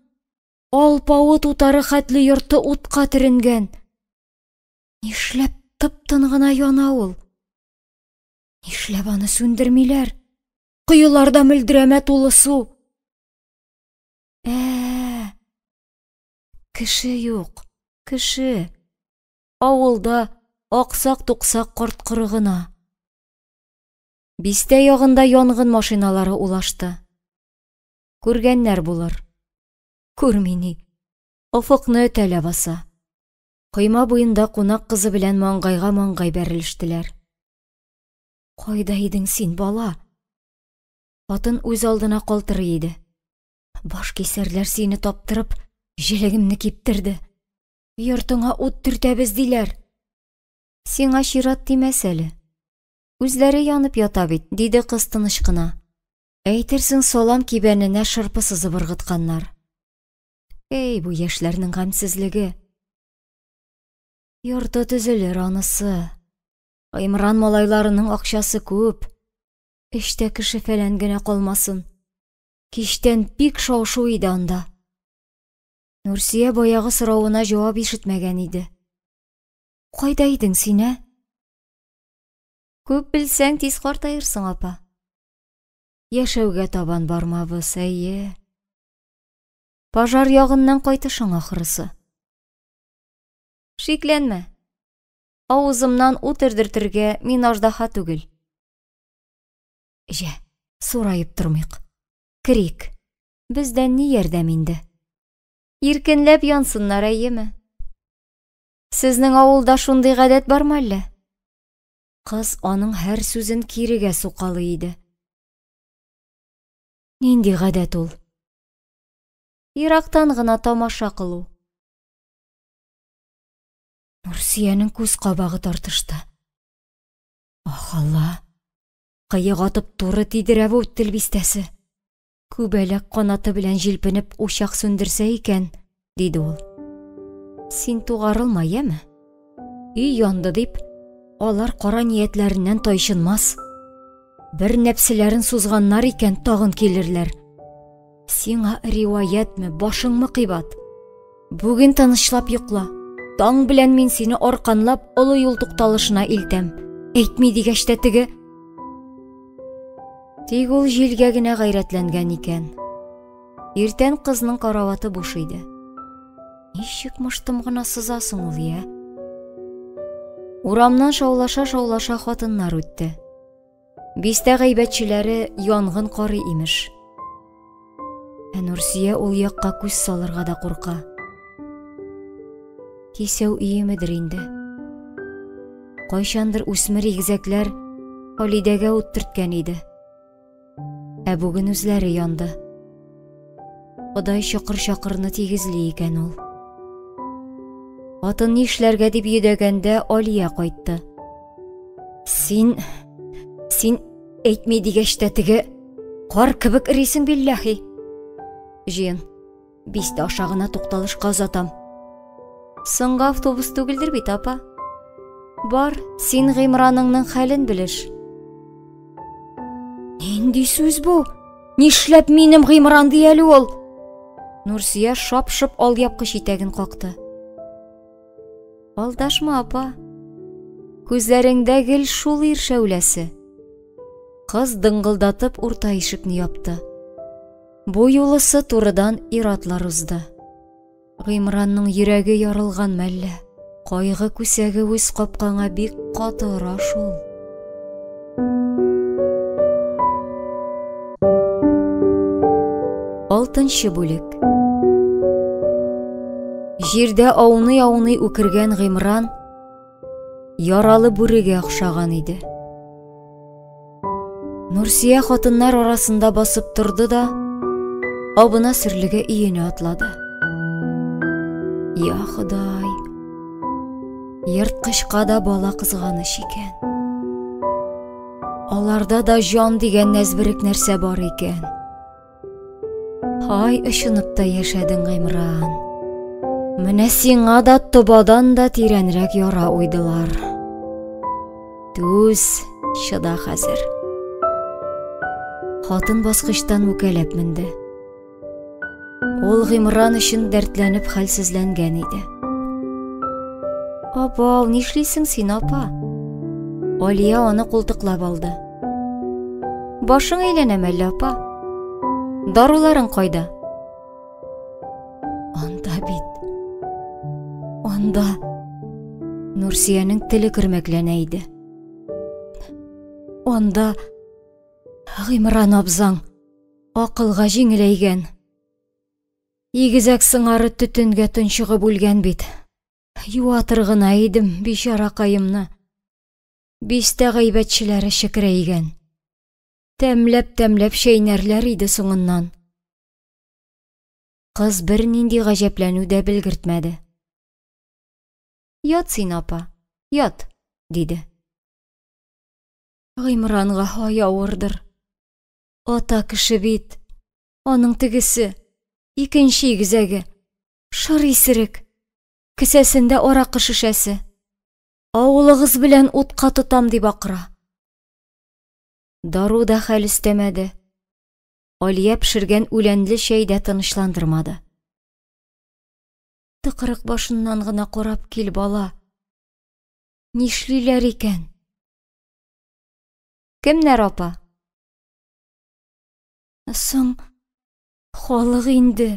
алпавыт утары хәтле йорты утка төренгән. Нишләп тып-тын гына яна ул? Нишләп аны сүндермиләр? Коеларда мөлдерәмә тулы су. Ә, кеше юк, кеше. Авылда аксак-туксак карт-коры гына. Бистә ягында янгын машиналары улашты. Күргәннәр булыр. Күрми ни. Офыкны өтәлә баса. Койма буенда кунак кызы белән маңгайга маңгай бәрелештеләр. Кайда идең син, бала? Хатын үз алдына калтырый иде. Баш кисәрләр сине таптырып, җелегемне киптерде. Йортыңа ут төртәбез диләр. Сиңа чират тимәс әле. Үзләре янып ята бит, диде кыз тыныч кына. Әйтерсең, салам кибәненә шырпы сызып ыргытканнар. Эй, бу яшьләрнең гамьсезлеге. Йорты төзелер анысы. Гыймран малайларының акчасы күп. Эчтә кеше фәлән генә калмасын. Кичтән бик шау-шу иде анда. Нурсия баягы соравына җавап ишетмәгән иде. Кайда идең син, ә? Күп белсәң, тиз картаерсың, апа. Яшәүгә табан бармабыз, әйе. Пожар ягыннан кайтышың ахрысы. Шикләнмә. Авызымнан ут өрдертергә мин аждаһа түгел. Җә, сураеп тормыйк. Керик. Бездән ни ярдәм инде? Иркенләп янсыннар, әйеме? Сезнең авылда шундый гадәт бармы әллә? Кыз аның һәр сүзен кирегә сукалый иде. Нинди гадәт ул? Ерактан гына тамаша кылу. Нурсиянең күз кабагы тартышты. Ах, Алла! Кыек атып туры тидерә бу тел бистәсе. Күбәләк канаты белән җилпенеп учак сүндерсә икән, диде ул. Син тугарылма, яме? Өй янды дип, алар кара ниятләреннән тайчынмас. Бер нәпселәрен сузганнар икән, тагын килерләр. Сиңа риваятме, башыңмы кыйбат? Бүген тынычлап йокла. Таң белән мин сине арканлап олы юл тукталышына илтәм. Әйтми дигәч тә теге. Тик ул җилгә генә гайрәтләнгән икән. Иртән кызның караваты буш иде. Ничек мыштым гына сызасың ул, я? Урамнан шаулаша-шаулаша хатыннар үтте. Бистә гайбәтчеләре янгын карый имеш. Ә Нурсия ул якка күз салырга да курка. Кисәү өемедер инде. Кайчандыр үсмер игезәкләр Халидәгә ут төрткән иде. Ә бүген үзләре янды. Ходай чокыр-чакырны тигезли икән ул. Хатын нишләргә дип йөдәгәндә Алия кайтты. Син, син әйтми дигәч тә теге кар кебек эрисең билләһи. Җыен, бистә аша гына тукталышка озатам. Соңгы автобус түгелдер бит, апа. Бар, син Гыймраныңның хәлен белеш. Нинди сүз бу? Нишләп минем Гыймран ди әле ул? Нурсия шап-шоп алъяпкыч итәген какты. Алдашма, апа. Күзләреңдә гел шул ир шәүләсе. Кыз дыңгылдатып урта ишекне япты. Бу юлысы турыдан ир-атлар узды. Гыймранның йөрәге ярылган мәллә? Кайгы күсәге үз капкаңа бик каты ора шул. Алтынчы бүлек. Җирдә ауный-ауный үкергән Гыймран яралы бүрегә охшаган иде. Нурсия хатыннар арасында басып торды да, абына сөрлегә өенә атлады. Я Ходай, ерткычка да бала кызганыч икән. Аларда да җан дигән нәзберек нәрсә бар икән. Һай, очынып та яшәдең, Гыймран. Менә сиңа да тобадан да тирәнрәк яра уйдылар. Түз, чыда хәзер. Хатын баскычтан мүкәләп менде. Ул Гыймран өчен дәртләнеп хәлсезләнгән иде. Апау, нишлисең син, апа? Алия аны култыклап алды. Башың әйләнә мәллә, апа? Даруларың кайда? Анда бит. Анда. Нурсиянең теле көрмәкләнә иде. Анда Гыймран абзаң акылга җиңеләйгән. Игезәк сыңары төтенгә тончыгып үлгән бит. Юатыр гына идем бичаракаемны. Бистә гайбәтчеләре чекрәйгән. Тәмләп-тәмләп чәйнәрләр иде соңыннан. Кыз бернинди гаҗәпләнү дә белгертмәде. Ят син, апа, ят, диде. Гыймранга һай авырдыр. Ата кеше бит. Аның тегесе, икенче игезәге, шыр исерек. Кесәсендә аракы шешәсе. Авылыгыз белән утка тотам дип акыра. Дару да хәл өстәмәде. Алия пешергән үләнле чәй дә тынычландырмады. Тыкрык башыннан гына карап кил, бала. Нишлиләр икән? Кемнәр, апа? Соң, халык инде.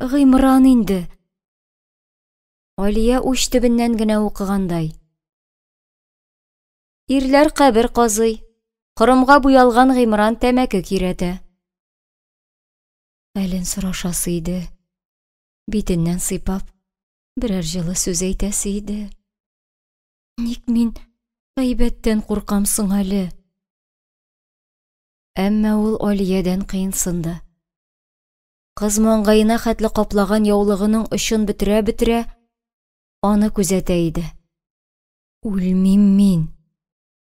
Гыймран инде. Алия уч төбеннән генә укыгандай. Ирләр кабер казый, корымга буялган Гыймран тәмәке көйрәтә. Әлен сорашасы иде, битеннән сыйпап, берәр җылы сүз әйтәсе иде. Ник мин гайбәттән куркам соң әле? Әмма ул Алиядән кыенсынды. Кыз маңгаена хәтле каплаган яулыгының очын бөтерә-бөтерә аны күзәтә иде. Үлмим мин.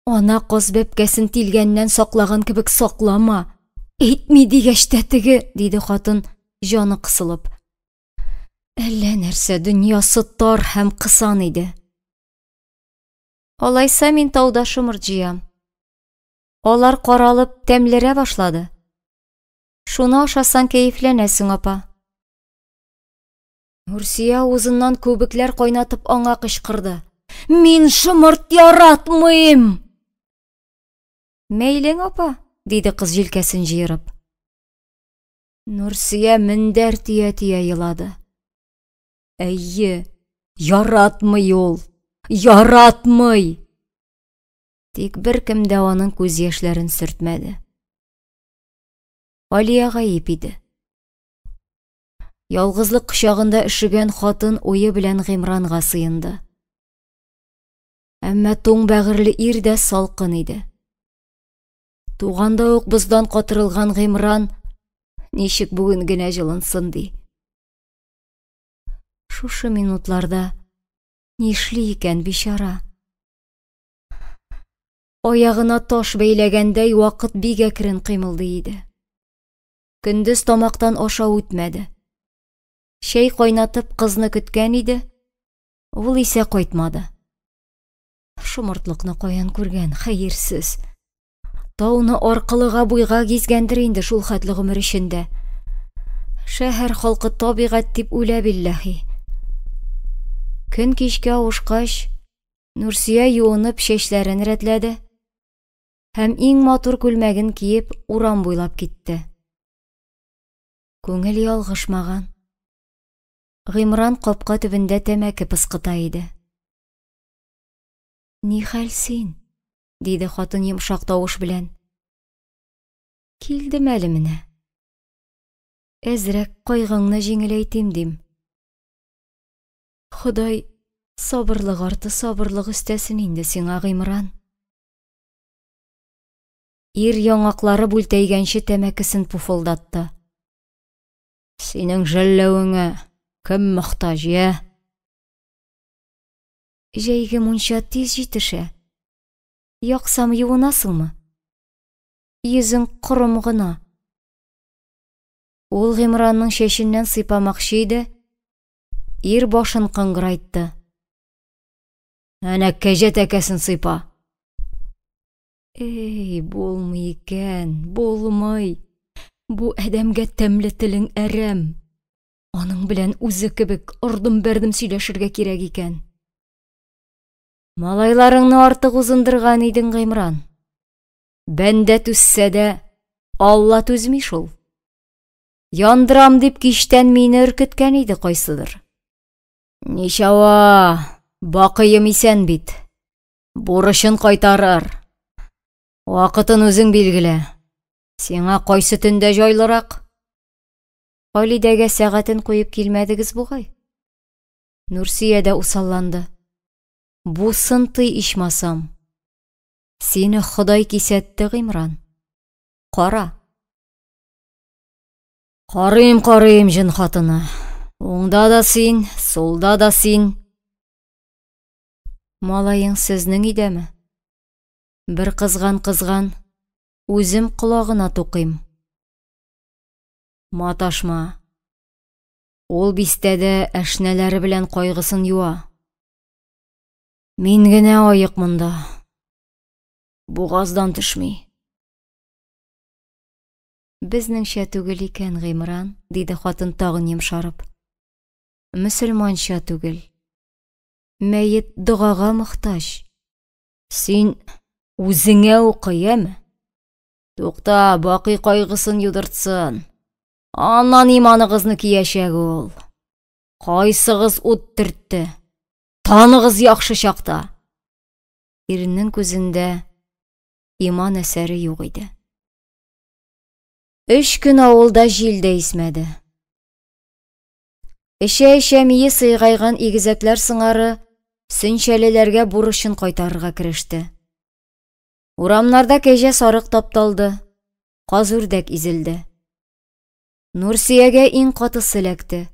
Ана каз бәбкәсен тилгәннән саклаган кебек саклама. Әйтми дигәч тә теге, диде хатын, җаны кысылып. Әллә нәрсә дөньясы тар һәм кысан иде. Алайса мин тауда шомырт җыям. Алар каралып, тәмлерә башлады. Шуны ашасаң кәефләнәсең, апа. Нурсия авызыннан күбекләр кайнатып аңа кычкырды. Мин шомырт яратмыйм! Мәйлең, апа, диде кыз җилкәсен җыерып. Нурсия мендәр тия-тия елады. Әйе, яратмый ул, яратмый! Тик беркем дә аның күз яшьләрен сөртмәде. Алия гаеп иде. Ялгызлык кочагында өшегән хатын уе белән Гыймранга сыенды. Әмма туң бәгырьле ир дә салкын иде. Туганда ук боздан катырылган Гыймран ничек бүген генә җылынсын ди. Шушы минутларда нишли икән бичара? Аягына таш бәйләгәндәй вакыт бик әкрен кыймылдый иде. Көндез тамактан ашау үтмәде. Чәй кайнатып кызны көткән иде, ул исә кайтмады. Шомыртлыкны каян күргән, хәерсез. Тауны аркылыга-буйга гизгәндер инде шул хәтле гомер эчендә. Шәһәр халкы табигать дип үлә билләһи. Көн кичкә авышкач, Нурсөя юынып чәчләрен рәтләде һәм иң матур күлмәген киеп урам буйлап китте. Күңел ялгышмаган. Гыймран капка төбендә тәмәке пыскыта иде. Нихәл син? диде хатын йомшак тавыш белән. Килдем әле менә. Әзрәк кайгыңны җиңеләйтим дим. Ходай сабырлык арты сабырлык өстәсен инде сиңа, Гыймран. Ир яңаклары бүлтәйгәнче тәмәкесен пуфылдатты. Синең жәлләвеңә кем мохтаҗ, йә? Җәйге мунча тиз җитешә. Яксам, юынасыңмы? Йөзең корым гына. Ул Гыймранның чәченнән сыйпамакчы иде, ир башын кыңгырайтты. Әнә кәҗә тәкәсен сыйпа. Эй, булмый икән, булмый. Бу адәмгә тәмле телең әрәм. Аның белән үзе кебек ордым-бәрдем сөйләшергә кирәк икән. Малайларыңны артык узындырган идең, Гыймран. Бәндә түзсә дә, Алла түзми шул. Яндырам дип кичтән мине өркеткән иде кайсыдыр. Ничава, бакыем исән бит. Бурычын кайтарыр. Вакытын үзең билгелә. Сиңа кайсы төндә җайлырак? Халидәгә сәгатен куеп килмәдегез бугай. Нурсөя дә усалланды. Бусын тый ичмасам. Сине Ходай кисәтте, Гыймран. Кара. Карыйм, карыйм, җен хатыны. Уңда да син, сулда да син. Малаең сезнең өйдәме? Бер кызган-кызган, үзем колагына тукыйм. Маташма. Ул бистәдә әшнәләре белән кайгысын юа. Мин генә аек монда. Бугаздан төшми. Безнеңчә түгел икән, Гыймран, диде хатын тагын йомшарып. Мөселманча түгел. Мәет догага мохтаҗ. Син үзеңә укы, яме? Тукта, Бакый кайгысын юдыртсын. Аннан иманыгызны киячәк ул. Кайсыгыз ут төртте? Таныгыз яхшы чакта. Иренең күзендә иман әсәре юк иде. Өч көн авылда җил дә исмәде. Эчә-эчә мие сыйгайган игезәкләр сыңары сөнчәлеләргә бурычын кайтарырга кереште. Урамнарда кәҗә сарык тапталды, каз-үрдәк изелде. Нурсөягә иң катысы эләкте.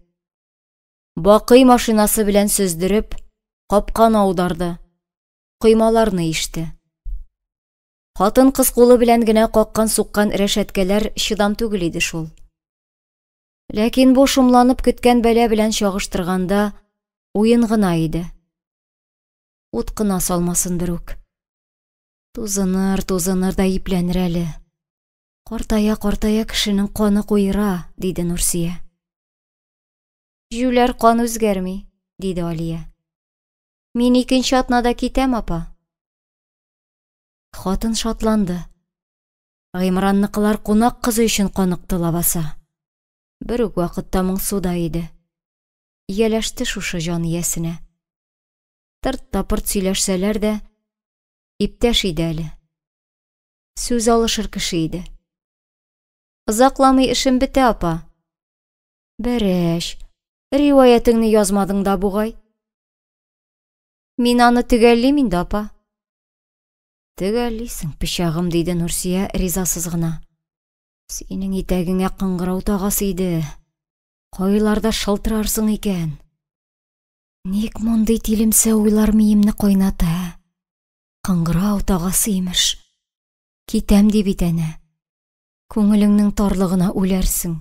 Бакый машинасы белән сөздереп, капканы аударды, коймаларны иште. Хатын-кыз кулы белән генә каккан-суккан рәшәткәләр чыдам түгел иде шул. Ләкин бу шомланып көткән бәла белән чагыштырганда уен гына иде. Ут кына салмасын берүк. Тузыныр, тузыныр да ипләнер әле. Картая-картая кешенең каны куера, диде Нурсөя. Җүләр кан үзгәрми, диде Алия. Мин икенче атнада китәм, апа. Хатын шатланды. Гыймранныкылар кунак кызы өчен каныкты лабаса. Бер үк вакытта моңсу да иде. Ияләште шушы җан иясенә. Тырт та пырт сөйләшсәләр дә, иптәш иде әле. Сүз алышыр кеше иде. Озакламый эшем бетә, апа. Бәрәч, риваятеңне язмадың да бугай. Мин аны төгәллим инде, апа. Төгәллисең, пычагым, диде Нурсөя ризасыз гына. Синең итәгеңә кыңгырау тагасы иде. Кайларда шылтырарсың икән? Ник мондый тилемсә уйлар миемне кайната, ә? Кыңгырау тагасы имеш. Китәм ди бит әнә. Күңелеңнең тарлыгына үләрсең.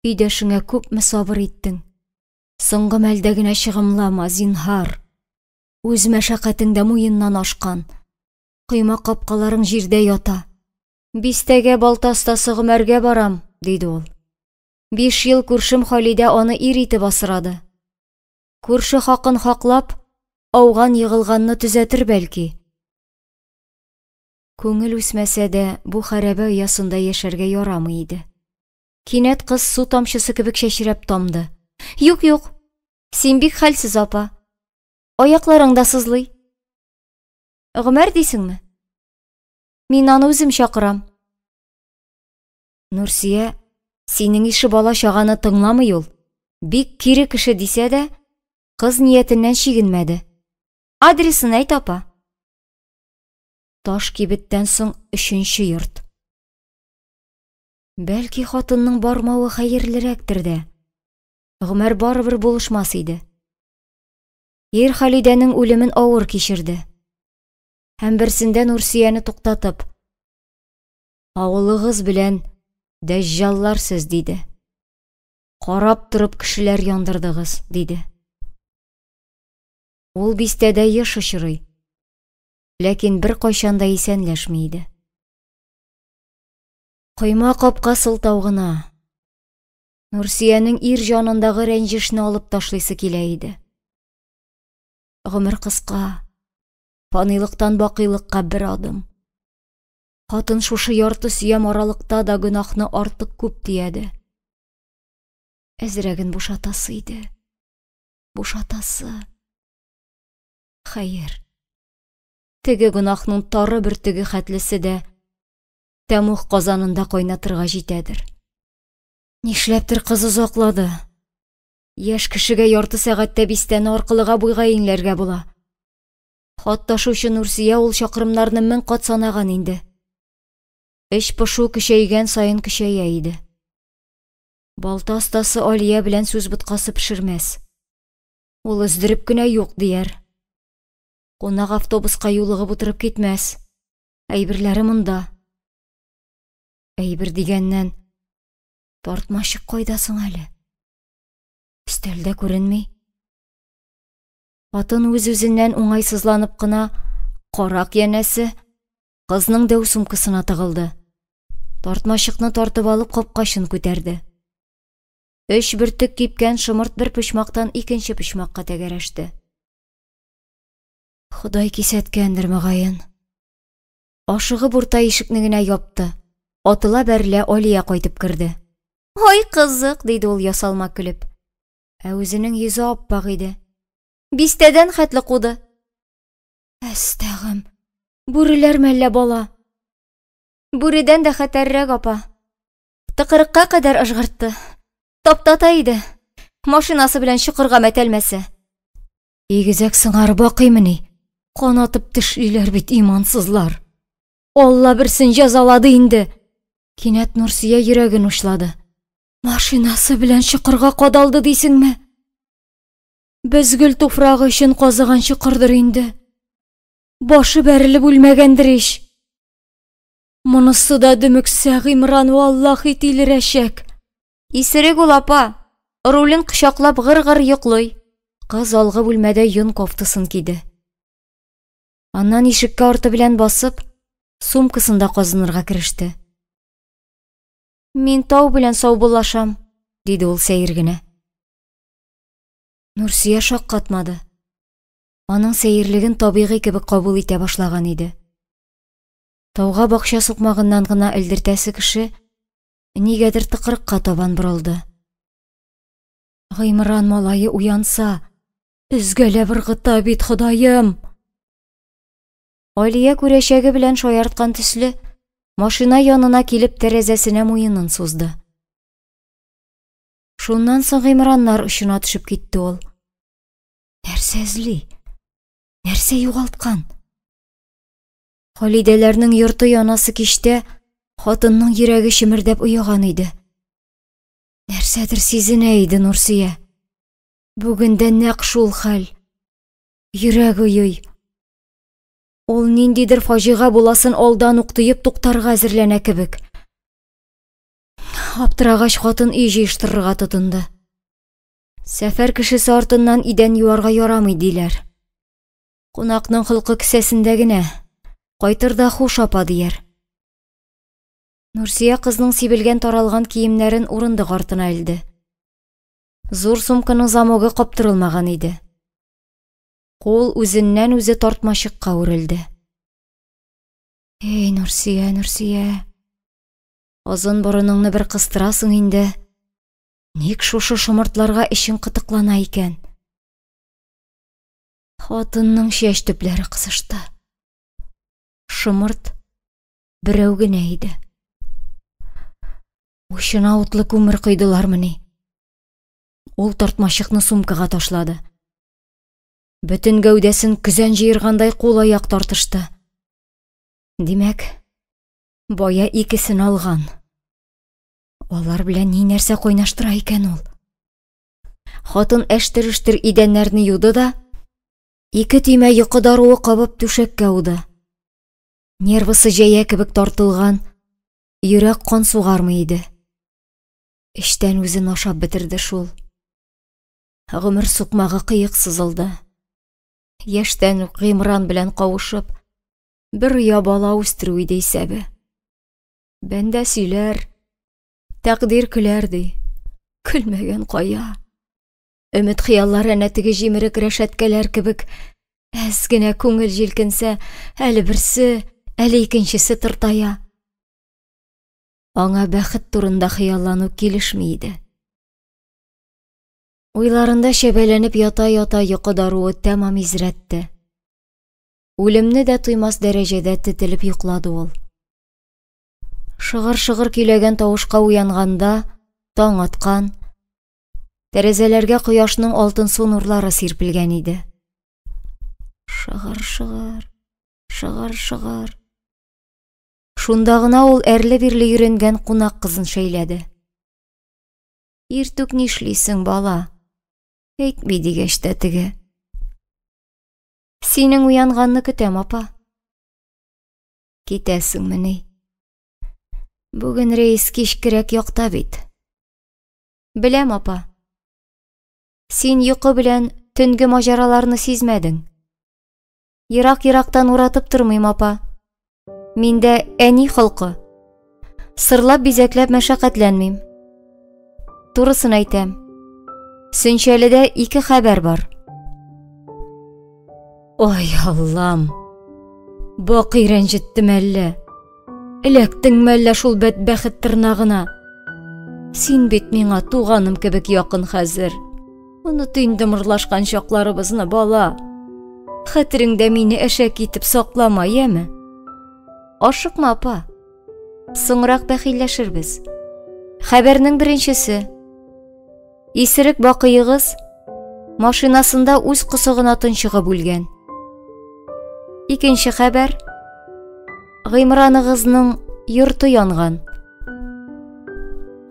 Өйдәшеңә күпме сабыр иттең. Соңгы мәлдә генә чыгымлама, зинһар. Үз мәшәкатең дә муеннан ашкан. Койма капкаларың җирдә ята. Бистәгә балта остасы Гомәргә барам, диде ул. 5 ел күршем Халидә аны ир итеп асрады. Күрше хакын хаклап, ауган-егылганны төзәтер бәлки. Күңел үсмәсә дә, бу хәрабә оясында яшәргә ярамый иде. Кинәт кыз су тамчысы кебек чәчрәп тамды. Юк, юк, син бик хәлсез, апа. Аякларың да сызлый. Гомәр дисеңме? Мин аны үзем чакырам. Нурсия, синең ише бала-чаганы тыңламый ул. Бик кире кеше дисә дә, кыз ниятеннән чигенмәде. Адресын әйт, апа. Таш кибеттән соң өченче йорт. Бәлки хатынның бармавы хәерлерәктер дә. Гомәр барыбер булышмас иде. Ир Халидәнең үлемен авыр кичерде. Һәм берсендә Нурсияне туктатып, Авылыгыз белән дәҗҗаллар сез, диде. Карап торып кешеләр яндырдыгыз, диде. Ул бистәдә еш очрый, ләкин беркайчан да исәнләшми иде. Койма капка сылтау гына. Нурсиянең ир җанындагы рәнҗешне алып ташлыйсы килә иде. Гомер кыска, фанилыктан бакыйлыкка бер адым. Хатын шушы ярты сөям аралыкта да гөнаһны артык күп төяде. Әзрәген бушатасы иде. Бушатасы. Хәер, теге гөнаһның тары бөртеге хәтлесе дә тәмуг казанында кайнатырга җитәдер. Нишләптер кыз озаклады. Яшь кешегә ярты сәгатьтә бистәне аркылыга буйга иңләргә була. Хат ташучы Нурсия ул чакрымнарны 1000 кат санаган инде. Эч пошу көчәйгән саен көчәя иде. Балта остасы Алия белән сүз боткасы пешермәс. Ул өздереп кенә юк дияр. Кунак автобуска юлыгып утырып китмәс. Әйберләре монда. Әйбер дигәннән, тартмачык кайда соң әле? Өстәлдә күренми. Хатын үз-үзеннән уңайсызланып кына, карак янәсе, кызның дәү сумкасына тыгылды. Тартмачыкны тартып алып капкачын күтәрде. 3 бөртек кипкән шомырт бер почмактан икенче почмакка тәгәрәште. Ходай кисәткәндер, мөгаен. Ашыгып урта ишекне генә япты. Атыла бәрелә Алия кайтып керде. Ой, кызык, диде ул ясалма көлеп. Ә үзенең йөзе аппак иде. Бистәдән хәтле куды. Әстәгым, бүреләр мәллә бала? Бүредән дә хәтәррәк, апа. Тыкрыкка кадәр ыжгыртты. Таптата иде. Машинасы белән чокырга мәтәлмәсе. Игезәк сыңар бакыймыни? Канатып тешлиләр бит имансызлар. Алла берсен җәзалады инде. Кинәт Нурсия йөрәген учлады. Машинасы белән чокырга кадалды дисеңме? Без гөл туфрагы өчен казыган чокырдыр инде. Башы бәрелеп үлмәгәндер ич. Монысы да дөмексә, Гыймран валлахи тилерәчәк. Исерек ул, апа. Рулен кочаклап гыр-гыр йоклый. Кыз алгы бүлмәдә йон кофтасын киде. Аннан ишеккә арты белән басып, сумкасында казынырга кереште. Мин тау белән саубуллашам, диде ул сәер генә. Нурсия шаккатмады. Аның сәерлеген табигый кебек кабул итә башлаган иде. Тауга бакча сукмагыннан гына элдертәсе кеше нигәдер тыкрыкка табан борылды. Гыймран малае уянса, өзгәләп ыргыта бит, Ходаем! Алия күрәчәге белән шаярткан төсле, машина янына килеп тәрәзәсенә муенын сузды. Шуннан соң Гыймраннар очына төшеп китте ул. Нәрсә эзли? Нәрсә югалткан? Халидәләрнең йорты янасы кичтә хатынның йөрәге чемердәп ояган иде. Нәрсәдер сизенә иде Нурсия. Бүген дә нәкъ шул хәл. Йөрәк уйый. Ул ниндидер фаҗига буласын алдан ук тоеп туктарга әзерләнә кебек. Аптырагач хатын өй җыештырырга тотынды. Сәфәр кешесе артыннан идән юарга ярамый диләр. Кунакның холкы кесәсендә генә. Кайтыр да хуш, апа, дияр. Нурсөя кызның сибелгән-таралган киемнәрен урындык артына элде. Зур сумканың замогы каптырылмаган иде. Кул үзеннән-үзе тартмачыкка үрелде. Эй, Нурсөя, Нурсөя, озын борыныңны бер кыстырасың инде. Ник шушы шомыртларга эчең кытыклана икән? Хатынның чәч төпләре кысышты. Шомырт берәү генә иде. Учына утлы күмер койдылармыни? Ул тартмачыкны сумкага ташлады. Бөтен гәүдәсен көзән җыергандай кул-аяк тартышты. Димәк, бая икесен алган. Алар белән ни нәрсә кайнаштыра икән ул? Хатын әштер-өштер идәннәрне юды да, ике төймә йокы даруы кабып түшәккә ауды. Нервысы җәя кебек тартылган, йөрәк кан сугармый иде. Эчтән үзен ашап бетерде шул. Гомер сукмагы кыек сызылды. Яшьтән үк Гыймран белән кавышып, бер оя бала үстерү иде исәбе. Бәндә сөйләр, тәкъдир көләр ди. Көлмәгән кая? Өмет хыяллары әнә теге җимерек рәшәткәләр кебек әз генә күңел җилкенсә, әле берсе, әле икенчесе тыртая. Аңа бәхет турында хыяллану килешми иде. Уйларында чәбәләнеп ята-ята йокы даруы тәмам изрәтте. Үлемне дә тоймас дәрәҗәдә тетелеп йоклады ул. Шыгыр-шыгыр көйләгән тавышка уянганда таң аткан, тәрәзәләргә кояшның алтынсу нурлары сирпелгән иде. Шыгыр-шыгыр, шыгыр-шыгыр. Шунда гына ул әрле-бирле йөренгән кунак кызын шәйләде. Иртүк нишлисең, бала? Әйтми дигәч тә теге. Синең уянганны көтәм, апа. Китәсеңмени? Бүген рейс кичкерәк якта бит. Беләм, апа. Син йокы белән төнге маҗараларны сизмәдең. Ерак-ерактан уратып тормыйм, апа. Миндә әни холкы. Сырлап-бизәкләп мәшәкатьләнмим. Турысын әйтәм. Сөнчәледә ике хәбәр бар. Ой, Аллам! Бакый рәнҗеттем әллә? Эләктеңме әллә шул бәдбәхет тырнагына? Син бит миңа туганым кебек якын хәзер. Оныт инде мырлашкан чакларыбызны, бала. Хәтереңдә мине әшәке итеп саклама, яме? Ашыкма, апа. Соңрак бәхилләшербез. Хәбәрнең беренчесе. Исерек бакыегыз машинасында үз косыгына тончыгып үлгән. Икенче хәбәр. Гыймраныгызның йорты янган.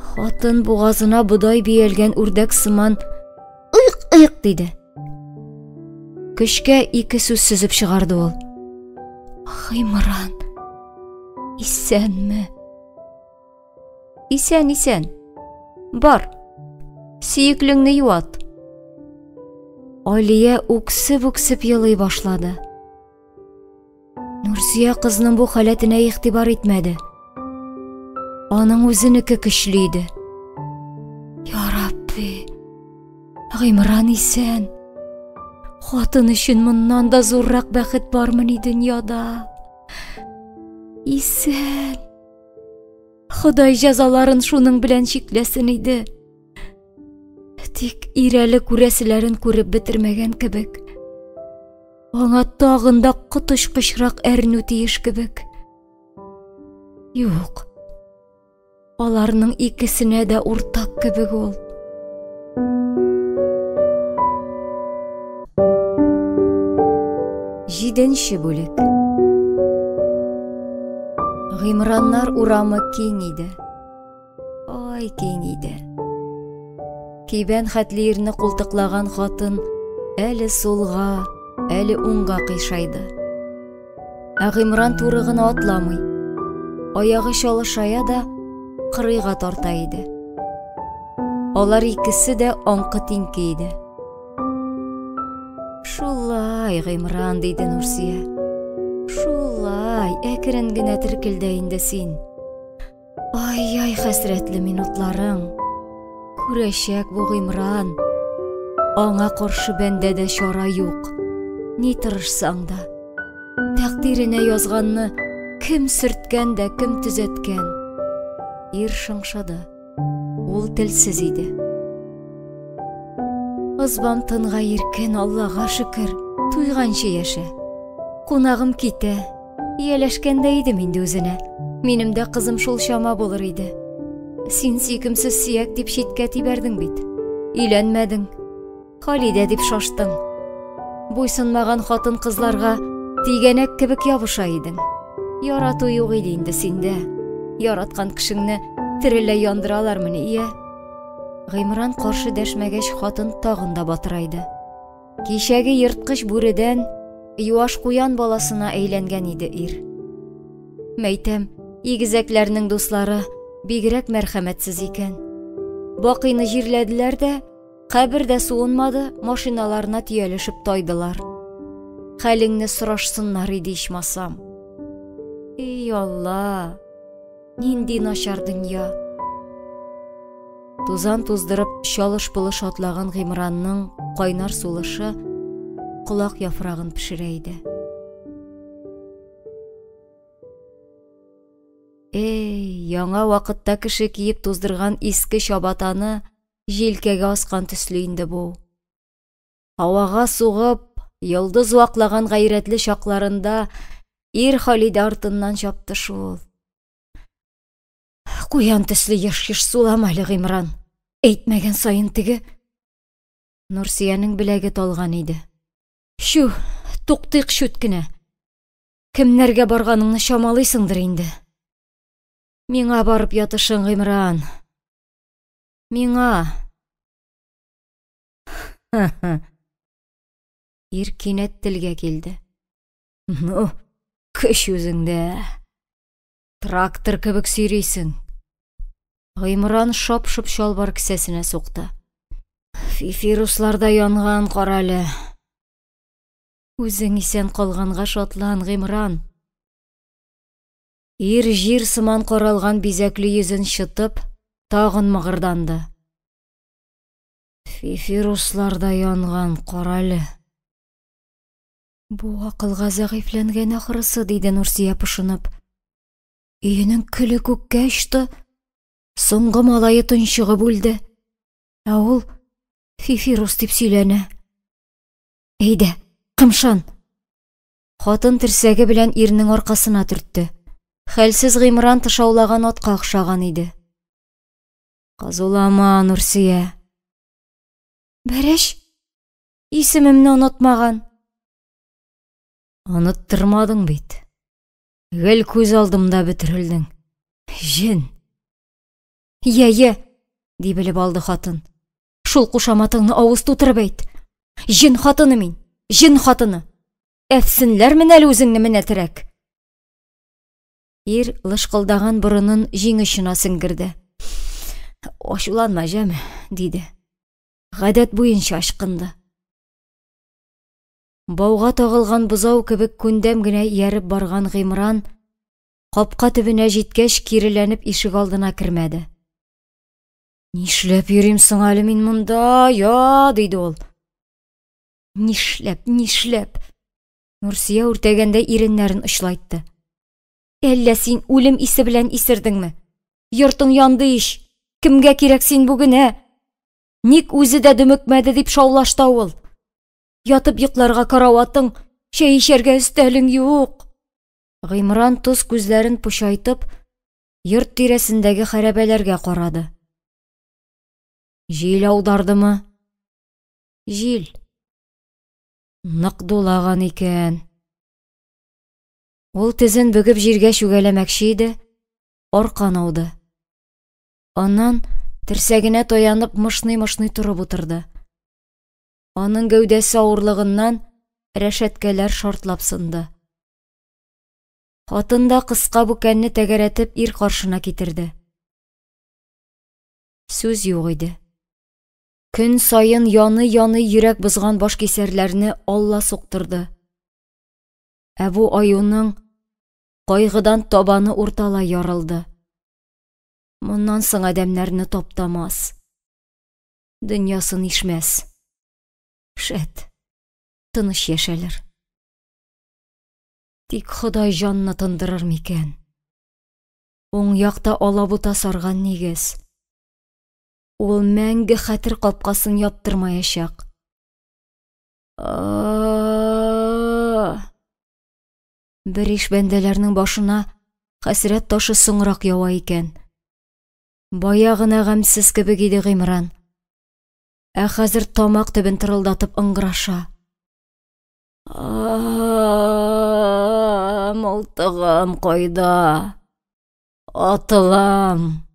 Хатын бугазына бодай бөялгән үрдәк сыман ык-ык диде. Көчкә ике сүз сөзеп чыгарды ул. Гыймран, исәнме? Исән, исән. Бар, сөеклеңне юат. Алия үксеп-үксеп елый башлады. Нурсөя кызның бу халәтенә игътибар итмәде. Аның үзенеке көчле иде. Я Рабби, Гыймран исән. Хатын өчен моннан да зуррак бәхет бармыни дөньяда? Исән. Ходай җәзаларын шуның белән чикләсен иде. Тик ирәле күрәселәрен күреп бетермәгән кебек. Аңа тагын да коточкычрак әрнү тиеш кебек. Юк. Аларның икесенә дә уртак кебек ул. Җиденче бүлек. Гыймраннар урамы киң иде. Ай, киң иде. Кибән хәтле ирне култыклаган хатын әле сулга, әле уңга кыйшайды. Ә Гыймран туры гына атламый. Аягы чалышая да кырыйга тарта иде. Алар икесе дә аңкы-тиңке иде. Шулай. Ай, Гыймран, диде Нурсия. Шулай, әкрен генә теркелдә инде син. Ай-яй, хәсрәтле минутларың. Күрәчәк бу Гыймран. Аңа каршы бәндәдә чара юк. Ни тырышсаң да. Тәкъдиренә язганны кем сөрткән дә, кем төзәткән. Ир шыңшыды. Ул телсез иде. Ызбам тынга иркен, Аллага шөкер, туйганчы яшә. Кунагым китә. Ияләшкән дә идем инде үзенә. Минем дә кызым шул чама булыр иде. Син сөйкемсез сөяк дип читкә тибәрдең бит. Өйләнмәдең. Халидә дип шаштың. Буйсынмаган хатын-кызларга тигәнәк кебек ябыша идең. Ярату юк иде инде синдә. Яраткан кешеңне тереләй яндыралармыни, ия? Гыймран каршы дәшмәгәч, хатын тагын да батырайды. Кичәге ерткыч бүредән юаш куян баласына әйләнгән иде ир. Мәйтәм, игезәкләрнең дуслары бигрәк мәрхәмәтсез икән. Бакыйны җирләделәр дә, Кабер дә суынмады, машиналарына төялешеп тайдылар. Хәлеңне сорашсыннар иде ичмасам. Эй, Алла! Нинди начар дөнья! Тузан туздырып, чалыш-пылыш атлаган Гыймранның кайнар сулышы колак яфрагын пешерә иде. Эй, яңа вакытта кеше киеп туздырган иске чабатаны җилкәгә аскан төсле инде бу. Һавага сугып, йолдыз ваклаган гайрәтле чакларында ир Халидә артыннан чапты шул. Куян төсле еш-еш сулама әле, Гыймран. Әйтмәгән саен теге. Нурсиянең беләге талган иде. Чү, туктыйк чүт кенә. Кемнәргә барганыңны чамалыйсыңдыр инде. Миңа барып ятышың, Гыймран. Миңа. Ир кинәт телгә килде. Ну, көч үзеңдә. Трактор кебек сөйрисең. Гыймран шап-шоп чалбар кесәсенә сукты. Фифирусларда янган, карале. Үзең исән калганга шатлан, Гыймран. Ир җир сыман каралган бизәкле йөзен чытып, тагын мыгырданды. Фифируслар да янган, карале. Бу акылга зәгыйфьләнгән ахрысы, диде Нурсия пошынып. Өенең көле күккә очты, соңгы малае тончыгып үлде. Ә ул Фифирус дип сөйләнә. Әйдә, кымшан. Хатын терсәге белән ирнең аркасына төртте. Хәлсез Гыймран тышаулаган атка охшаган иде. Кызулама, Нурсия. Бәрәч, исемемне онытмаган. Оныттырмадың бит. Гел күз алдымда бөтерелдең. Җен. Йә, йә, ди белеп алды хатын. Шул кушаматыңны авыз тутырып әйт. Җен хатыны мин, җен хатыны. Әфсенләрмен әле үзеңне менәтерәк. Ир лышкылдаган борынын җиң очына сеңгерде. Ачуланма, җәме, диде. Гадәт буенча ычкынды. Бауга тагылган бозау кебек күндәм генә ияреп барган Гыймран капка төбенә җиткәч киреләнеп ишек алдына кермәде. Нишләп йөрим соң әле мин монда, я, диде ул. Нишләп, нишләп? Нурсия үртәгәндә иреннәрен очлайтты. Әллә син үлем исе белән исердеңме? Йортың янды ич. Кемгә кирәк син бүген, ә? Ник үзе дә дөмекмәде дип шаулашты авыл. Ятып йокларга караватың, чәй эчәргә өстәлең юк. Гыймран тоз күзләрен пучайтып, йорт тирәсендәге хәрабәләргә карады. Җил аудардымы? Җил. Нык дулаган икән. Ул тезен бөгеп җиргә чүгәләмәкче иде, аркан ауды. Аннан терсәгенә таянып мышный-мышный торып утырды. Аның гәүдәсе авырлыгыннан рәшәткәләр шартлап сынды. Хатын да кыска бүкәнне тәгәрәтеп ир каршына китерде. Сүз юк иде. Көн саен яный-яный йөрәк бозган башкисәрләрне Алла суктырды. Ә бу аюның кайгыдан табаны урталай ярылды. Моннан соң адәмнәрне таптамас, дөньясын ишмәс. Шәт, тыныч яшәлер. Тик Ходай җанны тындырыр микән? Уң якта алабута сарган нигез. Ул мәңге хәтер капкасын яптырмаячак. Бер иш бәндәләрнең башына хәсрәт ташы соңрак ява икән. Бая гына гамьсез кебек иде Гыймран. Ә хәзер тамак төбен тырылдатып ыңгыраша. Мылтыгым кайда? Атылам.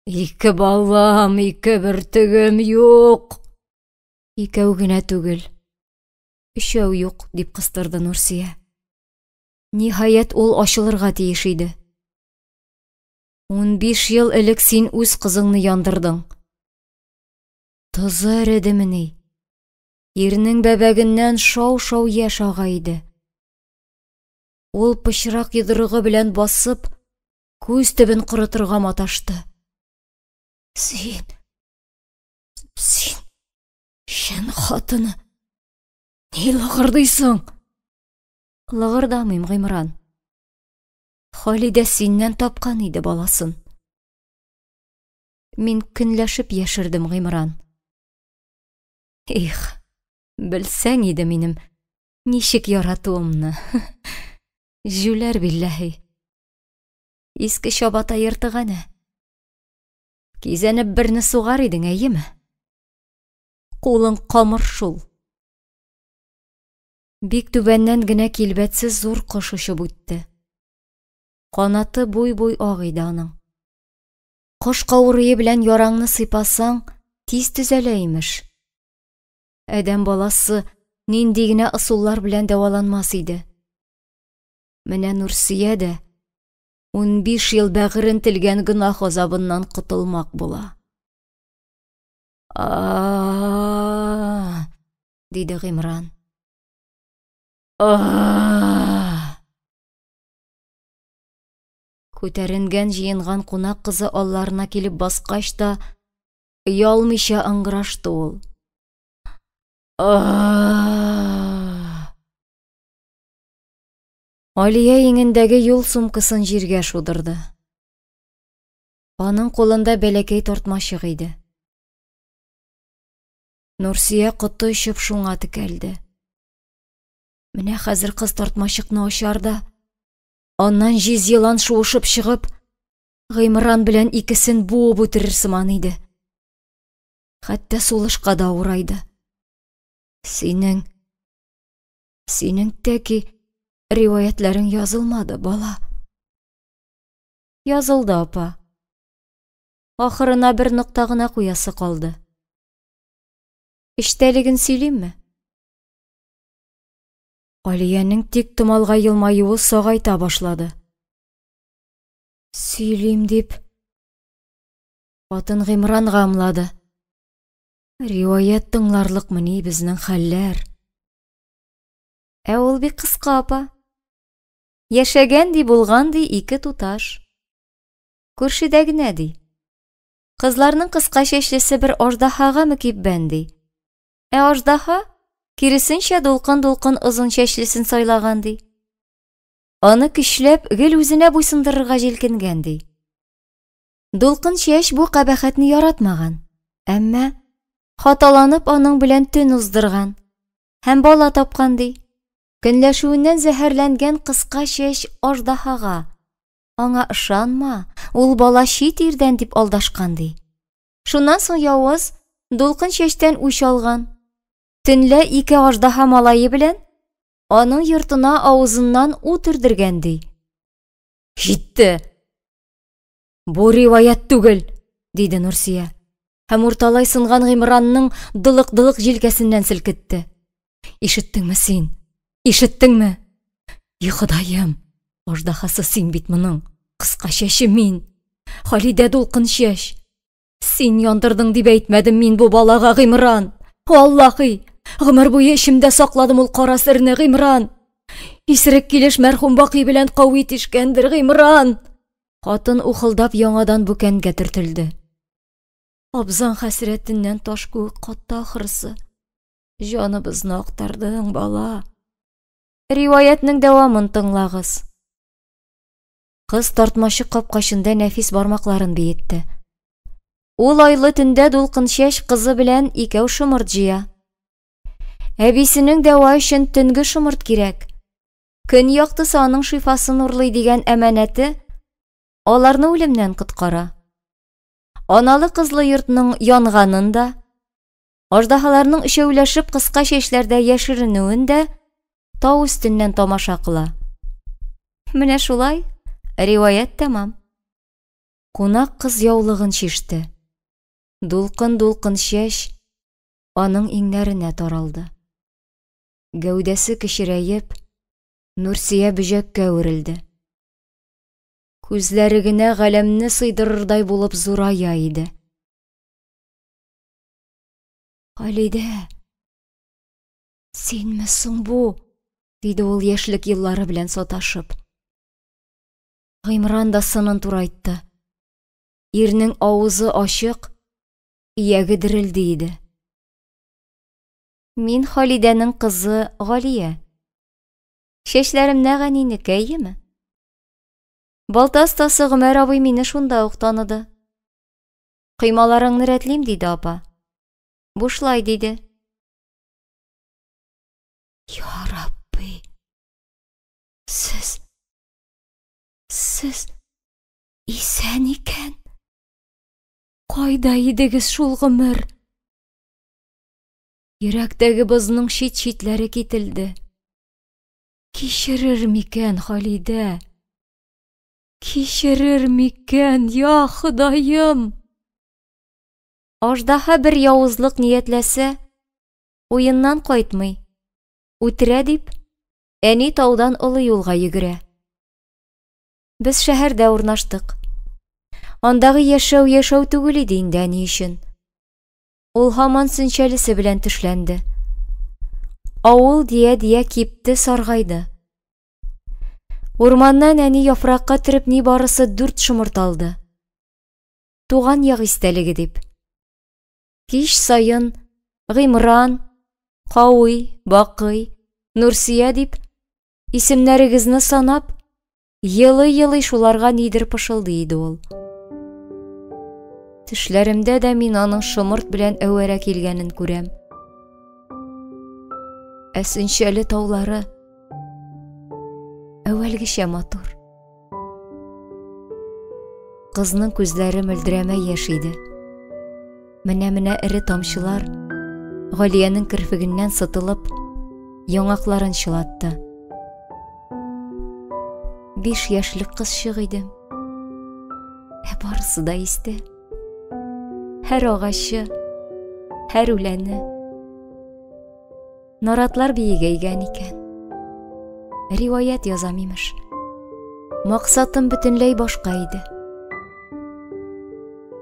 Ике балам, ике бөртегем юк. Икәү генә түгел, өчәү юк, дип кыстырды Нурсия. Ниһаять, ул ачылырга тиеш иде. 15 ел элек син үз кызыңны яндырдың. Тозы эредемени? Ирнең бәбәгеннән шау-шау яшь ага иде. Ул пычрак йодрыгы белән басып, күз төбен корытырга маташты. Син, син, чын хатыны, ни лыгырдыйсың? Лыгырдамыйм, Гыймран. Халидә синнән тапкан иде баласын. Мин көнләшеп яшердем, Гыймран. Их, белсәң иде минем ничек яратуымны. Җүләр билләһи. Иске чабата ертык әнә. Кизәнеп берне сугар идең, әйеме? Кулың камыр шул. Бик түбәннән генә килбәтсез зур кош очып үтте. Канаты буй-буй ак иде аның. Кош каурые белән яраңны сыйпасаң, тиз төзәлә имеш. Адәм баласы нинди генә ысуллар белән дәваланмас иде. Менә Нурсия дә 15 ел бәгырен телгән гөнаһ азабыннан котылмак була. А-а-а, диде Гыймран. А-а-а. Күтәренгән җыенган кунак кызы алларына килеп баскач та, оялмыйча ыңгырашты ул. А-а-а. Алия иңендәге юл сумкасын җиргә шудырды. Аның кулында бәләкәй тартмачык иде. Нурсия коты очып шуңа текәлде. Менә хәзер кыз тартмачыкны ачар да, аннан җиз елан шуышып чыгып, Гыймран белән икесен буып үтерер сыман иде. Хәтта сулышка да авырайды. Синең, синең тәки риваятларың язылмады, бала. Язылды, апа. Ахырына бер нокта гына куясы калды. Эчтәлеген сөйлимме? Алиянең тик томалга елмаюы сагайта башлады. Сөйлим дип, хатын Гыймранга ымлады. Риваять тыңларлыкмыни безнең хәлләр? Ә ул бик кыска, апа. Яшәгән ди, булган ди ике туташ. Күршедә генә ди. Кызларның кыска чәчлесе бер аждаһага мөкиббән ди. Ә аждаһа, киресенчә, дулкын-дулкын озын чәчлесен сайлаган ди. Аны көчләп гел үзенә буйсындырырга җилкенгән ди. Дулкын чәч бу кабахәтне яратмаган, әмма хаталанып аның белән төн уздырган һәм бала тапкан ди. Көнләшүеннән зәһәрләнгән кыска чәч аждаһага: Аңа ышанма, ул бала чит ирдән дип алдашкан ди. Шуннан соң явыз дулкын чәчтән үч алган. Төнлә ике аждаһа малае белән аның йортына авызыннан ут өрдергән ди. Җитте. Бу риваять түгел, диде Нурсия. Һәм урталай сынган Гыймранның дылык-дылык җилкәсеннән селкетте. Ишеттеңме син? Ишеттеңме? И Ходаем, аждаһасы син бит моның. Кыска чәче мин. Халидә дулкын чәч. Син яндырдың дип әйтмәдем мин бу балага, Гыймран. Валлахи, гомер буе эчемдә сакладым ул кара серне, Гыймран. Исерек килеш мәрхүм Бакый белән кауи тишкәндер, Гыймран. Хатын ухылдап яңадан бүкәнгә төртелде. Абзаң хәсрәтеннән таш кеүек катты ахрысы. Җаныбызны актардың, бала. Риваятьнең дәвамын тыңлагыз. Кыз тартмачык капкачында нәфис бармакларын биетте. Ул айлы төндә Дулкынчәч кызы белән икәү шомырт җыя. Әбисенең дәва өчен төнге шомырт кирәк. Көн яктысы аның шифасын урлый дигән әманәте аларны үлемнән коткара. Аналы-кызлы йортның янганын да, аждаһаларның өчәүләшеп кыска чәчләрдә яшеренүен дә тау өстеннән тамаша кыла. Менә шулай, риваять тәмам. Кунак кыз яулыгын чиште. Дулкын-дулкын чәч аның иңнәренә таралды. Гәүдәсе кечерәеп, Нурсия бөҗәккә әверелде. Күзләре генә галәмне сыйдырырдай булып зурая иде. Халидә, синме соң бу? диде ул яшьлек еллары белән саташып. Гыймран да сынын турайтты. Ирнең авызы ачык, ияге дерелди иде. Мин Халидәнең кызы Галия. Чәчләрем нәкъ әнинеке, әйеме? Балта остасы Гомәр абый мине шунда ук таныды. Коймаларыңны рәтлим, диде апа. Бушлай, диде. Я Рабби! Сез, сез исән икән. Кайда идегез шул гомер? Йөрәктәге бозның чит-читләре кителде. Кичерер микән Халидә? Кичерер микән, я Ходаем? Аждаһа бер явызлык ниятләсә, уеннан кайтмый. Үтерә дип, әни таудан олы юлга йөгерә. Без шәһәрдә урнаштык. Андагы яшәү яшәү түгел иде инде әни өчен. Ул һаман Сөнчәлесе белән төшләнде. Авыл дия-дия кипте, саргайды. Урманнан әни яфракка төреп ни барысы 4 шомырт алды. Туган як истәлеге дип. Кич саен Гыймран, Кауи, Бакый, Нурсия дип исемнәрегезне санап, елый-елый шуларга нидер пышылдый иде ул. Төшләремдә дә мин аның шомырт белән әвәрә килгәнен күрәм. Ә Сөнчәле таулары әүвәлгечә матур. Кызның күзләре мөлдерәмә яшь иде. Менә-менә эре тамчылар Галиянең керфегеннән сытылып, яңакларын чылатты. 5 яшьлек кызчык идем. Ә барысы да истә. Һәр агачы, һәр үләне. Наратлар биегәйгән икән. Риваять язам имеш. Максатым бөтенләй башка иде.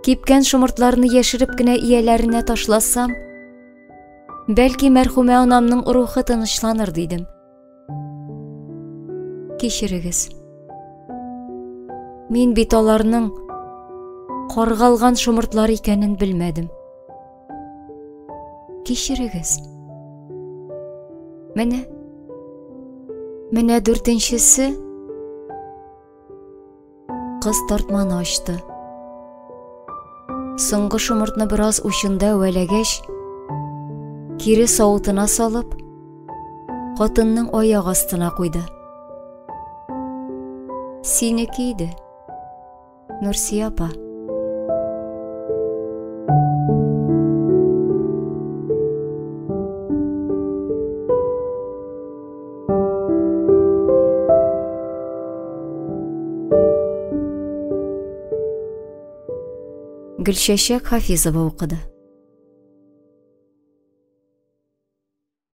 Кипкән шомыртларны яшереп кенә ияләренә ташласам, бәлки мәрхүмә анамның рухы тынычланыр дидем. Кичерегез. Мин бит аларның каргалган шомыртлар икәнен белмәдем. Кичерегез. Менә. Менә дүртенчесе. Кыз тартманы ачты. Соңгы шомыртны бераз учында әвәләгәч, кире савытына салып, хатынның аяк астына куйды. Синеке иде. Нурсия апа. Гөлчәчәк Хафизова укыды.